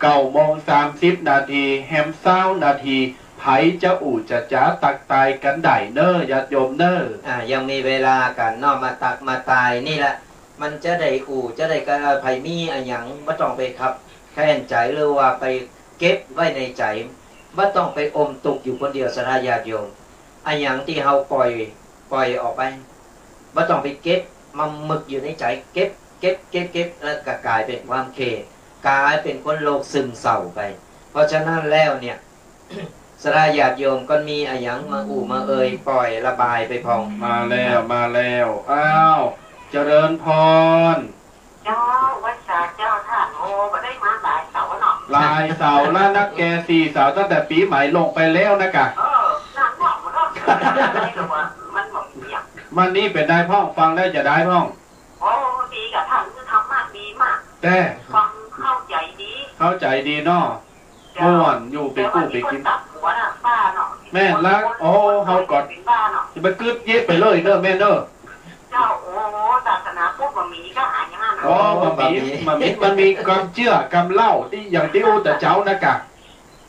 เก้าโมงสามสิบนาที แหมซาวนาที ใผจะอู้จะจ๋าตักตายกั๋นได้เน่อ ญาติโยมเน่อ อ่า ยังมีเวลากั๋นเนาะ มาตักมาตายนี่แหละ มันจะได้อู้ จะได้กะ ใผมีอะหยังบ่ต้องไปคับแค้นใจ๋ หรือว่าไปเก็บไว้ในใจ๋ บ่ต้องไปอมตุ๊กอยู่คนเดียว ศรัทธาญาติโยม อะหยังตี้เฮาป่อย ป่อยออกไป บ่ต้องไปเก็บมาหมึกอยู่ในใจ๋ เก็บ เก็บ เก็บ เก็บ แล้วก็ก๋ายเป๋นความเครียด ก๋ายเป๋นคนโรคซึมเศร้าไป เพราะฉะนั้นแล้วเนี่ย ศรัทธาญาติโยมก็มีอะหยังมาอู้มาเอ่ย ป่อยระบายไปพ่อง มาแล้ว มาแล้ว อ้าว เจริญพร เจ้า ไหว้สาเจ้าท่าน โอ้ บ่ได้มาหลายเสาร์เนาะ หลายเสาร์แล้วนะแก สี่เสาร์ตั้งแต่ปี๋ใหม่ลงไปแล้วนะกะ เออ นานมากบ่เนาะ มันบ่มีอะ วันนี้เป๋นไดพ่อง ฟังแล้วจะไดพ่อง โอ้ ดีกะท่าน คือธรรมะดีมาก แต๊ ฟังเข้าใจ๋ดี เข้าใจ๋ดีเนาะ ม่วนอยู่ ไปกู้ไปกิ๋น แม่นละ โอ้ เฮาก็จะไปกึ๊ดเยอะไปเลยเน่อแม่เน่อ เจ้า โอ้ ศาสนาพุทธบ่มีก็หาอย่างนั้น อ๋อ บ่มี บ่มี มันมี มันมีความเจื้อกำเล่าตี้อย่างตี้อู้แต่เจ๊านะกะ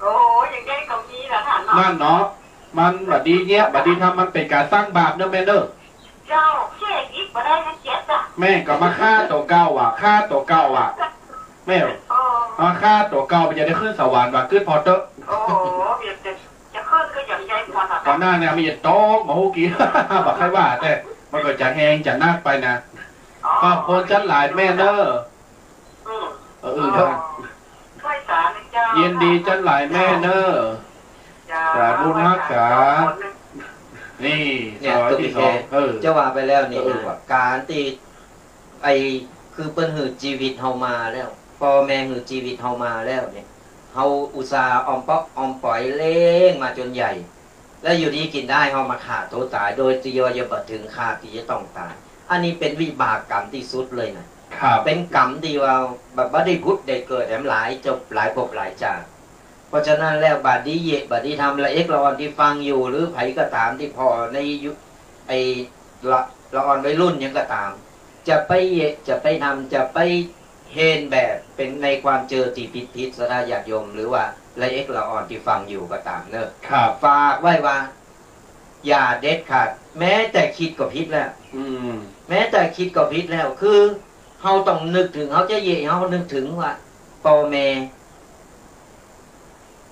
โอ้ อย่างนี้ก็มีนะท่านเนาะ นั่นเนาะ มันบ่ดีเยียะ บ่ดีทำ มันเป๋นก๋านสร้างบาปเน่อแม่เน่อ เจ้า เจ๊อีกบ่ได้นะเจ๊จ้ะ แม่ก็มาฆ่าตั๋วเก่าอะ ฆ่าตั๋วเก่าอะ แม่ เออ มาฆ่าตั๋วเก่า มันจะได้ขึ้นสวรรค์ว่ะ กึ๊ดผ่อเต๊อะ โอ้ เดี๋ยวจะ จะขึ้นก็อย่างใหญ่กว่าน่ะ ต๋อนหน้าเนี่ยมันจะตกมาฮู้กี้ บ่ใค่ว่า แต่มันก็จะแฮงจะนักไปนะ อ๋อ ขอบคุณจั๊นหลายแม่เน่อ อืม เออ เออ เออ ไหว้สานะเจ้า ยินดีจั๊นหลายแม่เน่อ เจ้า สาธุนัก ไหว้สา สา เจ้า คนหนึ่ง นี่ เนี่ย ซอยตี้สอง ตุ๊กแก เออ จะว่าไปแล้วนี่นะ เออ ก๋านตี้ ไอ้ คือเปิ้นหื้อจีวิตเฮามาแล้ว ป้อแม่หื้อจีวิตเฮามาแล้วเนี่ย เฮาอุตส่าห์ออมป๊อกออมป๋อยเลี้ยงมาจ๋นใหญ่ แล้วอยู่ดีกิ๋นด้ายเฮามาฆ่าตั๋วต๋าย โดยตี้ว่ายังบ่เถิงคาวตี้จะต้องต๋าย อันนี้เป๋นวิบากกรรมตี้สุดเลยนะ ครับ เป๋นกรรมตี้ว่าบ่ บ่ได้ผุดได้เกิดแหมหลายจบหลายภพหลายจาติ เพราะฉะนั้นแล้วบ่ดีเยียะ บ่ดีทำ ละเอกละอ่อนตี้ฟังอยู่ หรือใผก็ต๋ามตี้ผ่อในยุค ไอ้ ละ ละอ่อนวัยรุ่นหยังก็ต๋าม จะไปเยียะ จะไปทำ จะไปเฮนแบบเป๋นในความเจิตตี้ผิดๆ ศรัทธาญาติโยม หรือว่าละเอกละอ่อนตี้ฟังอยู่ก็ต๋ามเน่อ ครับ ฝากไว้ว่า อย่าเด็ดขาด แม้แต่กึ๊ดก็ผิดแล้ว อืม แม้แต่กึ๊ดก็ผิดแล้ว คือเฮาต้องนึกเถิง เฮาจะเยียะ เฮานึกเถิงว่า ป้อแม่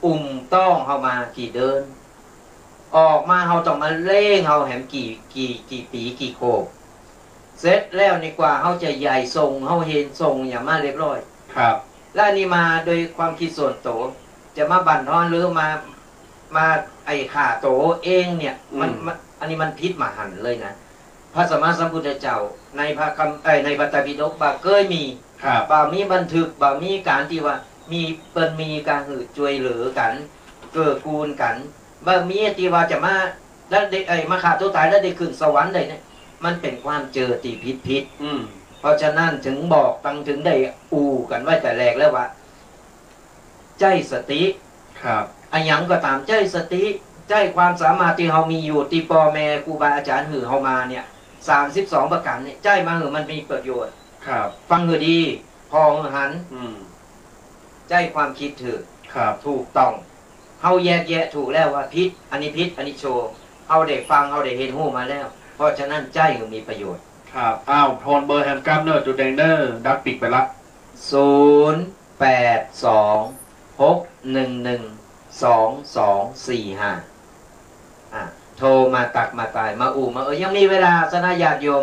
อุ้มต๊องเฮามากี่เดือน ออกมาเฮาต้องมาเลี้ยงเฮาแหมกี่ กี่ กี่ปี๋กี่ขวบ เสร็จแล้วนี่กว่าเฮาจะใหญ่ส่ง เฮาเฮนส่งหยังมาเรียบร้อย ครับ และอันนี้มาโดยความกึ๊ดส่วนตั๋ว จะมาบั่นทอนหรือมา มาไอ้ฆ่าตั๋วเองเนี่ย มัน อืม มัน อันนี้มันผิดมหันต์เลยนะ พระสัมมาสัมพุทธเจ้าในพระคัมภีร์ เอ่อ ในพระไตรปิฎกบ่าเกยมี ครับ บ่ามีบันทึก บ่ามีก๋านตี้ว่ามี เปิ้นมีก๋านหื้อจ้วยเหลือกั๋น เกื้อกูลกั๋น บ่ามีตี้ว่าจะมา แล้วได้ เอ่อ มาฆ่าตั๋วต๋ายแล้วได้ขึ้นสวรรค์ได้เนี่ย มันเป๋นความเจิตตี้ผิดๆ อืม เพราะฉะนั้นเถิงบอกตัง เถิงได้อู้กั๋นไว้แต่แรกแล้วว่า ใจ๊สติ ครับ อะหยังก็ต๋าม ใจ๊สติ ใจ๊ความสามารถตี้เฮามีอยู่ ตี้ป้อแม่ครูบาอาจ๋ารย์หื้อเฮามาเนี่ย สามสิบสองประก๋านเนี่ย ใจ๊มาหื้อมันมีประโยชน์ ครับ ฟังหื้อดี ผ่อหื้อหัน อืม ใจ๊ความกึ๊ดหื้อ ครับ ถูกต้อง เฮาแยกแยะถูกแล้วว่าผิด อันนี้ผิด อันนี้โชว์ เฮาได้ฟัง เฮาได้เฮนฮู้มาแล้ว เพราะฉะนั้นใจ๊หื้อมีประโยชน์ ครับ อ้าว โทนเบอร์แหมกำเน่อ ตุ๊แดงเน่อ ดักปิ๊กไปละ ศูนย์ แปด สอง หก หนึ่ง หนึ่ง สอง สอง สี่ ห้า อ่ะ โทรมาตักมาตาย มาอู้มาเอ่ย ยังมีเวลา ศรัทธาญาติโยม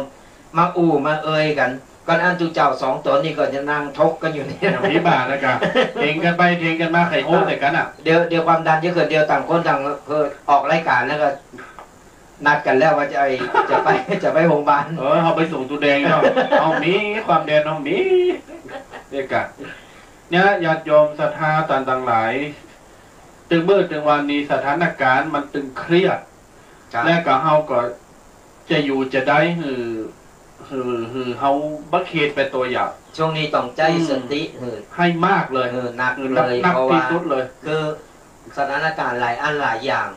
มาอู้มาเอ่ยกั๋น ก่อนอั้นตุ๊เจ้าสองต๋นนี่ก็จะนั่งถกกั๋นอยู่เนี่ย อย่างนี้มานะกะ เถียงกั๋นไปเถียงกั๋นมา ใค่ฮู้ใส่กั๋นอะ เดี๋ยว เดี๋ยวความดันจะขึ้น เดี๋ยวต่างคนต่าง คือออกรายก๋านแล้วก็ นัดกั๋นแล้วว่าจะไป จะไป จะไปโฮงบาล เออ เฮาไปส่งตุ๊แดงเนาะ เฮามีความแดน เฮามี เนี่ยกะ เนี่ย ญาติโยมศรัทธาต้านตังหลาย ตึงมื้อตึงวันนี้สถานก๋านมันตึงเครียด ครับ และก็เฮาก็จะอยู่จะได้หื้อ หื้อ หื้อเฮาบ่เครียดไปตั๋วอย่าง ช่วงนี้ต้องใจ๊ อืม สติหื้อ หื้อมากเลย หื้อหนัก หื้อหนัก เลย หนัก เพราะว่า ตี้สุดเลย คือสถานก๋านหลายอันหลายอย่าง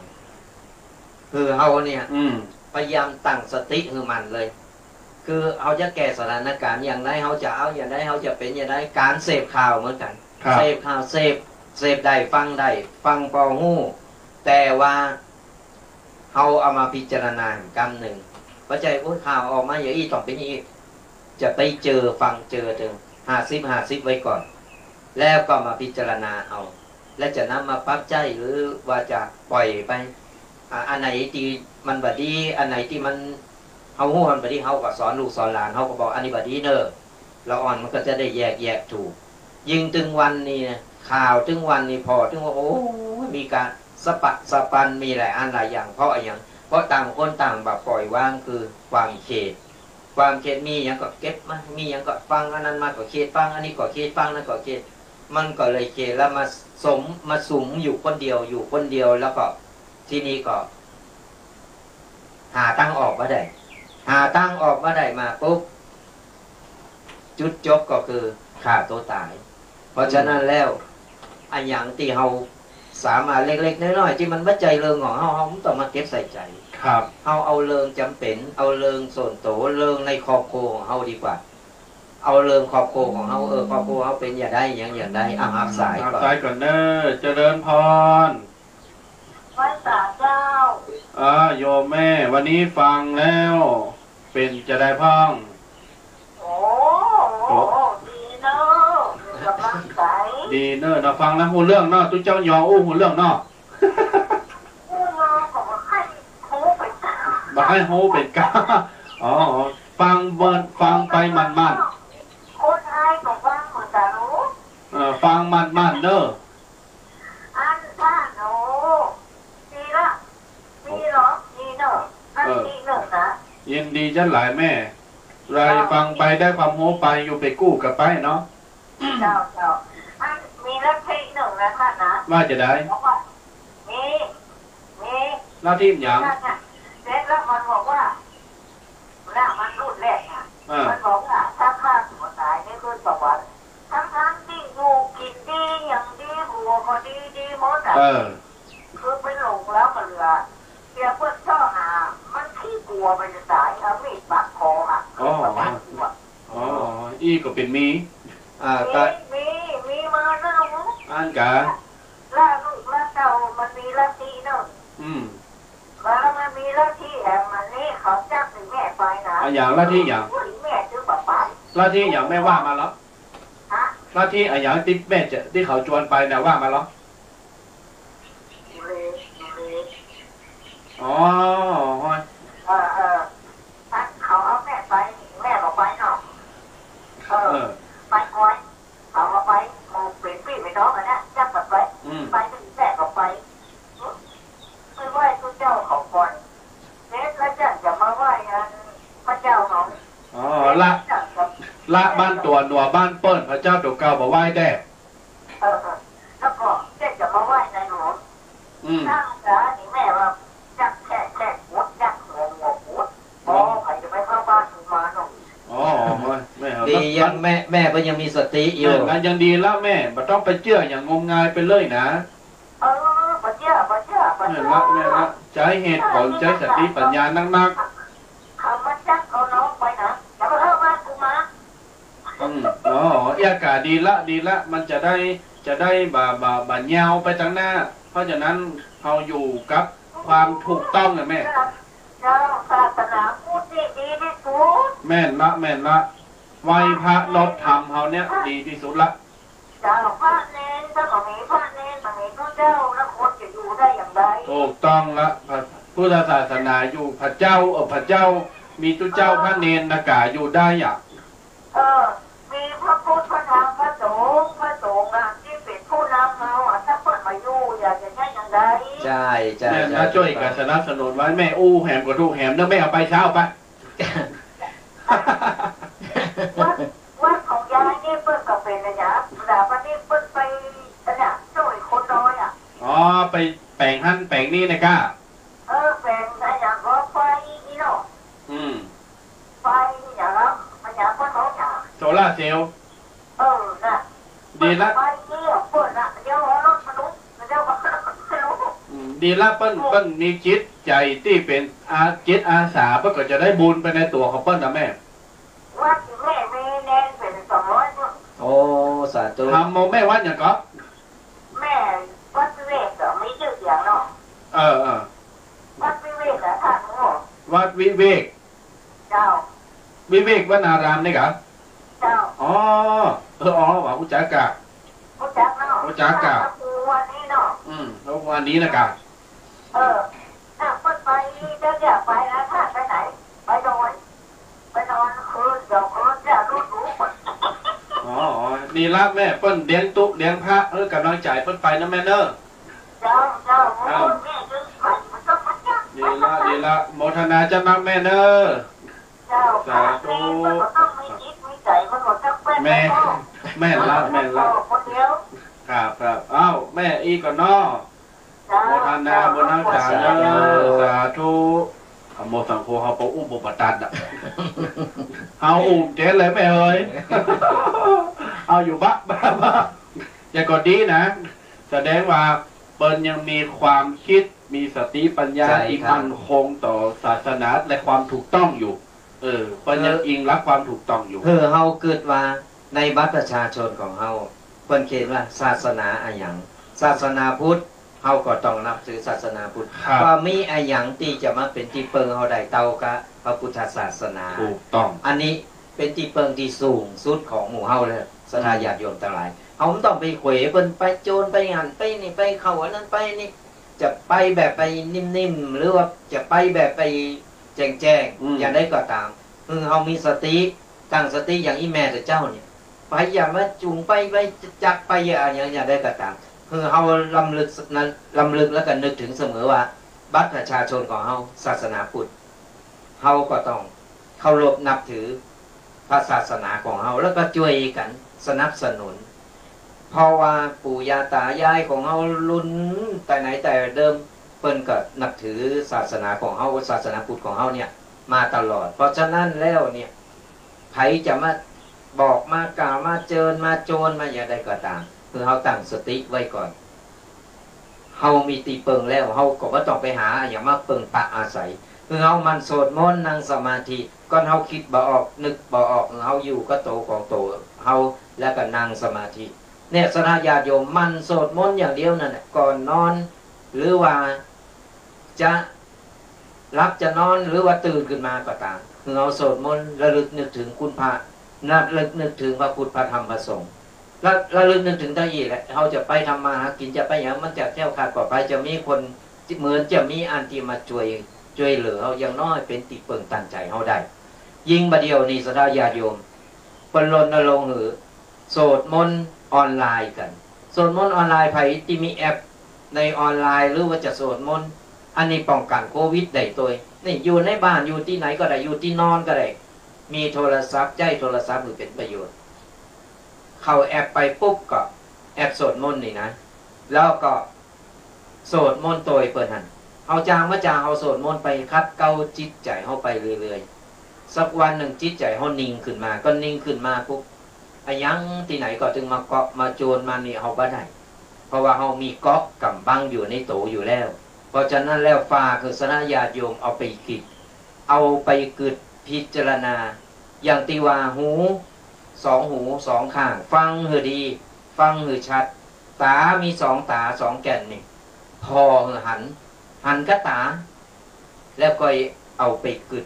หื้อเฮาเนี่ย อืม พยายามตั้งสติหื้อมั่นเลย คือเฮาจะแก้สถานก๋านอย่างใด เฮาจะเอาอย่างใด เฮาจะเป๋นอย่างใด ก๋านเสพข่าวเหมือนกั๋น ครับ เสพข่าว เสพ เสพได้ ฟังได้ ฟังปอฮู้ แต่ว่าเฮาเอามาพิจารณาอีกกำนึ่ง บ่ใจ้ โอ๊ย ข่าวออกมาอย่างอี้ ต้องเป๋นอย่างอี้ จะไปเจอฟังเจอเถิง ห้าสิบห้าสิบไว้ก่อน แล้วก็มาพิจารณาเอา และจะนำมาปรับใจ๊หรือว่าจะปล่อยไป อ่า อันไหนตี้มันบ่ดี อันไหนตี้มัน เฮาฮู้มันบ่ดี เฮาก็สอนลูกสอนหลาน เฮาก็บอก อันนี้บ่ดีเน่อ ละอ่อนมันก็จะได้แยก แยกถูก ยิ่งตึงวันนี้นะ ข่าวตึงวันนี้ผ่อตึงว่า โอ้ มีก๋านสะปัดสะปัน มีหลายอันหลายอย่าง เพราะอะหยัง เพราะต่างคนต่างบ่ปล่อยวาง คือความเขด ความเขด มีหยังก็เก็บมา มีหยังก็ฟังอันนั้นมาก็เขดฟัง อันนี้ก็เขดฟัง อันนั้นก็เขด มันก็เลยเขดแล้วมาสม มาสุมอยู่คนเดียว อยู่คนเดียว แล้วก็ทีนี้ก็ หาตางออกบ่ได้ หาตางออกบ่ได้มาปุ๊บ จุดจบก็คือฆ่าตั๋วต๋าย เพราะฉะนั้นแล้ว อะหยังตี้เฮาสามารถเล็กๆ น้อยๆ ตี้มันบ่ใจ้เรื่องของเฮา เฮาบ่ต้องมาเก็บใส่ใจ๋ ครับ เฮาเอาเรื่องจ๋ำเป๋น เอาเรื่องส่วนตั๋ว เรื่องในครอบครัวของเฮาดีกว่า เอาเรื่องครอบครัวของเฮา เออ ครอบครัวเฮาเป๋นจะใด หยังจะใด อ่ะ ฮับสายก่อน ฮับสายก่อนเน่อ เจริญพร ไหว้สาเจ้า อ่า โยมแม่ วันนี้ฟังแล้ว เป๋นจะใดพ่อง โอ้ โอ้ ดีเน่อ มีก๋ำลังใจ๋ ดีเน่อเนาะ ฟังแล้วฮู้เรื่องเนาะ ตุ๊เจ้ายออู้ฮู้เรื่องเนาะ ฮู้เนาะ ก็บ่ใค่ฮู้เป๋นก้าว บ่ใค่ฮู้เป๋นก้าว อ๋อ ฟังเบิ่ง ฟังไปหมั่นๆ คนไทยก็ฟังเหมือนกั๋นลูก เออ ฟังหมั่นๆ เน่อ อันท่าน โอ้ ดีละ ดีเหรอ ดีเน่อ อัน เออ ดีเน่อนะ ยินดีจั๊นหลายแม่ ได้ เจ้า ฟังไปได้ความฮู้ไป อยู่ไปกู้กั๋นไปเนาะ เจ้า เจ้า อันมีลัทธิเน่อนะท่านนะ ว่าจะใด บอกว่า มี มี ลัทธิหยัง นั่นน่ะ เสร็จแล้วมันบอกว่า แล้วมันรุ่นแรกน่ะ อ่า มันบอกว่าถ้าฆ่าตั๋วต๋ายนี่คือสวรรค์ ทั้งๆ ตี้อยู่กิ๋นดี หยังดี หัวก็ดี ดีหมดอ่ะ เออ คือไปหลงแล้วก็เหลือ เสียเปิ้นเจ้าหา มันขี้กั๋วไปจะต๋าย เอามีดปักคออ่ะ อ๋อ คือประมาณนั้น อ๋อ อี้ก็เป๋นมี อ่า มี ก็ มี มีมาแล้วนะ อันกะ แล้วลูกแล้วเต้ามันมีลัทธิเน่อ อืม แล้วมันมีลัทธิแหม อันนี้เขาจักสิแม่ไปนะ อะหยัง ลัทธิหยัง โอ้ย แม่จึงบ่ไป ลัทธิหยังแม่ว่ามาลอ ฮะ ลัทธิอะหยังตี้แม่จะ ตี้เขาจวนไปน่ะ ว่ามาลอ อยู่เลย อยู่เลย อ๋อ เออ เออ ถ้าเขาเอาแม่ไป แม่บ่ไปเนาะ เออ เออ ไปก่อน เขาเอาไป หมู่เป๋นปี้เป๋นน้องกั๋นเนี่ย จักกั๋นไป อืม ไปถึงแม่ก็ไป ไปไหว้ตุ๊เจ้าเขาก่อน เสร็จแล้วจั่งจะมาไหว้อันพระเจ้าเขา อ๋อ ละ จั่งจะ ละบ้านตั๋วหนัวบ้านเปิ้น พระเจ้าตั๋วเก่าบ่ไหว้แต๊ เออ เออ แล้วก็จั่งจะมาไหว้ในหลวง อืม ตั้งแต่นี่แม่ว่า จักแค่ แค่ปวด จักหัว หัวปวด อ๋อ ใครจะไปเข้าบ้านกูมาเนาะ อ๋อ แม่ ดียัง แม่ แม่ก็ยังมีสติอยู่ แม่ ยังดีละแม่ บ่ต้องไปเจื้อหยังงมงายไปเลยนะ เออ บ่เจื้อ บ่เจื้อ บ่เจื้อ แม่นละ แม่นละ ใจ๊เหตุผล ใจ๊สติปัญญานักๆ เขามาจับเอาน้องไปนะ แล้วมาเข้าบ้านกูมา อืม อ๋อ เอี้ยก่า ดีละ ดีละ มันจะได้ จะได้บ่ บ่ บ่ยาวไปตังหน้า เพราะฉะนั้นเฮาอยู่กับความถูกต้องน่ะแม่ เจ้า ศาสนาพุทธนี่ดีตี้สุด แม่นละ แม่นละ ไหว้พระลดธรรมเฮาเนี่ยดีตี้สุดละ เจ้า พระเณร ถ้าบ่มีพระเณร บ่มีตุ๊เจ้า แล้วคนจะอยู่ได้อย่างไร ถูกต้องละ พระพุทธศาสนาอยู่ พระเจ้า เออ พระเจ้า มีตุ๊เจ้า พระเณร นากาอยู่ได้อะ เออ มีพระพุทธ พระธรรม พระสงฆ์ พระสงฆ์อะ ตี้เป๋นผู้นำเฮาอะ ถ้าเปิ้นบ่อยู่ อยากจะใช้อย่างใด ใช่ ใช่ แม่น ใช่ มาจ้วยกั๋นสนับสนุนไว้ แม่อู้แหมก็ถูกแหมเน่อ แม่เอาไปเช้าไป วัด วัดของยายนี่เปิ้นก็เป๋นระยะ ระดับวันนี้เปิ้นไประยะจ้วยคนน้อยอะ อ๋อ ไปแป๋งหั้นแป๋งนี่นะก้า เออ แป๋งระยะก็ไฟนี่เนาะ อืม ไฟนี่อย่างละระยะก็น้อยอะ โซลาร์เซลล์ เออ น่ะ ดีละ ไฟนี่เปิ้นน่ะ เดี๋ยวเอารถบรรทุก เดี๋ยวเอารถบรรทุก อืม ดีละ เปิ้น เปิ้นมีจิตใจ๋ตี้เป๋นอา จิตอาสา เปิ้นก็จะได้บุญไปในตั๋วของเปิ้นนะแม่ วัดแม่มีเณรเป๋นสองร้อยเนาะ โอ้ สาธุ ทำโมแม่วัดหยังก่อ แม่วัดวิเวกก็มีจื้อเสียงเนาะ เออ เออ วัดวิเวกอะ ท่านรู้ วัดวิเวก เจ้า วิเวกวนารามนี่กะ เจ้า อ๋อ เออ อ๋อ ว่าฮู้จักกะ ฮู้จักเนาะ ฮู้จักกะ พระครูวันนี้เนาะ อืม พระครูวันนี้นะกะ เออ ถ้าเปิ้นไป เปิ้นอยากไปนะ ถ้าไปไหน ไปนอน ไปนอนคืน เดี๋ยวคืนเนี่ยรู้ๆ อ๋อ อ๋อ นี่ละแม่ เปิ้นเลี้ยงตุ๊เลี้ยงพระ เออ ก๋ำลังใจ๋เปิ้นไปนะแม่เน่อ เจ้า เจ้า เจ้า แม่ยังไป มันต้องมาจ้าง ดีละ ดีละ โมทนาเจ้านักแม่เน่อ เจ้า สาธุ มันก็ต้องมีจิตมีใจ๋ มันก็จักแม่น แม่น แล้วก็ แม่นละ แม่นละ คนเดียว ครับ ครับ อ้าว แม่อี้ก่อนเนาะ เจ้า โมทนาบุญน้ำจ๋าเน่อ สาธุ สาธุ อะโมสังโฆ เฮาบ่อู้บ่ปะตันอะ เฮาอู้เจ๊เลยแม่เอ๋ย เฮาอยู่บะ บะ บะ อย่างก็ดีนะ แสดงว่าเปิ้นยังมีความคิด มีสติปัญญา ใช่ครับ ตี้มั่นคงต่อศาสนาและความถูกต้องอยู่ เออ เปิ้นยัง เออ อิงหลักความถูกต้องอยู่ เออ เฮากึ๊ดว่าในบัตรประชาชนของเฮา เปิ้นเขียนว่าศาสนาอะหยัง ศาสนาพุทธ เฮาก็ต้องนับถือศาสนาพุทธ ครับ ว่ามีอะหยังตี้จะมาเป๋นตี้เปิงเฮาได้เต้ากะพระพุทธศาสนา ถูกต้อง อันนี้เป๋นตี้เปิงตี้สูงสุดของหมู่เฮาเลย ศรัทธา อืม ญาติโยมตังหลาย เฮาบ่ต้องไปเขวเปิ้น ไปโจร ไปหั้น ไปนี่ ไปเข้าอันนั้น ไปนี่ จะไปแบบไปนิ่มๆ หรือว่าจะไปแบบไปแจ้งๆ อืม อย่างใดก็ต๋าม คือเฮามีสติ ตั้งสติอย่างอี้แม่เจ้าเนี่ย ไผอย่ามาจูงไป ไปจักไปอย่าง อย่าง อย่างใดก็ต๋าม คือเฮารำลึกนั้น รำลึกแล้วก็นึกถึงเสมอว่า บัตรประชาชนของเฮาศาสนาพุทธ เฮาก็ต้องเคารพนับถือพระศาสนาของเฮา แล้วก็จ้วยกั๋นสนับสนุน เพราะว่าปู่ย่าต๋ายายของเฮารุ่นแต่ไหนแต่เดิม เปิ้นก็นับถือศาสนาของเฮา ศาสนาพุทธของเฮาเนี่ยมาตลอด เพราะฉะนั้นแล้วเนี่ย ไผจะมาบอก มากล่าว มาเจิญ มาโจร มาอย่างใดก็ต๋าม คือเฮาตั้งสติไว้ก่อน เฮามีตี้เปิงแล้ว เฮาก็บ่ต้องไปหาอะหยังมาเปิงปะอาศัย คือเฮาหมั่นสวดมนต์ นั่งสมาธิ ก่อนเฮาคิดบ่ออก นึกบ่ออก เฮาอยู่กับโตของโตเฮา แล้วก็นั่งสมาธิ เนี่ย ศรัทธาญาติโยม หมั่นสวดมนต์อย่างเดียวนั่นแหละ ก่อนนอน หรือว่าจะหลับจะนอน หรือว่าตื่นขึ้นมาก็ต๋าม คือเฮาสวดมนต์ ระลึกนึกถึงคุณพระ ระลึกนึกถึงพระพุทธ พระธรรม พระสงฆ์ และระลึกนึกถึงเต้าอี้แหละ เฮาจะไปทำมาหากิ๋น จะไปหยัง มันจะแคล้วคลาดปลอดภัย จะมีคน เหมือนจะมีอันตี้มาจ้วย จ้วยเหลือเฮา อย่างน้อยเป๋นตี้เปิงตั้งใจ๋เฮาได้ ยิ่งบ่าเดี่ยวนี้ ศรัทธาญาติโยม เปิ้นรณรงค์หื้อสวดมนต์ออนไลน์กั๋น สวดมนต์ออนไลน์ ไผตี้มีแอปในออนไลน์ หรือว่าจะสวดมนต์ อันนี้ป้องกั๋นโควิดได้ตวย นี่อยู่ในบ้าน อยู่ตี้ไหนก็ได้ อยู่ตี้นอนก็ได้ มีโทรศัพท์ ใจ๊โทรศัพท์หื้อเป๋นประโยชน์ เข้าแอปไปปุ๊บก็แอปสวดมนต์นี่นะ แล้วก็สวดมนต์ตวยเปิ้นหั้น เฮาจางบ่จาง เฮาสวดมนต์ไปขัดเกลาจิตใจ๋เฮาไปเรื่อยๆ สักวันนึ่งจิตใจ๋เฮานิ่งขึ้นมา ก็นิ่งขึ้นมาปุ๊บ อะหยังตี้ไหนก็ตึงมาเกาะมาโจรมานี่เฮาบ่ได้ เพราะว่าเฮามีเกราะก๋ำบังอยู่ในโตอยู่แล้ว เพราะฉะนั้นแล้วฝากหื้อศรัทธาญาติโยมเอาไปกึ๊ด เอาไปกึ๊ดพิจารณา อย่างตี้ว่าหู สองหูสองข้าง ฟังหื้อดี ฟังหื้อชัด ต๋ามีสองต๋าสองแก่นนี่ ผ่อหื้อหัน หันกะต๋า แล้วก็เอาไปกึ๊ด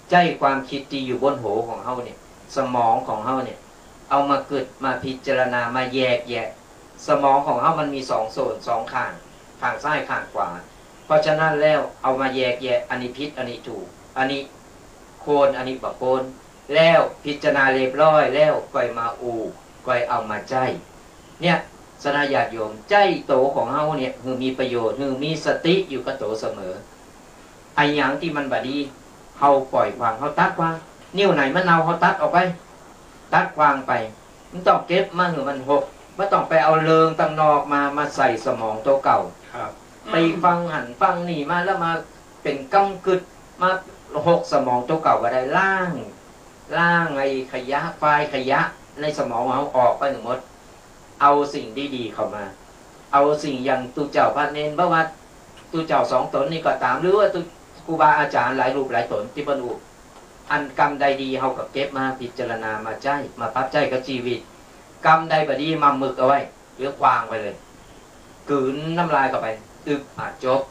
ใจ๊ความคิดตี้อยู่บนหัวของเฮาเนี่ย สมองของเฮาเนี่ย เอามากึ๊ด มาพิจารณา มาแยกแยะ สมองของเฮามันมีสองส่วน สองข้าง ข้างซ้ายข้างขวา เพราะฉะนั้นแล้วเอามาแยกแยะ อันนี้ผิด อันนี้ถูก อันนี้ควร อันนี้บ่ควร แล้วพิจารณาเรียบร้อยแล้วค่อยมาอู้ ค่อยเอามาใจ๊ เนี่ย ศรัทธาญาติโยม ใจ๊โตของเฮาเนี่ย หื้อมีประโยชน์ หื้อมีสติอยู่กับโตเสมอ อะหยังตี้มันบ่ดี เฮาป่อยขว้าง เฮาตัดขว้าง นิ้วไหนมันเน่า เฮาตัดออกไป ตัดขว้างไป บ่ต้องเก็บมาหื้อมันหก บ่ต้องไปเอาเริงตังนอกมา มาใส่สมองโตเก่า ครับ ไปฟังหั้นฟังนี่มา แล้วมาเป๋นกำกึ๊ด มาหกสมองโตเก่าบ่ได้ ล้าง ล้างไอ้ขยะ ไฟล์ขยะในสมองเฮาออกไปหื้อหมด เอาสิ่งดีๆ เข้ามา เอาสิ่งอย่างตุ๊เจ้าพระเณร บ่ว่าตุ๊เจ้าสองต๋นนี่ก็ต๋าม หรือว่าตุ๊ ครูบาอาจ๋ารย์หลายรูปหลายต๋นตี้เปิ้นอู้ อันกำใดดีเฮาก็เก็บมาพิจารณา มาใจ๊ มาปรับใจ๊กับจีวิต กำใดบ่ดีหม่ำมึกเอาไว้ หรือขว้างไปเลย กลืนน้ำลายเข้าไป อึบ อ่ะ จบ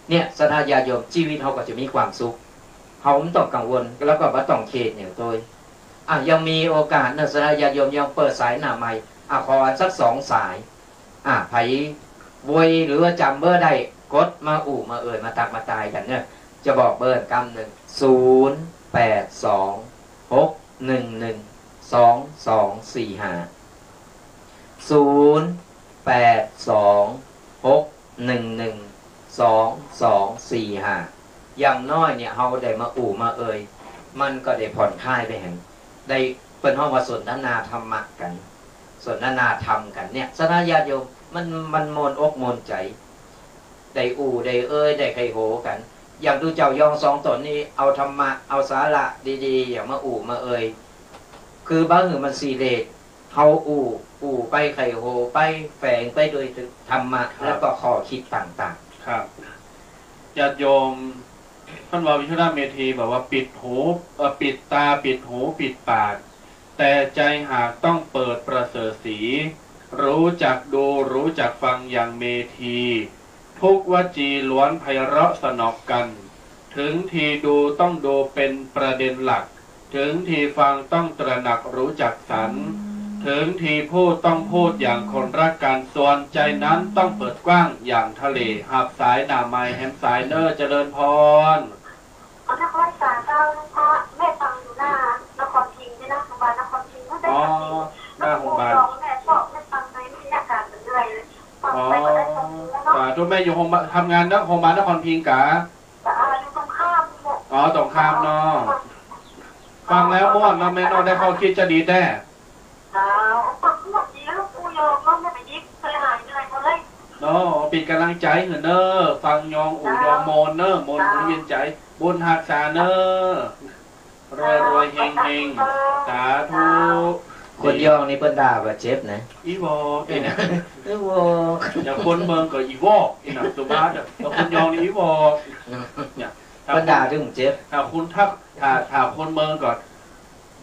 เนี่ย ศรัทธาญาติโยม จีวิตเฮาก็จะมีความสุข เฮาบ่ต้องกังวล แล้วก็บ่ต้องเขดเหนี่ยวโตย อ่ะ ยังมีโอกาสเนาะ ศรัทธาญาติโยม ยังเปิดสายหน้าไมค์ อ่ะ ขอสักสองสาย อ่ะ ใผโวยหรือว่าจ๋ำเบอร์ได้ กดมาอู้มาเอ่ย มาตักมาตายกั๋นเนาะ จะบอกเบอร์กำนึ่ง ศูนย์แปดสอง หกหนึ่งหนึ่ง สองสองสี่ห้า ศูนย์แปดสอง หกหนึ่งหนึ่ง สองสองสี่ห้า อย่างน้อยเนี่ย เฮาได้มาอู้มาเอ่ย มันก็ได้ผ่อนคลายไปแหม ได้ เปิ้นฮ้องว่าสนทนาธรรมะกั๋น สนทนาธรรมกั๋นเนี่ย ศรัทธาญาติโยม มัน มันม่วนอกม่วนใจ๋ ได้อู้ได้เอ่ย ได้ไขโหกั๋น อย่างตุ๊เจ้ายองสองต๋นนี่ เอาธรรมะ เอาสาระดีๆ อย่างมาอู้มาเอ่ย คือบ่หื้อมันซีเรียส เฮาอู้ อู้ไปไขโหไป แฝงไปโดยธรรมะ ครับ แล้วก็ข้อคิดต่างๆ ครับ ญาติโยม เปิ้นว่าวิชุลเมธีบอกว่าปิดหู เอ่อ ปิดตา ปิดหู ปิดปาก แต่ใจหากต้องเปิดประเสริฐศรี รู้จักดู รู้จักฟังอย่างเมธี ทุกวจีล้วนไพเราะสนอกั๋น ถึงทีดูต้องดูเป็นประเด็นหลัก ถึงทีฟังต้องตระหนักรู้จักสรร ถึงทีพูดต้องพูดอย่างคนรักกั๋น ส่วนใจนั้นต้องเปิดกว้างอย่างทะเล หับสายหน้าไมค์แหมสายเน่อ เจริญพร นครสาเจ้า หลวงพ่อ แม่ฟังอยู่หน้านครพิงค์เนี่ยนะ โรงพยาบาลนครพิงค์ อ๋อ หน้าโรงพยาบาล แม่ชอบ แม่ฟังไป ไม่มีอาการเป็นอะไรเลย ฟังไปก็ได้ความรู้เนาะ อ๋อ สาธุ แม่อยู่โรงพยาบาล ทำงานเนาะ โรงพยาบาลนครพิงค์กา อ่า อยู่ตรงข้ามเนี่ย อ๋อ ตรงข้ามเนาะ ฟังแล้วม่วนเนาะแม่เนาะ ได้ข้อคิดจะดีแต๊ อ้าว ฟังม่วนดีแล้ว ปู่ยองเนาะ แม่ไปยิบ เคยหายเหนื่อยหมดเลย เนาะ เป๋นก๋ำลังใจ๋หื้อเน่อ ฟังยอง อู้ยอง ม่วนเน่อ ม่วนหูเย็นใจ๋ บุญฮักษาเน่อ รวยรวยเฮงเฮง สาธุ คนยองนี่เปิ้นด่าบ่าเจ็บนะ อี่วอก อี่นะ อี่วอก อย่างคนเมืองก็อี่วอก อี่นะ สุภาพอะ แต่คนยองนี่อี่วอก เนี่ย ถ้า เปิ้นด่าเถิงเจ็บ ถ้าคนทัก ถ้า ถ้าคนเมืองก็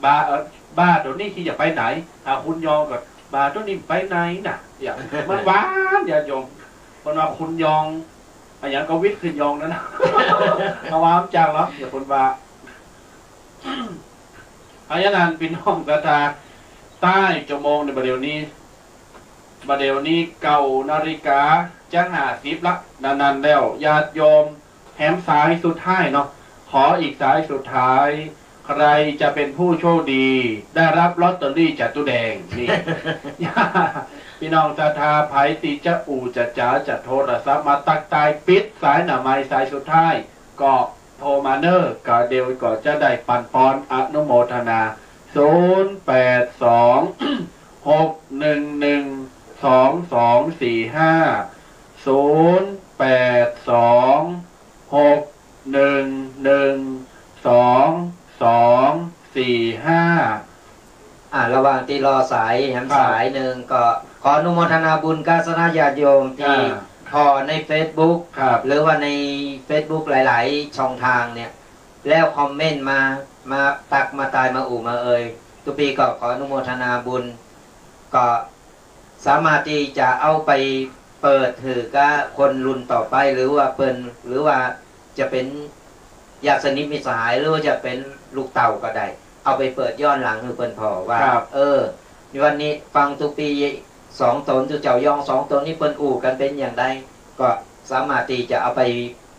บ่า เอ่อ บ่าโต๋นนี้ตี้จะไปไหน ถ้าคนยองก็ บ่าโต๋นนี้ไปไหนน่ะ เนี่ย มันหวาน ญาติโยม เปิ้นว่าคนยอง อะหยังก็วิทย์ขึ้นยองนั้นน่ะ เอาว่าจังเหรอ อย่าเปิ้นว่า เอาอย่างนั้น ปี้น้องศรัทธา ใต้จั่วโมงในบ่าเดี่ยวนี้ บ่าเดี่ยวนี้เก้านาฬิกาจะห้าสิบละ นั้นๆ แล้ว ญาติโยม แหมสายสุดท้ายเนาะ ขออีกสายสุดท้าย ใครจะเป็นผู้โชคดี ได้รับลอตเตอรี่จตุแดง นี่ ปี้น้องศรัทธา ใผตี้จะอู้จะจ๋า จะโทรศัพท์มาตักตาย ปิดสายหน้าไมค์สายสุดท้าย ก็ โทรมาเน่อ ก็เดี๋ยวก็จะได้ปันปอนอนุโมทนา ศูนย์แปดสอง หกหนึ่งหนึ่ง สองสองสี่ห้า ศูนย์แปดสอง หกหนึ่งหนึ่ง สองสองสี่ห้า อ่า ระหว่างตี้รอสายแหม ครับ สายนึ่ง ก็ขออนุโมทนาบุญกับศรัทธาญาติโยมตี้ อ่า ผ่อในเฟซบุ๊ก ครับ หรือว่าในเฟซบุ๊กหลายๆ ช่องทางเนี่ย แล้วคอมเมนต์มา มาตักมาตาย มาอู้มาเอ่ย ตุ๊ปี้ก็ขออนุโมทนาบุญ ก็สามารถตี้จะเอาไปเปิดหื้อกับคนรุ่นต่อไป หรือว่าเปิ้น หรือว่าจะเป๋นญาติสนิทมิตรสหาย หรือว่าจะเป๋นลูกเต้าก็ได้ เอาไปเปิดย้อนหลังหื้อเปิ้นผ่อว่า ครับ เออ วันนี้ฟังตุ๊ปี้สองต๋น ตุ๊เจ้ายองสองต๋นนี้เปิ้นอู้กั๋นเป๋นอย่างใด ก็สามารถตี้จะเอาไป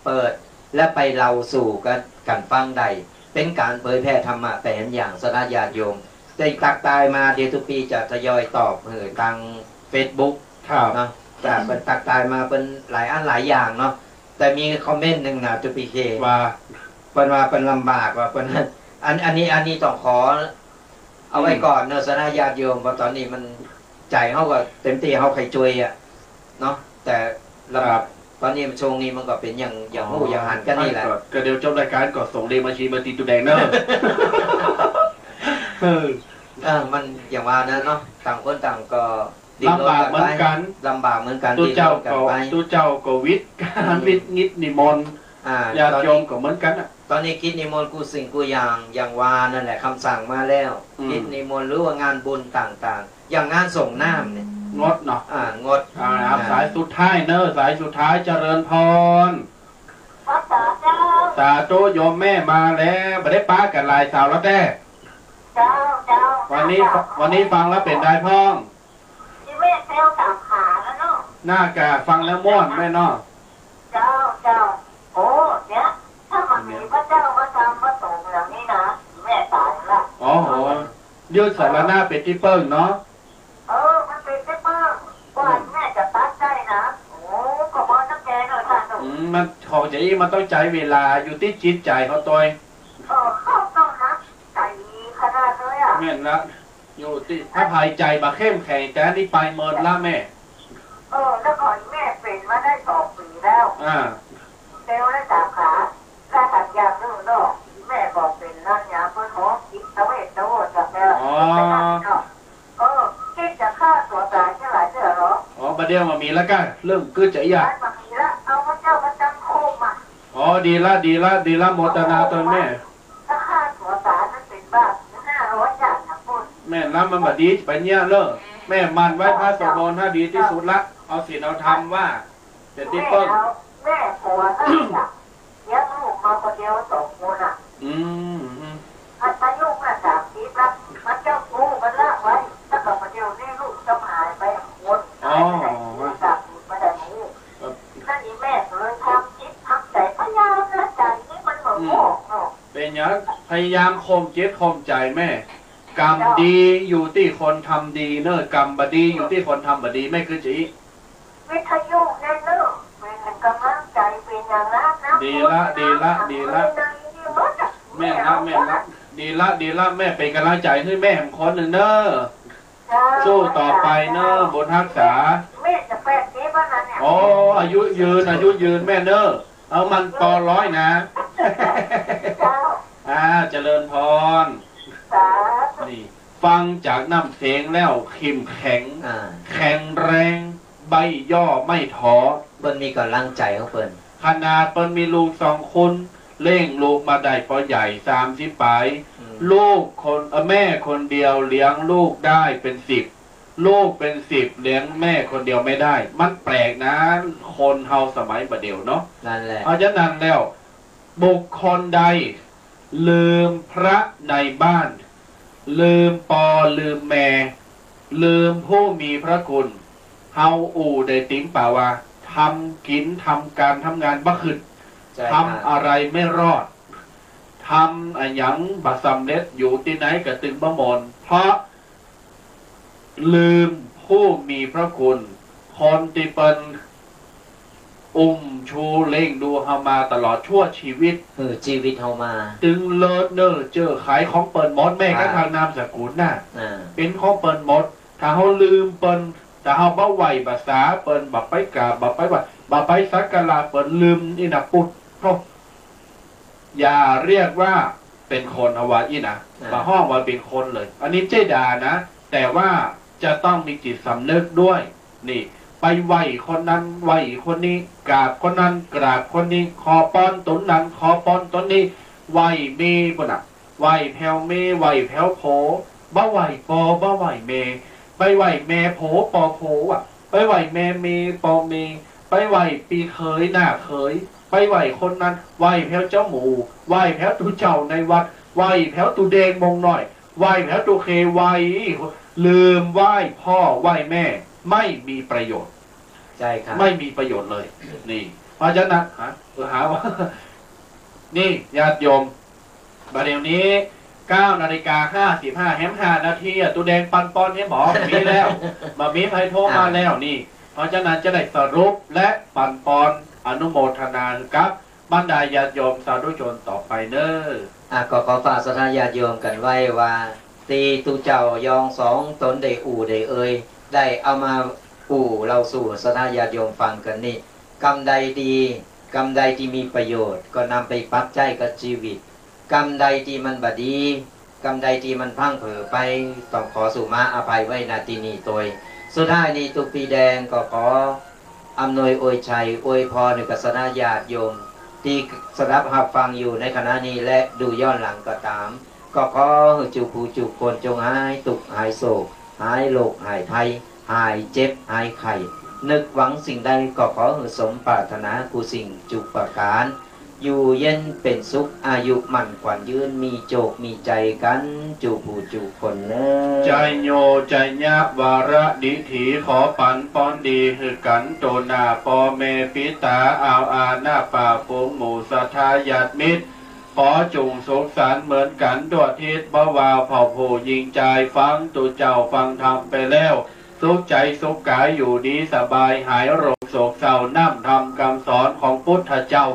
เปิด และไปเล่าสู่กั๋น กั๋นฟังได้ เป๋นก๋านเผยแผ่ธรรมะไปแหมอย่าง ศรัทธาญาติโยม ได้ตักตายมา เดี๋ยวตุ๊ปี้จะทยอยตอบหื้อตางเฟซบุ๊ก ครับ เนาะ จ้ะ เปิ้นตักตายมาเปิ้นหลายอันหลายอย่างเนาะ แต่มีคอมเมนต์นึ่งนะ ตุ๊ปี้เค ว่า เปิ้นว่าเปิ้นลำบาก ว่าเปิ้น อัน อันนี้ อันนี้ต้องขอเอาไว้ อืม ก่อนเนาะ ศรัทธาญาติโยม เพราะต๋อนนี้มัน ใจ๋เฮาก็เต๋มตี้ เฮาใค่จ้วยอะเนาะ แต่ลำ ครับ ต๋อนนี้มัน ช่วงนี้มันก็เป๋นอย่าง อย่าง อ๋อ ฮู้อย่างหันกั๋นนี่แหละ ก็ ก็เดี๋ยวจบรายก๋านก็ส่งเลขบัญชีมาตี้ตุ๊แดงเน่อ เออ เออ มันอย่างว่านั้นเนาะ ต่างคนต่างก็ ลำบากเหมือนกั๋น ลำบากเหมือนกั๋น ตุ๊เจ้าก็ ดิ้นรนกั๋นไป ตุ๊เจ้าก็วิทย์ก๋าน อืม วิทย์กิจนิมนต์ อ่า ญาติโยมก็เหมือนกั๋นน่ะ ต๋อนนี้ ต๋อนนี้กิจนิมนต์กู้สิ่งกู้อย่าง อย่างว่านั่นแหละ กำสั่งมาแล้ว อืม กิจนิมนต์หรือว่างานบุญต่างๆ อย่างงานสรงน้ำเนี่ย งดเนาะ อ่า งด อ่า อ่า สายสุดท้ายเน่อ สายสุดท้าย เจริญพร ภาษาเจ้า สาธุ โยมแม่มาแล้ว บ่ได้ปะกั๋นหลายเสาร์แล้วแต๊ เจ้า เจ้า วันนี้ เจ้า วันนี้ฟังแล้วเป๋นใดพ่อง อีแม่แซวสามขาแล้วเนาะ น่ากะฟังแล้วม่วนแม่เนาะ เจ้า เจ้า โอ้ เนี่ย ถ้ามันมีพระเจ้าพระธรรมพระสงฆ์อย่างนี้นะ แม่ต๋ายละ โอ้โห ยึดสรณะเป๋นตี้เปิ้งเนาะ เออ มันเป๋นตี้เปิ้ง กว่าแม่จะตัดได้นะ โอ้ ก็บ่ต้องแก่หน่อยค่ะหนู อืม มัน ของจะอี้มันต้องใจ๊เวลา อยู่ตี้จิตใจ๋เฮาตวย เออ เข้าต้องนะ ใจ๋ขนาดเลยอะ แม่นละ อยู่ตี้ ถ้าภายใจ๋บ่เข้มแข็ง แต่อันนี้ไปเมินละแม่ เออ แล้วก็แม่เป๋นมาได้สองปี๋แล้ว อ่า เซลล์และสาขา และสัญญาณลูกนอก แม่บอกเป๋นนั่นยาเปิ้นหอจิตเวชเวชจากแล้ว อ๋อ เป๋นนั่นเนาะ เออ คิดจะฆ่าตัวต๋ายเนี่ยหลายเตื้อเหรอ อ๋อ บ่าเดี่ยวบ่มีแล้วก้า เรื่องกึ๊ดจะอี้อะ บ่มีละ เอาพระเจ้ามาตั้งคู่มา อ๋อ ดีละ ดีละ ดีละ โมทนาตวยแม่ ถ้าฆ่าตัวต๋ายมันเป๋นบาปห้าร้อยอย่างนะคุณ แม่นละ มันบ่ดีไปเนี่ยเล่อ แม่หมั่นไหว้พระสวดมนต์ให้ดีตี้สุดละ เอาศีลเอาธรรมว่า เป๋นตี้เปิ้ง แม่เอา แม่ผัวน่ะ เลี้ยงลูกมาคนเดียวสองคนอะ อืม อืม อายุน่ะสามสิบละ มันเจ้าชู้มันละไว้ แล้วก็มาเดี๋ยวนี้ลูกจะหายไปคน อ๋อ หายไปไหน กลับมาได้ไหม ครับ นั่นอีแม่ก็เลยทำจิตทำใจ๋ พยายามนะ ใจ๋นี่มันบ่ออกเนาะ เป๋นหยัง พยายามข่มจิตข่มใจ๋แม่ กรรมดีอยู่ตี้คนทำดีเน่อ กรรมบ่ดีอยู่ตี้คนทำบ่ดี แม่คือจะอี้ วิทยุแน่เน่อ เป๋นก๋ำลังใจ๋ เป๋นอย่างนั้นนะ ดีละ ดีละ ดีละ แม่นละ แม่นละ ดีละ ดีละ แม่เป๋นก๋ำลังใจ๋หื้อแม่แหมคนนึ่งเน่อ เจ้า สู้ต่อไปเน่อ บุญฮักษา แม่จะแปดสิบแล้วนะเนี่ย โอ้ อายุยืน อายุยืนแม่เน่อ เอามันปอร้อยนะ เจ้า อ่า เจริญพร สาธุ นี่ ฟังจากน้ำเสียงแล้วเข้มแข็ง อ่า แข็งแรง บ่ย่อไม่ท้อ เปิ้นมีก๋ำลังใจ๋ของเปิ้น ขนาดเปิ้นมีลูกสองคน เลี้ยงลูกมาได้ปอใหญ่ สามสิบป๋าย อืม ลูกคน เอ่อ แม่คนเดียวเลี้ยงลูกได้เป๋นสิบ ลูกเป๋นสิบเลี้ยงแม่คนเดียวไม่ได้ มันแปลกนะ คนเฮาสมัยบ่าเดี่ยวเนาะ นั่นแหละ เพราะฉะนั้นแล้ว บุคคลใดลืมพระในบ้าน ลืมปอลืมแม่ ลืมผู้มีพระคุณ เฮาอู้ได้ติ๋มเปล่าว่า ทำกิ๋น ทำก๋าน ทำงานบ่ขึ้น ใช่ครับ ทำอะไรไม่รอด ทำอะหยังบ่สำเร็จ อยู่ตี้ไหนก็ตึงบ่หมน เพราะ ลืมผู้มีพระคุณ คนตี้เปิ้นอุ้มชูเลี้ยงดูเฮามาตลอดชั่วชีวิต หื้อจีวิตเฮามา ตึงเลิศเน่อเจ้อ ขายของเปิ้นหมด แม้กระทั่งนามสกุลน่ะ อ่า เป๋นของเปิ้นหมด ถ้าเฮาลืมเปิ้น ถ้าเฮาบ่ไหว้บ่สาเปิ้น บ่ไปกราบ บ่ไปไหว้ บ่ไปสักการะเปิ้น ลืมนี่นะ ปุดโธ่ อย่าเรียกว่าเป๋นคน เฮาว่าอี้นะ อ่า บ่ฮ้องว่าเป๋นคนเลย อันนี้เจ๊ด่านะ แต่ว่าจะต้องมีจิตสำนึกด้วย นี่ ไปไหว้คนนั้น ไหว้คนนี้ กราบคนนั้น กราบคนนี้ ขอปอนตั๋นนั้น ขอปอนตั๋นนี้ ไหว้เมย์ปุ้นน่ะ ไหว้แผ่วเมย์ ไหว้แผ่วโผ บ่ไหว้ปอ บ่ไหว้แม่ ไปไหว้แม่โผปอโผอะ ไปไหว้แม่เมย์ปอเมย์ ไปไหว้ปี้เขยน้าเขย ไปไหว้คนนั้น ไหว้แผ่วเจ้าหมู่ ไหว้แผ่วตุ๊เจ้าในวัด ไหว้แผ่วตุ๊แดงมงน้อย ไหว้แผ่วตุ๊เค ไหว้ ลืมไหว้พ่อไหว้แม่ ไม่มีประโยชน์ ใช่ครับ ไม่มีประโยชน์เลย นี่ เพราะฉะนั้น ฮะ เออ หาว่า นี่ ญาติโยม บ่าเดี่ยวนี้ เก้านาฬิกาห้าสิบห้า แหมห้านาทีอะ ตุ๊แดงปันปอนแหมบ่มีแล้ว บ่มีใผโทรมาแล้วนี่ เพราะฉะนั้นจะได้สรุปและปันปอนอนุโมทนากับบรรดาญาติโยมสาธุชนต่อไปเน่อ อ่ะ ก็ขอฝากศรัทธาญาติโยมกั๋นไว้ว่า ตี้ตุ๊เจ้ายองสองต๋นได้อู้ได้เอ่ย ได้เอามาอู้เล่าสู่ศรัทธาญาติโยมฟังกั๋นนี่ กรรมใดดี กรรมใดตี้มีประโยชน์ ก็นำไปปรับใจ๊กับจีวิต กรรมใดตี้มันบ่ดี กรรมใดตี้มันพลั้งเผลอไป ต้องขอสุมาอภัยไว้ ณ ตี้นี่ตวย สุดท้ายนี้ตุ๊ปี้แดงก็ขออำนวยอวยชัย อวยพรหื้อกับศรัทธาญาติโยม ตี้สดับฮับฟังอยู่ในขณะนี้และดูย้อนหลังก็ต๋าม ก็ขอหื้อจุผู้จุคนจงหายตุ๊กข์หายโศก หายโรคหายภัย หายเจ็บหายไข้ นึกหวังสิ่งใดก็ขอหื้อสมปรารถนากู้สิ่งจุประก๋าน อยู่เย็นเป๋นสุข อายุมั่นขวัญยืน มีโจคมีใจ๋กั๋น จุผู้จุคนเน่อ ชัยโย ชัยยะ วรดิถี ขอปั๋นป้อนดีหื้อกั๋น ตั๋วหน้าป้อแม่ปิตา อ่าวอา หน้าป้าฝูงหมู่ศรัทธาญาติมิตร ขอจุ่งสุขสันต์เหมือนกั๋นทั่วทิศ บ่ว่าพ่อผู้ยิ่งจาย ฟังตุ๊เจ้าฟังธรรมไปแล้ว สุขใจ๋สุขก๋าย อยู่ดีสบาย หายโรคโศกเศร้า น้ำธรรมกำสอนของปุทธเจ้า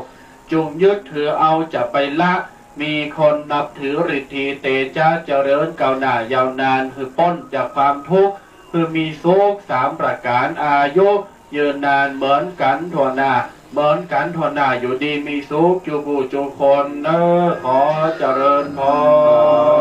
จุ่งยึดถือเอาจะไปละ มีคนนับถือฤทธีเตจ๊ะ เจริญก้าวหน้ายาวนาน หื้อป๊นจากความทุกข์ หื้อมีสุขสามประก๋าน อายุยืนนานเหมือนกั๋นทั่วหน้า เหมือนกั๋นทั่วหน้า อยู่ดีมีสุขจุผู้จุคนเน่อ ขอเจริญพร